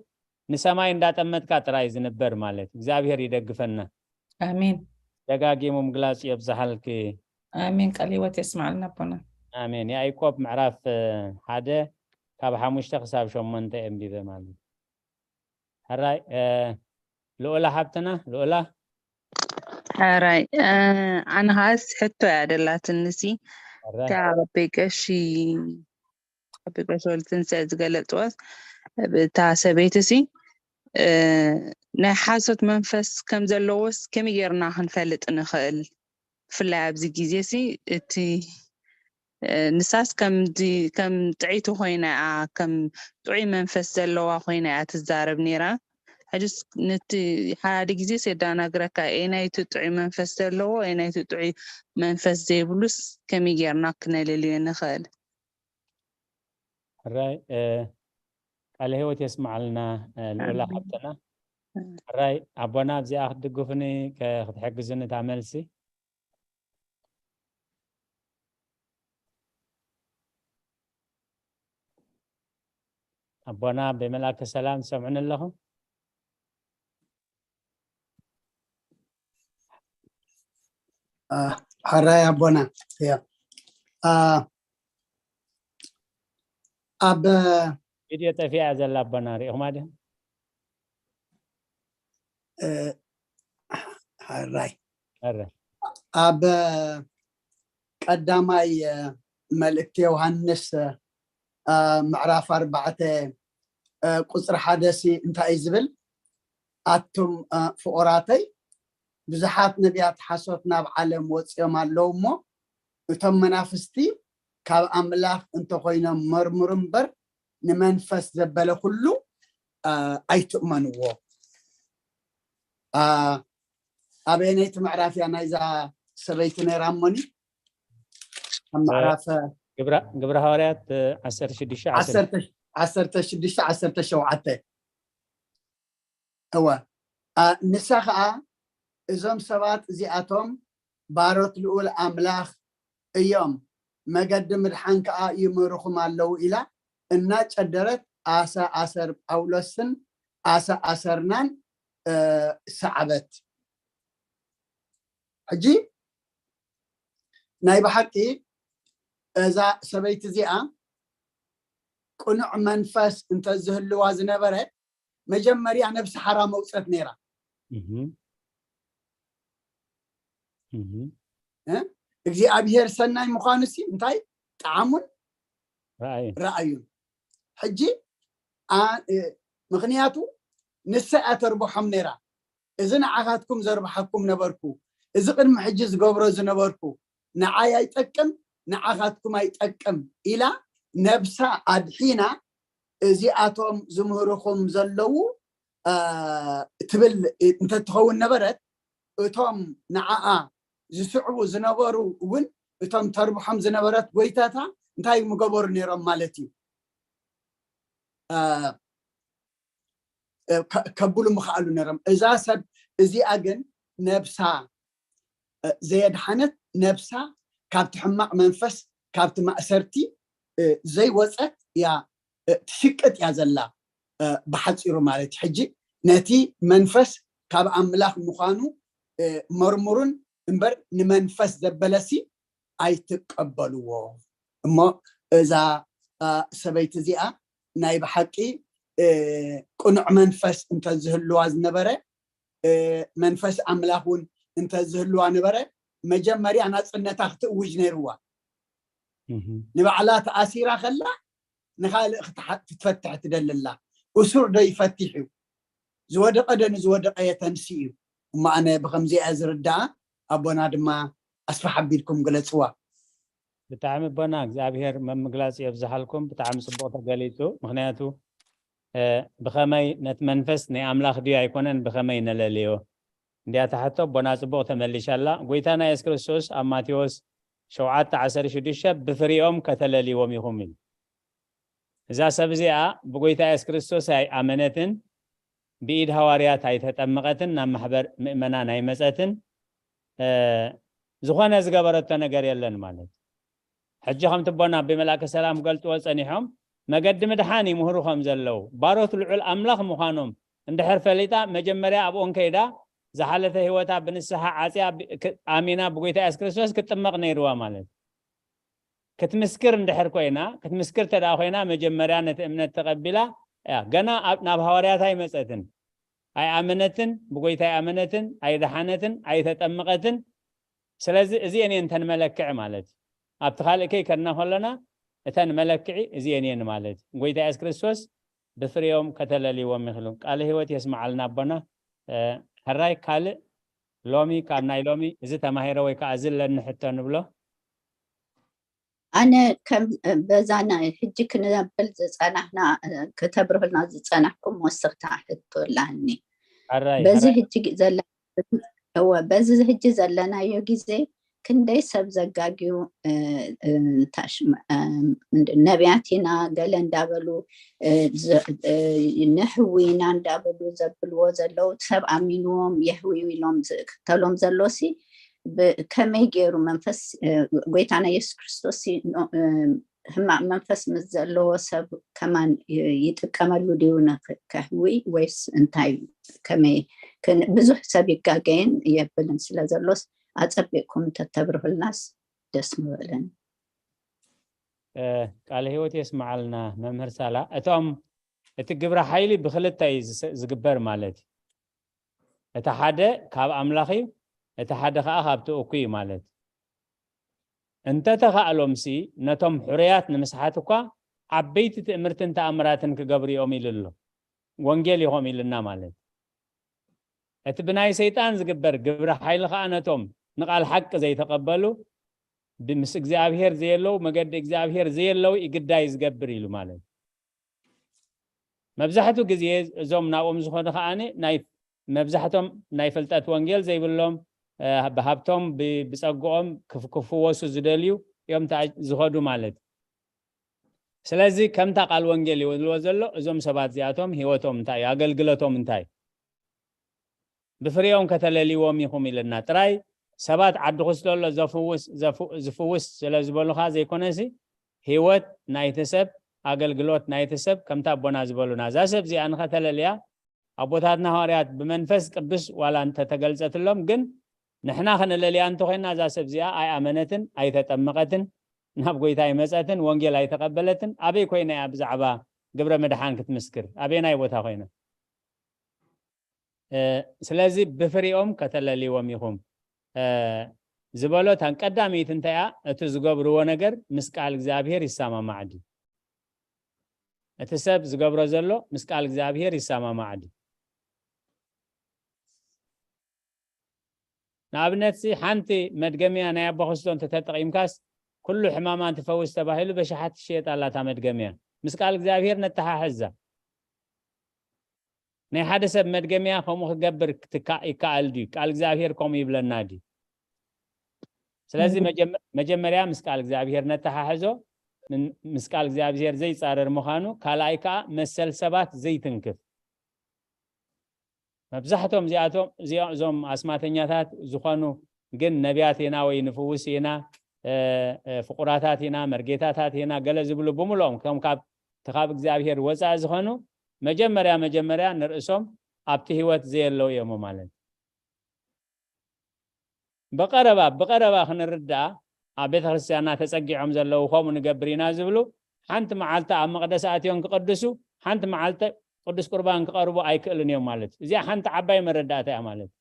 ንሰማይ እንዳጠመትካ ጥራይ ዝንበር ማለት እግዚኣብሔር ይደግፈና። ኣሜን። ደጋጊሙ ምግላጽ የብዝሓልኪ። ኣሜን። ቃል ህይወት የስማዕልና ኣቦና። ኣሜን። ያዕቆብ ምዕራፍ ሓደ ካብ ሓሙሽተ ክሳብ ሸሞንተ የንቢበ ማለት። ሕራይ ልኡላ ሓብትና ልኡላ ሕራይ ኣነ ኸዓስ ሕቶ እያ ደላትንሲ እታ ኣቤ ቀሺ ኣቤ ቀሺ ወልትንሳኤ ዝገለፅወስ እታ ሰበይቲ ሲ ናይ ሓሶት መንፈስ ከም ዘለዎስ ከመይ ጌርና ክንፈልጥ ንኽእል? ብፍላይ ኣብዚ ግዜ ሲ እቲ ንሳስ ከም ጥዕይቲ ኮይና እያ ከም ጥዑይ መንፈስ ዘለዋ ኮይና እያ ትዛረብ ነይራ። ሕጅስ ነቲ ሓደ ግዜ ሴዳናግረካ ኤናይቲ ጥዑይ መንፈስ ዘለዎ ኤናይቲ ጥዑይ መንፈስ ዘይብሉስ ከመይ ጌርና ክነለልዮ ንኽእል? ሕራይ ቃለ ህይወት የስማዓልና ልኡላ ሓብትና። ሕራይ ኣቦና ኣብዚኣ ክትድግፉኒ ክትሕግዙኒ እታ መልሲ ኣቦና ብመልኣከ ሰላም ትሰምዑኒ ኣለኹም? ሕራይ ኣቦና ያ ኣብ ቪድዮ ጠፊኣ ዘላ ኣቦና ሪኢኹማ ዲኹም? ሕራይ ኣብ ቀዳማይ መልእክቲ ዮሃንስ ምዕራፍ ኣርባዕተ ቁፅሪ ሓደ ሲ እንታይ እዩ ዝብል? ኣቱም ፍቑራተይ ብዙሓት ነቢያት ሓሶት ናብ ዓለም ወፂኦም ኣለዉ እሞ እቶም መናፍስቲ ካብ ኣምላኽ እንተኾይኖም መርምሩ እምበር ንመንፈስ ዘበለ ኩሉ ኣይትእመንዎ። ኣበየነይቲ ምዕራፍ እያ ናይዛ ሰበይቲ ነይራ እሞኒ? ኣብ ምዕራፍ ግብረ ግብረ ሃዋርያት እ፣ ዓሰርተ ሽዱሽተ ዓሰርተ ዓሰርተ ዓሰርተ ሽዱሽተ ዓሰርተ ሸውዓተ። እወ። ኣ፣ ንሳ ኸዓ እዞም ሰባት እዚኣቶም ባሮት ልኡል ኣምላኽ እዮም፣ መገዲ ምድሓን ከኣ ይምህርኹም ኣለዉ ኢላ እናጨደረት ኣሳ ኣሰር ጳውሎስን ኣሳ ኣሰርናን እ፣ ሰዓበት። ሕጂ ናይ ብሓቂ እዛ ሰበይቲ እዚኣ ቅኑዕ መንፈስ እንተዝህልዋ ዝነበረ መጀመርያ ነብሲ ሓራ መውፀት ነይራ። እህም። እህም። እ? እግዚኣብሔር ሰናይ ምዃኑ ሲ እንታይ ጣዕሙን ረኣዩ። ረኣዩን። ሕጂ ኣ- እ፣ ምኽንያቱ ንሳ እያ ተርብሖም ነይራ። እዚ ንዓኻትኩም ዘርብሓኩም ነበርኩ፣ እዚ ቅድሚ ሕጂ ዝገብሮ ዝነበርኩ ንዓይ ኣይጠቅም፣ ንዓኻትኩም ኣይጠቅም ኢላ ነብሳ ኣድሒና እዚኣቶም ዝምህርኹም ዘለዉ እ፣ ትብል እንተትኸውን ነበረት እቶም ንዓኣ ዝስዕቡ ዝነበሩ እውን እቶም ተርብሖም ዝነበረት ጎይታታ እንታይ ምገበሩ ነይሮም ማለት እዩ። እ፣ እ፣ ከ- ከብሉ ምኽኣሉ ነይሮም። እዛ ሰብ እዚኣ ግን ነብሳ እ፣ ዘየድሓነት ነብሳ ካብቲ ሕማቕ መንፈስ ካብቲ ማእሰርቲ እ፣ ዘይወፀት እያ እ፣ ትሽቅጥ እያ ዘላ እ፣ ብሓፂሩ ማለት እዩ። ሕጂ ነቲ መንፈስ ካብ ኣምላኽ ምዃኑ እ፣ መርምሩን እምበር ንመንፈስ ዘበለሲ ኣይትቀበልዎ። እሞ እዛ እ፣ ሰበይቲ እዚኣ ናይ ብሓቂ እ፣ ቅኑዕ መንፈስ እንተዝህልዋ ዝነበረ እ፣ መንፈስ ኣምላኽ እውን እንተዝህልዋ ነበረ መጀመርያ ናፅነታ ክትእውጅ ነይርዋ። እህም። ንባዕላ ተኣሲራ ከላ ንኻልእ ክትሓ- ክትፈትሕ ትደልላ። እሱር ዶ ይፈትሕ እዩ? ዝወደቐ ዶ ንዝወደቐ የተንስእ እዩ? እሞ ኣነ ብከምዚኣ ዝርዳኣ ኣቦና ድማ ኣስፋሕ ኣቢልኩም ግለፅዋ። ብጣዕሚ ኣቦና እግዚኣብሔር መምግላፅ የብዝሓልኩም። ብጣዕሚ ፅቡቕ ተገሊፁ። ምክንያቱ እ፣ ብኸመይ ነቲ መንፈስ ናይ ኣምላኽ ድዩ ኣይኮነን ብኸመይ ነለልዮ እንዲያ ትሓቶ ኣቦና ፅቡቕ ተመሊሻላ። ጎይታና የሱስ ክርስቶስ ኣብ ማቴዎስ ሸውዓተ ዓሰርተ ሽዱሽተ ብፍሪኦም ከተለልይዎም ኢኹም ኢሉ። እዛ ሰብ እዚኣ ብጎይታ የሱስ ክርስቶስ ኣይኣመነትን ብኢድ ሃዋርያት ኣይተጠመቐትን ናብ ማሕበር ምእመናን ኣይመፀትን እ፣ ዝኾነ ዝገበረቶ ነገር የለን ማለት እዩ። ሕጂ ከምቲ ኣቦና ኣቢ መልኣከ ሰላም ክገልፅዎ ፀኒሖም መገዲ ምድሓን ይምህሩ ከም ዘለዉ ባሮት ልዑል ኣምላኽ ምዃኖም እንድሕር ፈሊጣ መጀመርያ ኣብኦን ከይዳ ዝሓለፈ ህይወታ ብንስሓ ዓፅያ ብ- ክ- ኣሚና ብጎይታ የሱስ ክርስቶስ ክትጥመቕ ነይርዋ ማለት እዩ። ክትምስክር እንድሕር ኮይና ክትምስክር ተደኣ ኮይና መጀመርያ ነቲ እምነት ተቐቢላ እያ ገና ኣብ- ናብ ሃዋርያት ኣይመፀትን ኣይኣመነትን ብጎይታ ኣይኣመነትን ኣይደሓነትን ኣይተጠመቐትን ስለዚ እዚአን እየን እተን መለክዒ ማለት እዩ ኣብቲ ካልእ ከይ ከድና ከለና እተን መለክዒ እዚአን እየን ማለት እዩ ጎይታ የሱስ ክርስቶስ ብፍሬዮም ከተለልይዎም ይኽእሉ ቃለ ህይወት የስመዓልና ኣቦና ሕራይ ካልእ ሎሚ ካብ ናይ ሎሚ እዚ ተማሂረ ወይ ከዓ እዚ ኣለኒ ሕቶ ንብሎ ኣነ ከም በዛ ናይ ሕጂ ክንነብል ዝፀናሕና ከተብርህልና ዝፀናሕኩም ወስኽታ ሕቶ ኣላኒ ሕራይ በዚ ሕራይ ሕጂ ዘለ እወ በዚ ሕጂ ዘለናዮ ግዜ ክንደይ ሰብ ዘጋግዩ እ፣ እ፣ ታሽ- እ፣ ምንድን- ነቢያት ኢና ገለ እንዳበሉ እ፣ ዘ- እ፣ ነህዊ ኢና እንዳበሉ ዘብልዎ ዘለዉ ሰብ ኣሚንዎም የህዊ ኢሎም ዝክተሎም ዘሎ ሲ ብ- ከመይ ገይሩ መንፈስ እ፣ ጎይታና የሱስ ክርስቶስ ሲ ኖ- እ፣ ሕማቕ መንፈስ ምስ ዘለዎ ሰብ ከማን ይ- ይጥቀመሉ ድዩ ንክ- ከህዊ ወይስ እንታይ ከመይ ክን- ብዙሕ ሰብ ይጋገይን የብልን ስለ ዘሎስ ኣፀቢቕኩም እንተተብርህልናስ ደስ ምበለን እ፣ ቃለ ህይወት የስመዓልና መምህር ሳላ እቶም እቲ ግብረ ሓይሊ ብክልተ እዩ ዝስ- ዝግበር ማለት እዩ እቲ ሓደ ካብ ኣምላኽ እዩ እቲ ሓደ ከዓ ካብቲ እኩ እዩ ማለት እንተተኻእሎም ሲ ነቶም ሕሩያት ንምስሓት እኳ ዓበይቲ ትእምርትን ተኣምራትን ክገብሩ እዮም ኢሉ ኣሎ ወንጌል ኢኹም ኢሉና ማለት እቲ ብናይ ሰይጣን ዝግበር ግብረ ሓይሊ ከዓ ነቶም ንቃል ሓቂ ዘይተቐበሉ ምስ እግዚኣብሄር ዘየለው መገዲ እግዚኣብሄር ዘየለው ይግዳይ ዝገብር ኢሉ ማለት መብዛሕትኡ ግዜ እዞም ናብኦም ዝኾኑ ከዓ ናይ መብዛሕቶም ናይ ፍልጠት ወንጌል ዘይብሎም ብሃብቶም ብፀግኦም ክፍወሱ ዝደልዩ እዮም ዝኸዱ ማለት እዩ። ስለዚ ከምታ ቃል ወንጌል ይብልዎ ዘሎ፣ እዞም ሰባት እዚኣቶም ህይወቶም እንታይ እዩ? ኣገልግሎቶም እንታይ እዩ? ብፍሬኦም ከተለልይዎም ኢኹም ኢልና ጥራይ። ሰባት ዓዲ ክስቶ ኣሎ ዘፍውስ ዝፍውስ ስለ ዝበሉኻ ዘይኮነሲ፣ ህይወት ናይቲ ሰብ፣ ኣገልግሎት ናይቲ ሰብ ከምታ ኣቦና ዝበሉና፣ እዛ ሰብ እዚኣ ንኸተለልያ ኣቦታትና ሃዋርያት ብመንፈስ ቅዱስ ዋላ እንተተገልጸትሎም፣ ግን ንሕና ከነለልያ እንተኾይና እዛ ሰብ እዚኣ ኣይኣመነትን፣ ኣይተጠመቐትን፣ ናብ ጎይታ ኣይመጸትን፣ ወንጌል ኣይተቐበለትን። ኣበይ ኮይና እያ ብዛዕባ ግብረ ምድሓን ክትምስክር? ኣበየናይ ቦታ ኮይና? ስለዚ ብፍሬኦም ከተለልይዎም ኢኹም ዝበሎ፣ እታን ቀዳመይቲ እንታይ እያ? እቲ ዝገብርዎ ነገር ምስ ቃል እግዚኣብሔር ይሰማማዕ ድዩ? እቲ ሰብ ዝገብሮ ዘሎ ምስ ቃል እግዚኣብሔር ይሰማማዕ ድዩ? ንኣብነት ሲ ሓንቲ መድገምያ ናይ ኣቦ ክስቶ እንተተጠቒምካስ ኩሉ ሕማማ እንትፈውስ ተባሂሉ በሽሓት ትሽየጥ ኣላ እታ መድገምያ። ምስ ቃል እግዚኣብሔር ነተሓሕዛ። ናይ ሓደ ሰብ መድገምያ ከምኡ ክገብር ይከኣል ድዩ? ቃል እግዚኣብሔር ከምኡ ይብለና ድዩ? ስለዚ መጀመርያ ምስ ቃል እግዚኣብሔር ነተሓሕዞ። ምስ ቃል እግዚኣብሔር ዘይፃረር ምዃኑ፣ ካልኣይ ከዓ መሰል ሰባት ዘይትንክፍ። መብዛሕቶም እዚኣቶም እዚኦም እዞም ኣስማተኛታት ዝኾኑ ግን ነቢያት ኢና ወይ ንፍውስ ኢና፣ ፍቁራታት ኢና፣ መርጌታታት ኢና፣ ገለ ዝብሉ ብምልኦም እቶም ካብ እቲ ካብ እግዚኣብሔር ወፃኢ ዝኾኑ መጀመርያ መጀመርያ ንርእሶም ኣብቲ ህይወት ዘየለዉ እዮም ማለት። ብቐረባ ብቐረባ ክንርዳእ ኣብ ቤተ ክርስቲያንና ተጸጊዖም ዘለዉ ከምኡ ንገብር ኢና ዝብሉ፣ ሓንቲ መዓልቲ ኣብ መቕደስ ኣትዮም ክቕድሱ፣ ሓንቲ መዓልቲ ቅዱስ ቁርባን ክቐርቡ ኣይክእልን እዮም ማለት እዩ። እዚኣ ሓንቲ ዓባይ መረዳእታ እያ ማለት እዩ።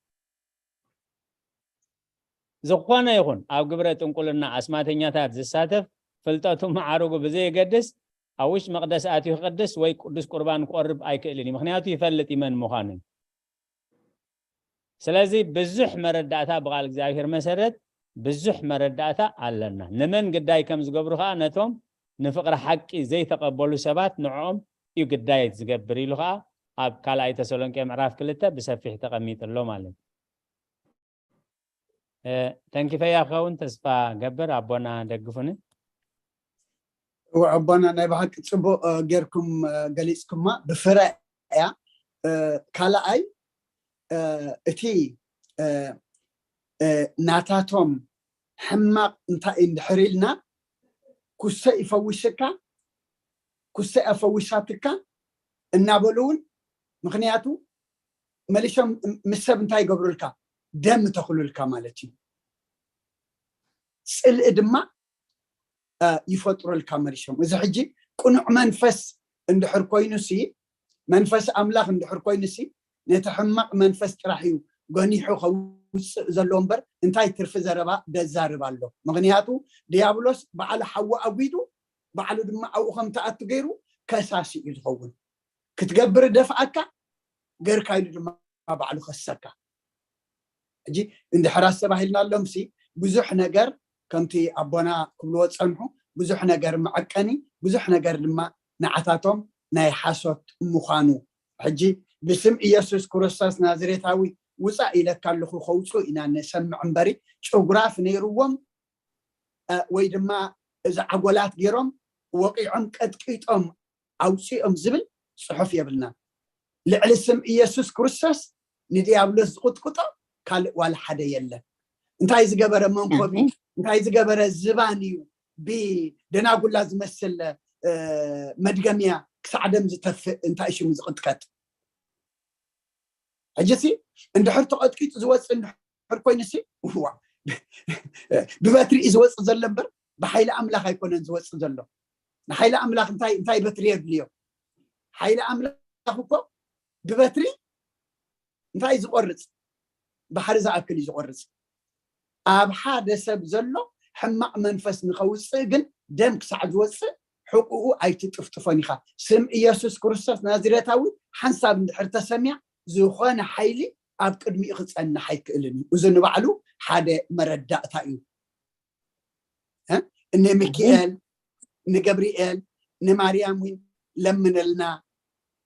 ዝኾነ ይኹን ኣብ ግብረ ጥንቁልና ኣስማተኛታት ዝሳተፍ፣ ፍልጠቱ መዓርጉ ብዘየገድስ ኣብ ውሽጢ መቕደስ ኣትዩ ክቕድስ ወይ ቅዱስ ቁርባን ክቆርብ ኣይክእልን እዩ። ምኽንያቱ ይፈልጥ እዩ መን ምዃኑ። ስለዚ ብዙሕ መረዳእታ ብቓል እግዚኣብሔር መሰረት ብዙሕ መረዳእታ ኣለና። ንመን ግዳይ ከም ዝገብሩ ኸዓ ነቶም ንፍቕሪ ሓቂ ዘይተቐበሉ ሰባት ንዕኦም እዩ ግዳይ ዝገብር ኢሉ ኸዓ ኣብ ካልኣይ ተሰሎንቄ ምዕራፍ ክልተ ብሰፊሕ ተቐሚጡ ኣሎ ማለት እዩ። ተንኪፈያ ክኸውን ተስፋ ገብር ኣቦና ደግፉኒ። እወ ኣቦና ናይ ብሓቂ ፅቡቅ ጌርኩም ገሊፅኩማ። ብፍረ እያ። ካልኣይ እቲ ናታቶም ሕማቅ እንታይ እንድሕር ኢልና ኩሰ ይፈውስካ ኩሰ ኣፈዊሳትካ እናበሉ እውን ምክንያቱ መሊሶም ምስ ሰብ እንታይ ይገብሩልካ ደም ይተክሉልካ ማለት እዩ። ፅልኢ ድማ ይፈጥሩልካ መሊሶም። እዚ ሕጂ ቅኑዕ መንፈስ እንድሕር ኮይኑ ሲ መንፈስ ኣምላኽ እንድሕር ኮይኑ ሲ ነቲ ሕማቕ መንፈስ ጥራሕ እዩ ገኒሑ ከውፅእ ዘሎ እምበር እንታይ ትርፊ ዘረባ ደዛርብ ኣሎ? ምክንያቱ ድያብሎስ በዓሉ ሓዊ ኣጒዱ በዓሉ ድማ ኣብኡ ከም ትኣቱ ገይሩ ከሳሲ እዩ ዝኸውን። ክትገብር ደፍኣካ ገርካ ኢሉ ድማ ባዕሉ ከሰካ። ሕጂ እንድሕር ኣስተባሂልና ኣሎም ሲ ብዙሕ ነገር ከምቲ ኣቦና ክብልዎ ፀንሑ ብዙሕ ነገር መዐቀኒ ብዙሕ ነገር ድማ ንዓታቶም ናይ ሓሶት ምዃኑ ሕጂ ብስም ኢየሱስ ክርስቶስ ናዝሬታዊ ውፃእ ኢለካ ኣለኹ ከውፅኡ ኢና ንሰምዕ እምበሪ ጭጉራፍ ነይርዎም ወይ ድማ እዚ ዓጎላት ገይሮም ወቂዖም ቀጥቂጦም ኣውፅኦም ዝብል ፅሑፍ የብልና። ልዕሊ ስም ኢየሱስ ክርስቶስ ንዲያብሎስ ዝቕጥቅጦ ካልእ ዋላ ሓደ የለን። እንታይ ዝገበረ መንኮብ እዩ እንታይ ዝገበረ ዝባን እዩ ብደናጉላ ዝመስል መድገምያ ክሳዕ ደም ዝተፍእ እንታይ ሽሙ ዝቕጥቀጥ። ሕጂ ሲ እንድሕር ተቐጥቂጡ ዝወፅእ እንድሕር ኮይኑ ሲ ብበትሪ እዩ ዝወፅእ ዘሎ እምበር ብሓይሊ ኣምላኽ ኣይኮነን ዝወፅእ ዘሎ። ንሓይሊ ኣምላኽ እንታይ እንታይ በትሪ የድልዮ? ሓይሊ ኣምላኽ እኮ ብበትሪ እንታይ ዝቆርፅ ባሕሪ ዝኣክል እዩ ዝቆርፅ። ኣብ ሓደ ሰብ ዘሎ ሕማቕ መንፈስ ንኸውፅእ ግን ደም ክሳዕ ዝወፅእ ሕቁኡ ኣይትጥፍጥፎን ኢኻ። ስም ኢየሱስ ክርስቶስ ናዝሬታዊ ሓንሳብ እንድሕር ተሰምያ ዝኾነ ሓይሊ ኣብ ቅድሚኡ ክፀንሕ ኣይክእልን እዩ። እዚ ንባዕሉ ሓደ መረዳእታ እዩ። እነ ሚኪኤል ንገብርኤል ንማርያም እውን ለምነልና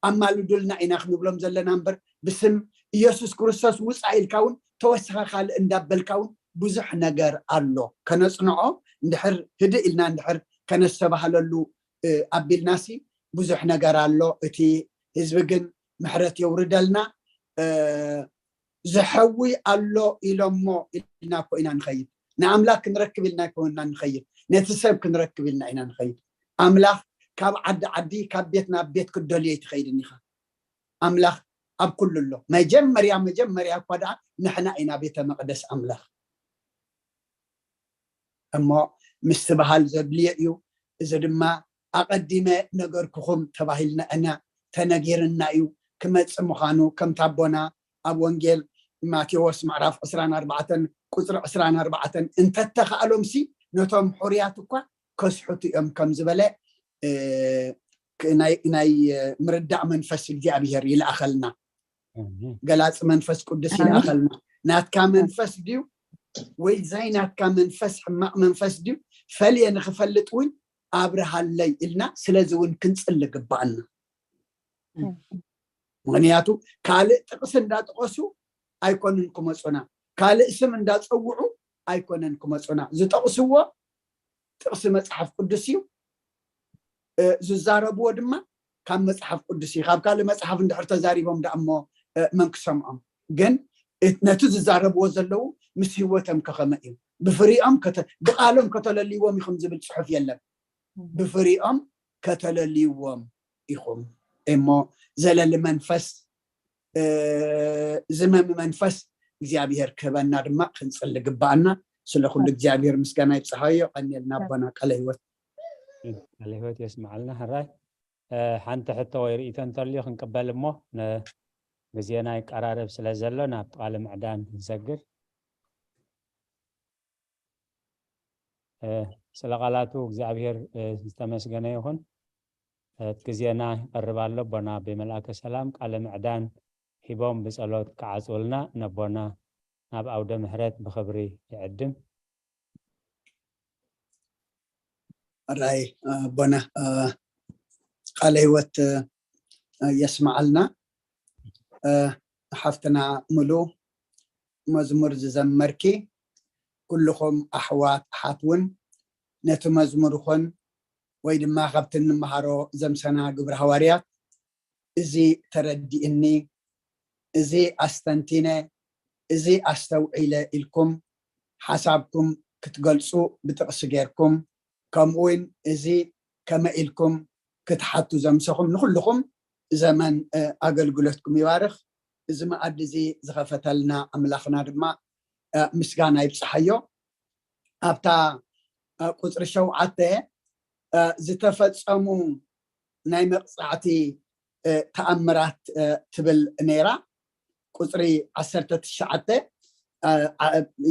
ኣማልዱልና ኢና ክንብሎም ዘለና እምበር ብስም ኢየሱስ ክርስቶስ ውፃእ ኢልካ እውን ተወሰኸ ካልእ እንዳበልካ እውን ብዙሕ ነገር ኣሎ። ከነፅንዖ እንድሕር፣ ህድእ ኢልና እንድሕር ከነስተባህለሉ ኣቢልናሲ ብዙሕ ነገር ኣሎ። እቲ ህዝቢ ግን ምሕረት የውርደልና። ዝሐዊ ኣሎ ኢሎሞ ኢልና እኮ ኢና ንኸይድ። ንኣምላክ ክንረክብ ኢልና እኮ ኢና ንኸይድ። ነቲ ሰብ ክንረክብ ኢልና ኢና ንኸይድ። ኣምላኽ ካብ ዓዲ ዓዲ፣ ካብ ቤት ናብ ቤት ክትደልዮ ኣይትኸይድን ኢኻ። ኣምላኽ ኣብ ኩሉ ኣሎ። መጀመርያ መጀመርያ እኳ ደኣ ንሕና ኢና ቤተ መቕደስ ኣምላኽ። እሞ ምስትብሃል ዘድልዮ እዩ። እዚ ድማ ኣቐዲመ ነገርኩኹም ተባሂልና እና ተነጊርና እዩ። ክመጽእ ምዃኑ ከምቲ ኣቦና ኣብ ወንጌል ማቴዎስ ምዕራፍ ዕስራን ኣርባዕተን ቁጽሪ ዕስራን ኣርባዕተን እንተተኻእሎምሲ ነቶም ሕሩያት እኳ ከስሕቱ እዮም ከም ዝበለ ናይ ምርዳእ መንፈስ እግዚኣብሔር ይልኣኸልና። ገላፂ መንፈስ ቅዱስ ይልኣኸልና። ናትካ መንፈስ ድዩ ወይ ዘይናትካ መንፈስ፣ ሕማቕ መንፈስ ድዩ ፈልየ ንክፈልጥ እውን ኣብርሃለይ ኢልና ስለዚ እውን ክንፅሊ ግባኣና። ምክንያቱ ካልእ ጥቕሲ እንዳጠቐሱ ኣይኮንን ክመፁና፣ ካልእ ስም እንዳፀውዑ ኣይኮነን ክመፁና። ዝጠቕስዎ ጥቕሲ መፅሓፍ ቅዱስ እዩ። ዝዛረብዎ ድማ ካብ መፅሓፍ ቅዱስ እዩ። ካብ ካልእ መፅሓፍ እንድሕር ተዛሪቦም ደኣ እሞ መን ክሰምዖም? ግን ነቲ ዝዛረብዎ ዘለዉ ምስ ህይወቶም ከኸመ እዩ። ብፍሪኦም ብቃሎም ከተለልይዎም ኢኹም ዝብል ፅሑፍ የለን። ብፍሪኦም ከተለልይዎም ኢኹም እሞ ዘለሊ መንፈስ፣ ዝመሚ መንፈስ እግዚኣብሔር ክህበና ድማ ክንፅሊ ግባኣና። ስለ ኩሉ እግዚኣብሔር ምስጋና ይብፅሓዮ። ቀኒልና ኣቦና ቃለ ህይወት። ቃለ ህይወት የስምዓልና። ሕራይ ሓንቲ ሕቶ ወይ ርእይቶ እንተልዩ ክንቅበል እሞ ግዜና ይቀራረብ ስለ ዘሎ ናብ ቃለ ምዕዳን ክንሰግር። ስለ ቃላቱ እግዚኣብሔር ዝተመስገነ ይኹን። እቲ ግዜና ይቐርብ ኣሎ። ኣቦና ኣቤ መልኣከ ሰላም ቃለ ምዕዳን ሂቦም ብጸሎት ክዓጽውልና ነቦና ናብ ኣውደ ምሕረት ብኽብሪ ይዕድም። ራይ ኣቦና ቃለ ህይወት የስምዓልና። ሓፍትና ሙሉ መዝሙር ዝዘመርኪ፣ ኩልኹም ኣሕዋት ኣሓት እውን ነቲ መዝሙር ኹን ወይ ድማ ካብቲ እንመሃሮ ዘምሰና ግብረ ሃዋርያት እዚ ተረዲእኒ፣ እዚ ኣስተንቲነ፣ እዚ ኣስተውዒለ ኢልኩም ሓሳብኩም ክትገልፁ ብጥቕሲ ጌርኩም፣ ከምኡ እውን እዚ ከመይ ኢልኩም ክትሓቱ ዘምሰኹም ንኩልኹም ዘመን ኣገልግሎትኩም ይባርኽ። እዚ መኣዲ እዚ ዝኸፈተልና ኣምላኽና ድማ ምስጋና ይብፅሓዮ። ኣብታ ቁፅሪ ሸውዓተ ዝተፈፀሙ ናይ መቕፃዕቲ ተኣምራት ትብል ነይራ። ቁፅሪ ዓሰርተ ትሽዓተ፣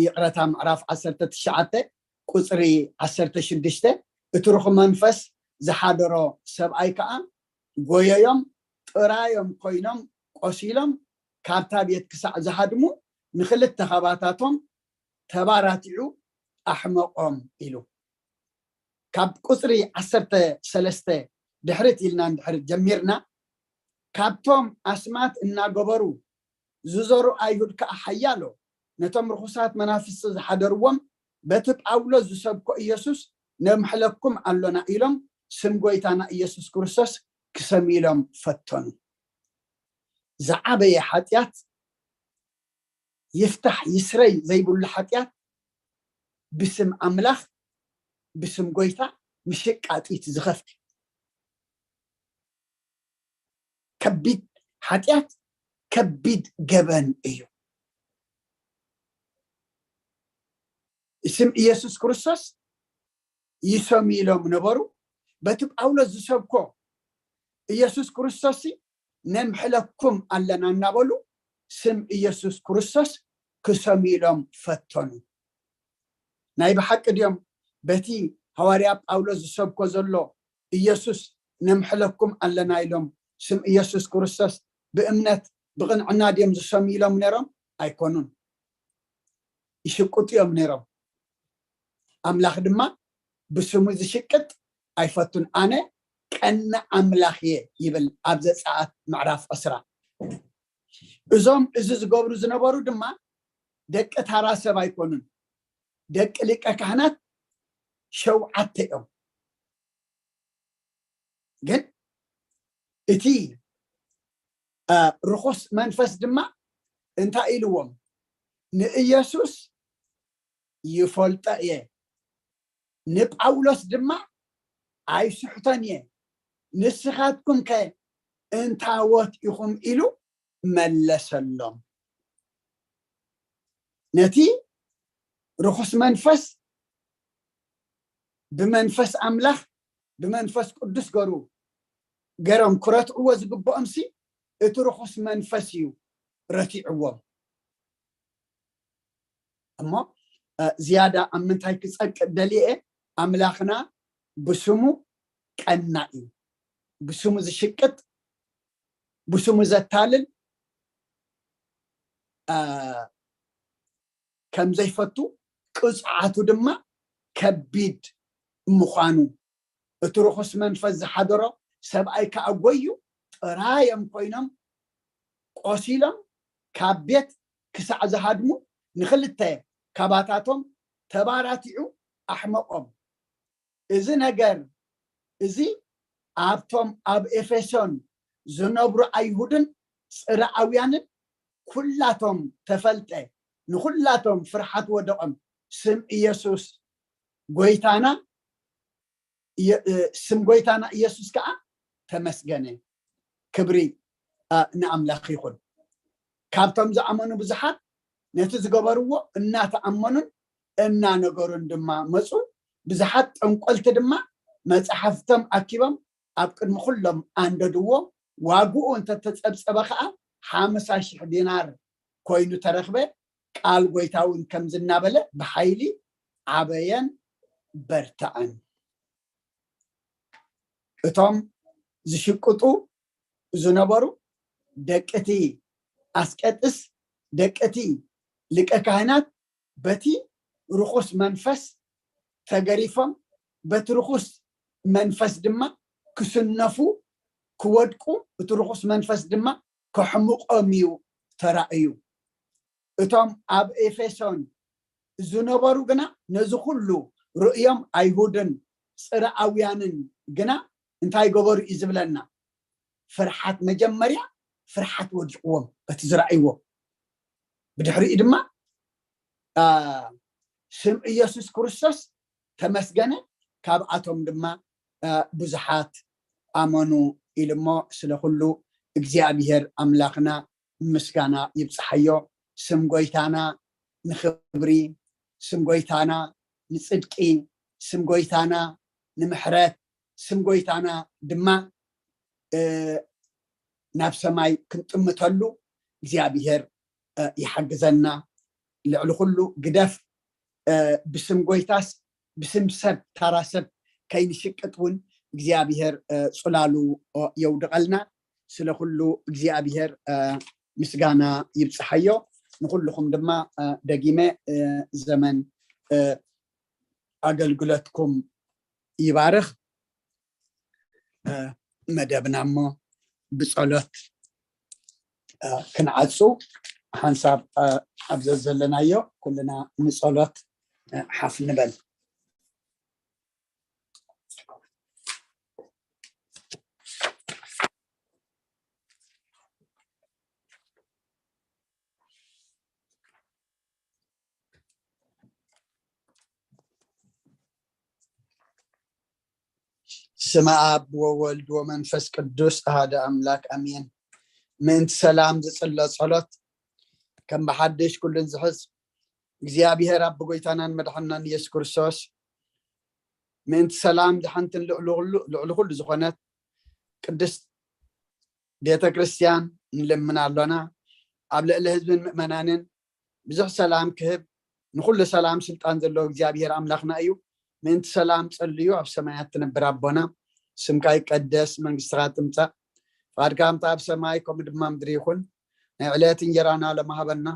ይቕረታ፣ ምዕራፍ ዓሰርተ ትሽዓተ ቁፅሪ ዓሰርተ ሽዱሽተ፣ እቲ ርኹም መንፈስ ዝሓደሮ ሰብኣይ ከዓ ጎየዮም፣ ጥራዮም ኮይኖም ቆሲሎም፣ ካብታ ቤት ክሳዕ ዝሃድሙ ንክልተ ኸባታቶም ተባራቲዑ ኣሕመቖም ኢሉ። ካብ ቁፅሪ ዓሰርተ ሰለስተ ድሕሪት ኢልና እንድሕር ጀሚርና፣ ካብቶም ኣስማት እናገበሩ ዝዞሩ ኣይሁድ ከዓ ሓያሎ ነቶም ርኹሳት መናፍስቲ ዝሓደርዎም በቲ ጳውሎስ ዝሰብኮ ኢየሱስ ነምሕለኩም ኣሎና ኢሎም ስም ጎይታና ኢየሱስ ክርስቶስ ክሰምይሎም ፈተኑ። ዝዓበየ ሓጢኣት ይፍታሕ ይስረይ ዘይብሉ ሓጢኣት ብስም ኣምላኽ ብስም ጎይታ ምሽቃጢት ዝኸፍት ከቢድ ሓጢኣት ከቢድ ገበን እዩ። ስም ኢየሱስ ክርስቶስ ይሰምይሎም ነበሩ። በቲ ጳውሎስ ዝሰብኮ ኢየሱስ ክርስቶስ ነምሕለኩም ኣለና እናበሉ ስም ኢየሱስ ክርስቶስ ክሰምይሎም ፈተኑ። ናይ ብሓቂ ድዮም በቲ ሃዋርያ ጳውሎስ ዝሰብኮ ዘሎ ኢየሱስ ነምሕለኩም ኣለና ኢሎም ስም ኢየሱስ ክርስቶስ ብእምነት ብቕንዕና ድዮም ዝሰምይሎም ነይሮም? ኣይኮኑን። ይሽቅጡ እዮም ነይሮም። ኣምላኽ ድማ ብስሙ ዝሽቅጥ ኣይፈቱን። ኣነ ቀና ኣምላኽ እየ ይብል ኣብ ዘጸኣት ምዕራፍ ዕስራ። እዞም እዚ ዝገብሩ ዝነበሩ ድማ ደቂ ታራ ሰብ ኣይኮኑን። ደቂ ሊቀ ካህናት ሸውዓተ እዮም። ግን እቲ ርኹስ መንፈስ ድማ እንታይ ኢልዎም? ንኢየሱስ ይፈልጦ እየ፣ ንጳውሎስ ድማ ኣይስሕቶን እየ፣ ንስኻትኩም ከ እንታዎት ኢኹም? ኢሉ መለሰሎም። ነቲ ርኹስ መንፈስ ብመንፈስ ኣምላኽ ብመንፈስ ቅዱስ ገሩ ገሮም ክረትዕዎ ዝግብኦም ሲ እቲ ርኹስ መንፈስ እዩ ረቲዕዎም። እሞ ዝያዳ ኣብ ምንታይ ክጸቅጥ ደልየ? ኣምላኽና ብስሙ ቀና እዩ። ብስሙ ዝሽቅጥ፣ ብስሙ ዘታልል ከም ዘይፈቱ፣ ቅፅዓቱ ድማ ከቢድ ምዃኑ፣ እቲ ርኹስ መንፈስ ዝሓደሮ ሰብኣይ ከዓ ጎዩ ጥራዮም ኮይኖም ቆሲሎም ካብ ቤት ክሳዕ ዝሃድሙ ንክልተ ካባታቶም ተባራቲዑ ኣሕመቆም። እዚ ነገር እዚ ኣብቶም ኣብ ኤፌሶን ዝነብሩ ኣይሁድን ጽርኣውያንን ኩላቶም ተፈልጠ፣ ንኩላቶም ፍርሓት ወደቆም። ስም ኢየሱስ ጎይታና፣ ስም ጎይታና ኢየሱስ ከዓ ተመስገነ። ክብሪ ንኣምላኽ ይኹን። ካብቶም ዝኣመኑ ብዙሓት ነቲ ዝገበርዎ እናተኣመኑን እናነገሩን ድማ መፁ። ብዙሓት ጠንቆልቲ ድማ መፅሓፍቶም ኣኪቦም ኣብ ቅድሚ ኩሎም ኣንደድዎ። ዋግኡ እንተተፀብፀበ ከዓ ሓምሳ ሽሕ ዲናር ኮይኑ ተረኽበ። ቃል ጎይታ እውን ከምዚ እናበለ ብሓይሊ ዓበየን በርተዐን። እቶም ዝሽቅጡ ዝነበሩ ደቂ እቲ ኣስቄጥስ፣ ደቂ እቲ ሊቀ ካህናት በቲ ርኹስ መንፈስ ተገሪፎም፣ በቲ ርኹስ መንፈስ ድማ ክስነፉ፣ ክወድቁ፣ እቲ ርኹስ መንፈስ ድማ ከሕምቆም እዩ ተራእዩ። እቶም ኣብ ኤፌሶን ዝነበሩ ግና ነዚ ኩሉ ርእዮም ኣይሁድን ጽርኣውያንን ግና እንታይ ገበሩ እዩ ዝብለና? ፍርሓት፣ መጀመርያ ፍርሓት ወዲቕዎም በቲ ዝረኣይዎ። ብድሕሪኡ ድማ ስም ኢየሱስ ክርስቶስ ተመስገነ፣ ካብኣቶም ድማ ብዙሓት ኣመኑ ኢሉ። እሞ ስለ ኩሉ እግዚኣብሔር ኣምላኽና ምስጋና ይብጽሓዮ። ስም ጎይታና ንኽብሪ፣ ስም ጎይታና ንጽድቂ፣ ስም ጎይታና ንምሕረት፣ ስም ጎይታና ድማ ናብ ሰማይ ክንጥምተሉ እግዚኣብሔር ይሓግዘና። ልዕሊ ኩሉ ግደፍ፣ ብስም ጎይታስ ብስም ሰብ፣ ታራ ሰብ ከይንሽቅጥ እውን እግዚኣብሔር ጽላሉ የውድቐልና። ስለ ኩሉ እግዚኣብሔር ምስጋና ይብጽሓዮ። ንኩልኹም ድማ ደጊመ ዘመን ኣገልግሎትኩም ይባርኽ። መደብና እሞ ብጸሎት ክንዓጹ ሓንሳብ ኣብ ዘዘለናዮ ኩልና ንጸሎት ሓፍ ንበል። ስመ ኣብ ወወልድ ወመንፈስ ቅዱስ ኣሃደ ኣምላክ ኣሜን። ምእንቲ ሰላም ዝጽሎ ጸሎት ከም ብሓድሽ ኩሉን ዝሕዝ እግዚኣብሔር ኣብ ጎይታናን መድሓናን ኢየሱስ ክርስቶስ ምእንቲ ሰላም ድሓንትን ልዕሊ ኩሉ ዝኾነት ቅድስት ቤተ ክርስቲያን ንልምን ኣሎና። ኣብ ልዕሊ ህዝብን ምእመናንን ብዙሕ ሰላም ክህብ ንኩሉ ሰላም ስልጣን ዘለዎ እግዚኣብሔር ኣምላኽና እዩ። ምእንቲ ሰላም ጸልዩ። ኣብ ሰማያት ትነብር ኣቦና፣ ስምካ ይቀደስ፣ መንግስትኻ ትምጻእ፣ ፍቓድካ ከምታ ኣብ ሰማይ ከምኡ ድማ ምድሪ ይኹን። ናይ ዕለት እንጀራና ሎም ሃበና።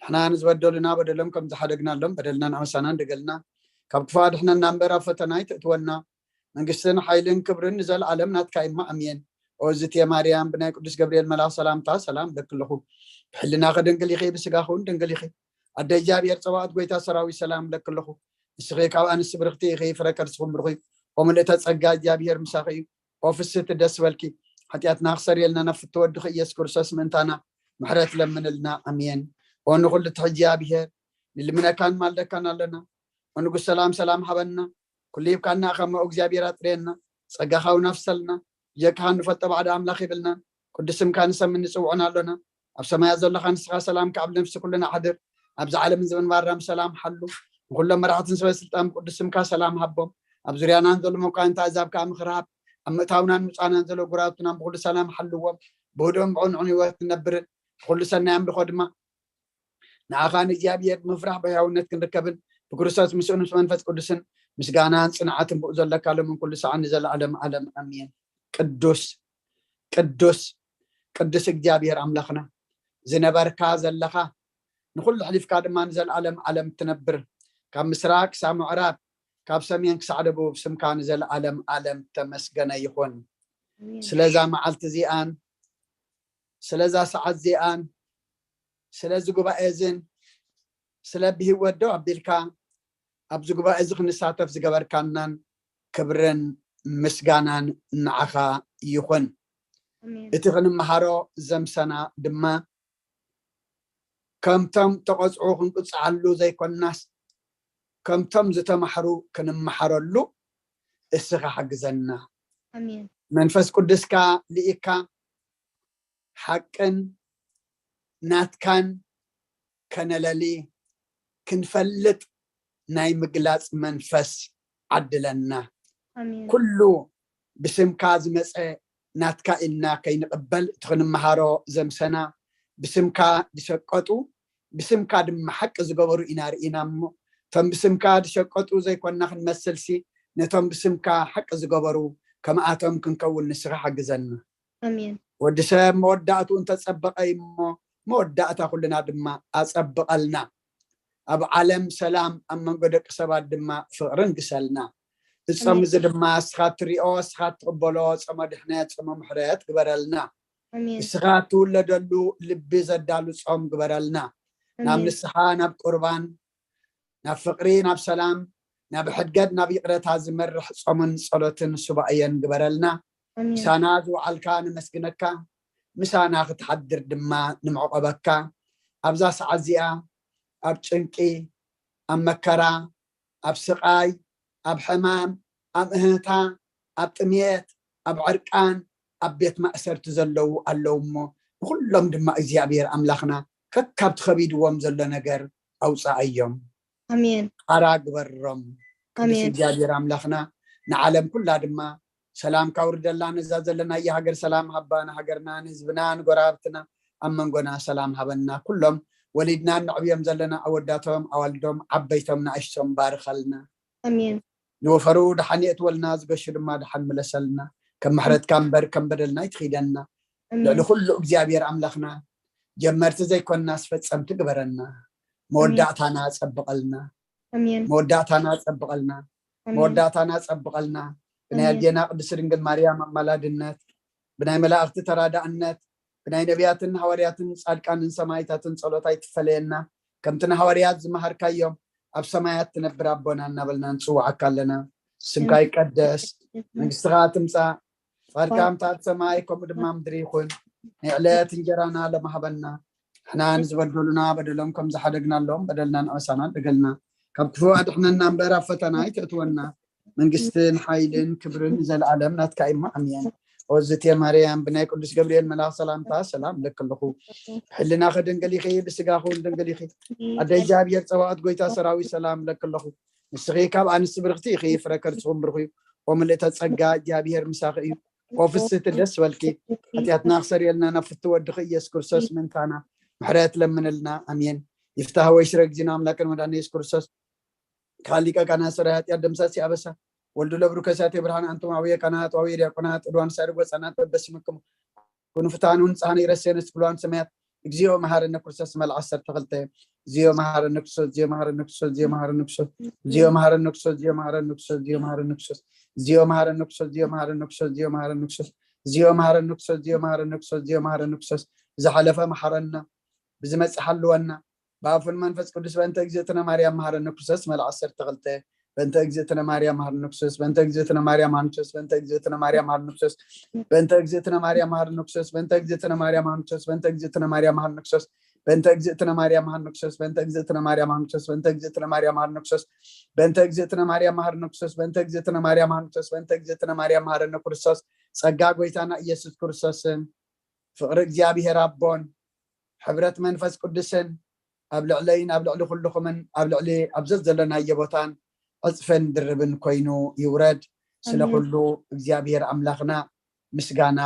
ንሕና ንዝበደሉና በደሎም ከም ዝሓደግናሎም በደልና ንኣመሳና እንደገልና፣ ካብ ክፉእ ኣድሕነና እምበር ኣብ ፈተና ኣይተእትወና። መንግስትን ሓይልን ክብርን ንዘለኣለም ናትካ እማ ኣሜን። ኦዝትየ ማርያም ብናይ ቅዱስ ገብርኤል መልኣኽ ሰላምታ ሰላም እብለኪ ኣለኹ። ብሕልናኺ ድንግል ኢኺ፣ ብስጋኺ እውን ድንግል ኢኺ። ኣደ እግዚኣብሔር ጸባኦት ጎይታ ሰራዊት ሰላም እብለኪ ኣለኹ። ንስኺ ካብ ኣንስቲ ብርኽቲ ኢኺ፣ ፍረ ከርስኹም ብሩኽ እዩ። ኦምልእተ ጸጋ እግዚኣብሔር ምሳኺ እዩ። ኦፍስቲ ደስ በልኪ። ሓጢኣትና ክሰርየልና ናብ ፍትወ ወድኺ ኢየሱስ ክርስቶስ ምእንታና ምሕረት ለምንልና። ኣሜን። ኦ ንኹሉ ትሕጂ እግዚኣብሔር ንልምነካን ማልደካን ኣለና። ኦ ንጉስ ሰላም ሰላም ሃበና። ኩሉ ሂብካና ኣኸሞ እግዚኣብሔር ኣጥርየና። ጸጋኻ እውን ኣፍሰልና። ብጀካኻ ንፈልጦ ባዕዲ ኣምላኽ የብልናን። ቅዱስ ስምካ ንሰምን ንጽውዕን ኣሎና። ኣብ ሰማያት ዘለኻ ንስኻ ሰላም ካብ ነፍሲ ኩልና ኣሕድር። ኣብዚ ዓለምን ዘበን ባራም ሰላም ሓሉ። ንኩሎም መራሕትን ሰበ ስልጣን ብቅዱስ ስምካ ሰላም ሃቦም። ኣብ ዙርያናን ዘሎ መኳንንታ ኣዛብ ከዓ ምኽርሃብ። ኣብ ምእታውናን ምጻናን ዘሎ ጉራቱና ብኩሉ ሰላም ሓልዎም። ብህድኦም ብቕንዑን ህይወት ንነብርን ብኩሉ ሰናይ ኣምልኾ ድማ ንኣኻ ንእግዚኣብሔር ብምፍራሕ ብሕያውነት ክንርከብን ብክርስቶስ ምስኡን ምስ መንፈስ ቅዱስን ምስጋናን ጽንዓትን ብኡ ዘለካ ሎምን ኩሉ ሰዓን ንዘለኣለም ዓለም ኣሜን። ቅዱስ ቅዱስ ቅዱስ እግዚኣብሔር ኣምላኽና ዝነበርካ ዘለኻ ንኹሉ ሕሊፍካ ድማ ንዘለኣለም ዓለም ትነብር ካብ ምስራቅ ክሳብ ምዕራብ ካብ ሰሜን ክሳዕ ደቡብ ስምካ ንዘለኣለም ዓለም ተመስገነ ይኹን። ስለዛ መዓልቲ እዚኣን ስለዛ ሰዓት እዚኣን ስለዚ ጉባኤ እዝን ስለ ብህይወት ደው ኣቢልካ ኣብዚ ጉባኤ እዚ ክንሳተፍ ዝገበርካናን ክብርን ምስጋናን ንዓኻ ይኹን። እቲ ክንመሃሮ ዘምሰና ድማ ከምቶም ተቐፅዑ ክንቅፅዓሉ ዘይኮናስ ከምቶም ዝተማሕሩ ክንመሓረሉ እስኻ ሓግዘና። መንፈስ ቅዱስካ ልኢካ ሓቅን ናትካን ከነለሊ ክንፈልጥ ናይ ምግላፅ መንፈስ ዓድለና። ኩሉ ብስምካ ዝመፀ ናትካ ኢልና ከይንቕበል እቲ ክንመሃሮ ዘምሰና ብስምካ ዝሸቀጡ ብስምካ ድማ ሓቂ ዝገበሩ ኢና ርኢና እሞ እቶም ብስምካ ዝሸቀጡ ዘይኮና ክንመስልሲ ነቶም ብስምካ ሓቂ ዝገበሩ ከምኣቶም ክንከውን ንስኻ ሓግዘና። ኣሜን። ወዲ ሰብ መወዳእቱ እንተጸበቐ እሞ መወዳእታ ኩልና ድማ ኣጸብቐልና። ኣብ ዓለም ሰላም ኣብ መንጎ ደቂ ሰባት ድማ ፍቕርን ግሰልና። እጾም እዚ ድማ እስኻ ትሪኦ እስኻ ትቕበሎ ጾመ ድሕነት ጾመ ምሕረት ግበረልና። ኣሜን። እስኻ ትውለደሉ ልቢ ዘዳሉ ጾም ግበረልና። ናብ ኣሜን። ንስኻ ናብ ቁርባን ናብ ፍቕሪ ናብ ሰላም ናብ ሕድገት ናብ ይቕረታ ዝመርሕ ጾምን ጸሎትን ሱባኤን ግበረልና። ኣሜን። ምሳና ዝወዓልካ ነመስግነካ፣ ምሳና ክትሓድር ድማ ንምዕቆበካ። ኣብዛ ሰዓት እዚኣ ኣብ ጭንቂ፣ ኣብ መከራ፣ ኣብ ስቓይ፣ ኣብ ሕማም፣ ኣብ እህታ፣ ኣብ ጥምየት፣ ኣብ ዕርቃን፣ ኣብ ቤት ማእሰርቲ ዘለዉ ኣለዉ እሞ ንኹሎም ድማ እግዚኣብሔር ኣምላኽና ከካብቲ ከቢድዎም ዘሎ ነገር ኣውፅኣዮም። ኣሜን። ሓራ ግበሮም። ቅዱስ ኣሜን። እግዚኣብሔር ኣምላኽና ንዓለም ኩላ ድማ ሰላም ካውርደላ። ነዛ ዘለናያ ሃገር ሰላም ሃባ፣ ንሃገርና፣ ንህዝብና፣ ንጎረባብትና፣ ኣብ መንጎና ሰላም ሃበና። ኩሎም ወሊድና ነዕብዮም ዘለና ኣወዳቶም፣ ኣዋልዶም፣ ዓበይቶም፣ ንኣሽቶም ባርኸልና። ኣሜን። ዝወፈሩ ደሓን የእትወልና፣ ዝገሹ ድማ ደሓን ምለሰልና። ከም ምሕረትካ እምበር ከም በደልና ኣይትኺደና። ኣሜን። ልዕሊ ኩሉ እግዚኣብሔር ኣምላኽና ጀመርቲ ዘይኮንና ኣስፈጸምቲ ግበረና። መወዳእታና ጸብቐልና። ኣሜን። መወዳእታና ጸብቐልና። ኣሜን። መወዳእታና ጸብቐልና። ብናይ ኣሜን። ኣዴና ቅድስት ድንግል ማርያም ኣማላድነት፣ ብናይ መላእኽቲ ተራዳእነት፣ ብናይ ነቢያትን ሃዋርያትን ጻድቃንን ሰማይታትን ጸሎት ኣይትፈለየና። ከምቲ ንሃዋርያት ዝመሃርካዮም ኣብ ሰማያት ትነብር ኣቦና እናበልና ንጽውዓካ ኣለና። ስምካ ኣሜን። ይቀደስ፣ ኣሜን። መንግስትኻ ትምጻእ፣ ፍቓድካ ኣሜን። ከምቲ ኣብ ሰማይ ከምኡ ድማ ምድሪ ይኹን። ናይ ዕለት እንጀራና ሎሚ ሃበና። ንሕና ንዝበደሉና በደሎም ከም ዝሓደግናሎም በደልና ንኣበሳና ደገልና። ካብ ክፉ ኣድሕነና እምበር ኣብ ፈተና ኣይተእትወና። መንግስትን ሓይልን ክብርን ንዘለኣለም ናትካ እዩ። ኣሜን። ኦዝቴ ማርያም ብናይ ቅዱስ ገብርኤል መልኣኽ ሰላምታ ሰላም እብለኪ ኣለኹ። ሕልናኺ ድንግል ኢኺ፣ ብስጋኺ እውን ድንግል ኢኺ። ኣደ እግዚኣብሔር ጸባኦት ጎይታ ሰራዊት ሰላም እብለኪ ኣለኹ። ንስኺ ካብ ኣንስቲ ብርኽቲ ኢኺ፣ ፍረ ከርስኹም ብሩኽ እዩ። ኦ ምልእተ ጸጋ እግዚኣብሔር ምሳኺ እዩ። ኦ ፍስህቲ ደስ በልኪ። ሓጢኣትና ክሰርየልና ናብ ፍቲ ወድኺ ኢየሱስ ክርስቶስ ምእንታና ምሕረት ለምንልና። ኣሜን። ይፍታህ ወይ ሽረ ጊዜና ኣምላክን መድኃኒነ ኢየሱስ ክርስቶስ ካሊቀ ካህናት ሠራይ ኃጢአት ደምሳሲ አበሳ ወልዱ ለብሩ ከሳቴ ብርሃን አንቱም አቡየ ካህናት ወአቡየ ዲያቆናት ዕድዋን ሳድግ ወፃናት በበስምክሙ ኩኑ ፍትሐኑ ንጽሐነ ይረሴነ ስክሏን ሰማያት እግዚኦ መሐረነ ክርስቶስ መልዓ ዓሰርተ ክልተ። እግዚኦ መሐረነ ክርስቶስ፣ እግዚኦ መሐረነ ክርስቶስ፣ እግዚኦ መሐረነ ክርስቶስ፣ እግዚኦ መሐረነ ክርስቶስ፣ እግዚኦ መሐረነ ክርስቶስ፣ እግዚኦ መሐረነ ክርስቶስ፣ እግዚኦ መሐረነ ክርስቶስ፣ እግዚኦ መሐረነ ክርስቶስ፣ እግዚኦ መሐረነ ክርስቶስ፣ እግዚኦ መሐረነ ክርስቶስ፣ እግዚኦ መሐረነ ክርስቶስ፣ ብዝሓለፈ መሐረና፣ ብዝመጽእ ሓልወና፣ ብኣፉን መንፈስ ቅዱስ በእንተ እግዝእትነ ማርያም መሃረነ ክርስቶስ መልዓ ዓሰርተ ክልተ በእንተ እግዝእትነ ማርያም መሃረነ ክርስቶስ በእንተ እግዝእትነ ማርያም መሃረነ ክርስቶስ በእንተ እግዝእትነ ማርያም መሃረነ ክርስቶስ በእንተ እግዝእትነ ማርያም መሃረነ ክርስቶስ በእንተ እግዝእትነ ማርያም መሃረነ ክርስቶስ በእንተ እግዝእትነ ማርያም መሃረነ ክርስቶስ በእንተ እግዝእትነ ማርያም መሃረነ ክርስቶስ በእንተ እግዝእትነ ማርያም መሃረነ ክርስቶስ በእንተ እግዝእትነ ማርያም መሃረነ ክርስቶስ በእንተ እግዝእትነ ማርያም መሃረነ ክርስቶስ በእንተ እግዝእትነ ማርያም መሃረነ ክርስቶስ በእንተ እግዝእትነ ማርያም መሃረነ ክርስቶስ ጸጋ ጎይታና ኢየሱስ ክርስቶስን ፍቕሪ እግዚኣብሔር ኣቦን ሕብረት መንፈስ ቅዱስን ኣብ ልዕለይን ኣብ ልዕሊ ኩልኹምን ኣብ ልዕሊ ኣብ ዘዘለናዮ ቦታን ዕፅፍን ድርብን ኮይኑ ይውረድ። ስለ ኩሉ እግዚኣብሔር ኣምላኽና ምስጋና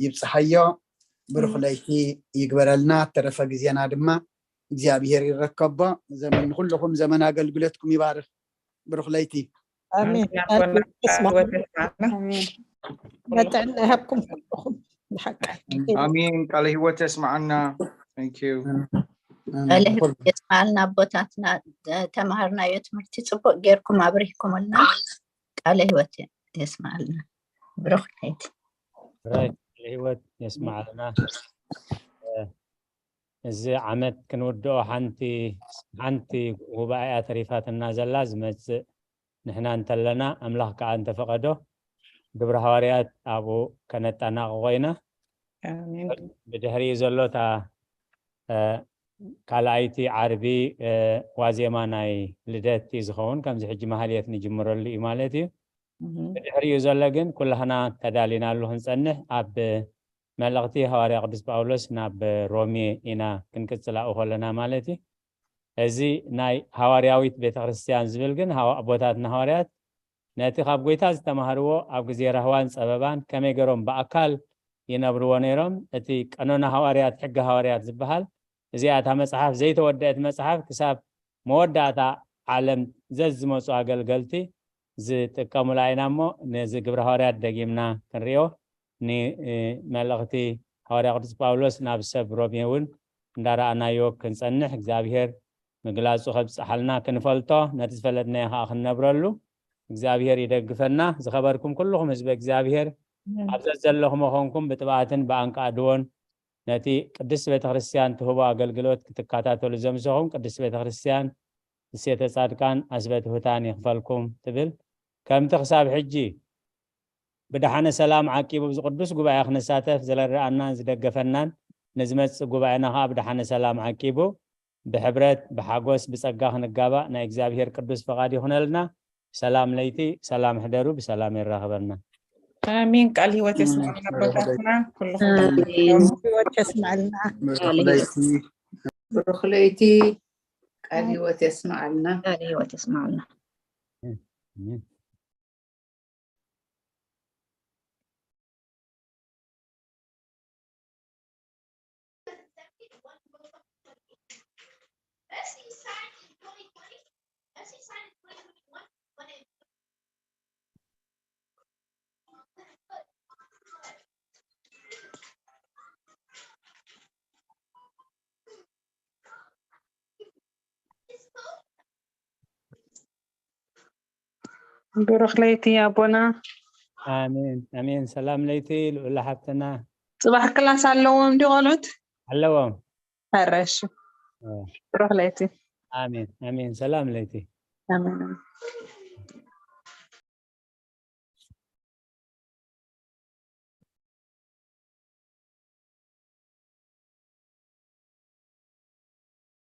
ይብፅሓዮ። ብሩኽ ለይቲ ይግበረልና። ተረፈ ግዜና ድማ እግዚኣብሔር ይረከቦ። ዘመን ንኩልኹም ዘመን ኣገልግሎትኩም ይባርኽ። ብሩኽ ለይቲ። ኣሜን። ኣሜን። ኣቦና ቃል ህይወት የስማዕና። ኣሜን። በጥዕና ይሃብኩም ኩልኹም። ብሓቂ ኣሜን። ቃለ ህይወት የስማዕና። Thank you። ቃለ ህይወት የስማዕልና ኣቦታትና። ተማሃርናዮ ትምህርቲ ጽቡቅ ጌርኩም ኣብሪህኩምልና። ቃለ ህይወት የስማዕልና። ብሩኽ ለይቲ። ራይ ቃለ ህይወት የስማዕልና። እዚ ዓመት ክንውድኦ ሓንቲ ሓንቲ ጉባኤ ተሪፋትና ዘላ ዝመጽእ ንሕና እንተለና ኣምላኽ ከዓ እንተፈቐዶ ግብረ ሃዋርያት ኣብኡ ከነጠናቕቆ ኢና። ብድሕሪኡ ዘሎ እታ ካልኣይቲ ዓርቢ ዋዜማ ናይ ልደት እዩ ዝኸውን። ከምዚ ሕጂ ማህልየት ንጅምረሉ እዩ ማለት እዩ። ብድሕሪኡ ዘሎ ግን ኩላህና ተዳሊናሉ ክንጸንሕ ኣብ መልእኽቲ ሃዋርያ ቅዱስ ጳውሎስ ናብ ሮሜ ኢና ክንቅጽል ኣብኡ ከለና ማለት እዩ። እዚ ናይ ሃዋርያዊት ቤተክርስትያን ዝብል ግን ኣቦታትና ሃዋርያት ነቲ ካብ ጎይታ ዝተማህርዎ ኣብ ግዜ ራህዋን ጸበባን ከመይ ገሮም ብኣካል ይነብርዎ ነይሮም። እቲ ቀኖና ሃዋርያት፣ ሕጊ ሃዋርያት ዝበሃል እዚኣ እታ መጽሓፍ ዘይተወደአት መጽሓፍ ክሳብ መወዳእታ ዓለም ዘዝመፁ ኣገልገልቲ ዝጥቀሙላ ኢና እሞ ነዚ ግብረ ሃዋርያት ደጊምና ክንሪኦ ንመልእኽቲ ሃዋርያ ቅዱስ ጳውሎስ ናብ ሰብ ሮሜ እውን እንዳረኣናዮ ክንፀንሕ እግዚኣብሔር ምግላፁ ከብፅሓልና ክንፈልጦ ነቲ ዝፈለጥናዮ ከዓ ክንነብረሉ እግዚኣብሔር ይደግፈና። ዝኸበርኩም ኩልኹም ህዝበ እግዚኣብሔር ኣብ ዘዘለኹም ኮንኩም ብጥብኣትን ብኣንቃድዎን ነቲ ቅድስት ቤተክርስትያን ትህቦ ኣገልግሎት ክትከታተሉ ዘምሰኹም ቅድስት ቤተክርስትያን እሴተ ጻድቃን ኣስበ ትሑታን ይኽፈልኩም ትብል። ከምቲ ክሳብ ሕጂ ብደሓነ ሰላም ዓቂቡ ኣብዚ ቅዱስ ጉባኤ ክንሳተፍ ዝረዳኣናን ዝደገፈናን ንዝመጽእ ጉባኤና ከዓ ብደሓነ ሰላም ዓቂቡ ብሕብረት ብሓጎስ ብጸጋ ክንጋባእ ናይ እግዚኣብሔር ቅዱስ ፈቓድ ይኹነልና። ሰላም ለይቲ፣ ሰላም ሕደሩ፣ ብሰላም የራኽበና። ኣሜን። ቃል ህይወት የስማዕልና ኣቦታትና ኩልኹም። ኣሜን። ህይወት የስማዕልና። ብሩኽ ለይቲ። ቃል ህይወት የስማዕልና። ቃል ህይወት የስማዕልና። ብሩኽ ለይቲ ኣቦና። ኣሜን ኣሜን። ሰላም ለይቲ ልኡላ ሓብትና። ጽባሕ ክላስ ኣለዎም ድዩ ቆልዑት? ኣለዎም። ሕረሽ። ብሩኽ ለይቲ። ኣሜን ኣሜን። ሰላም ለይቲ። ኣሜን።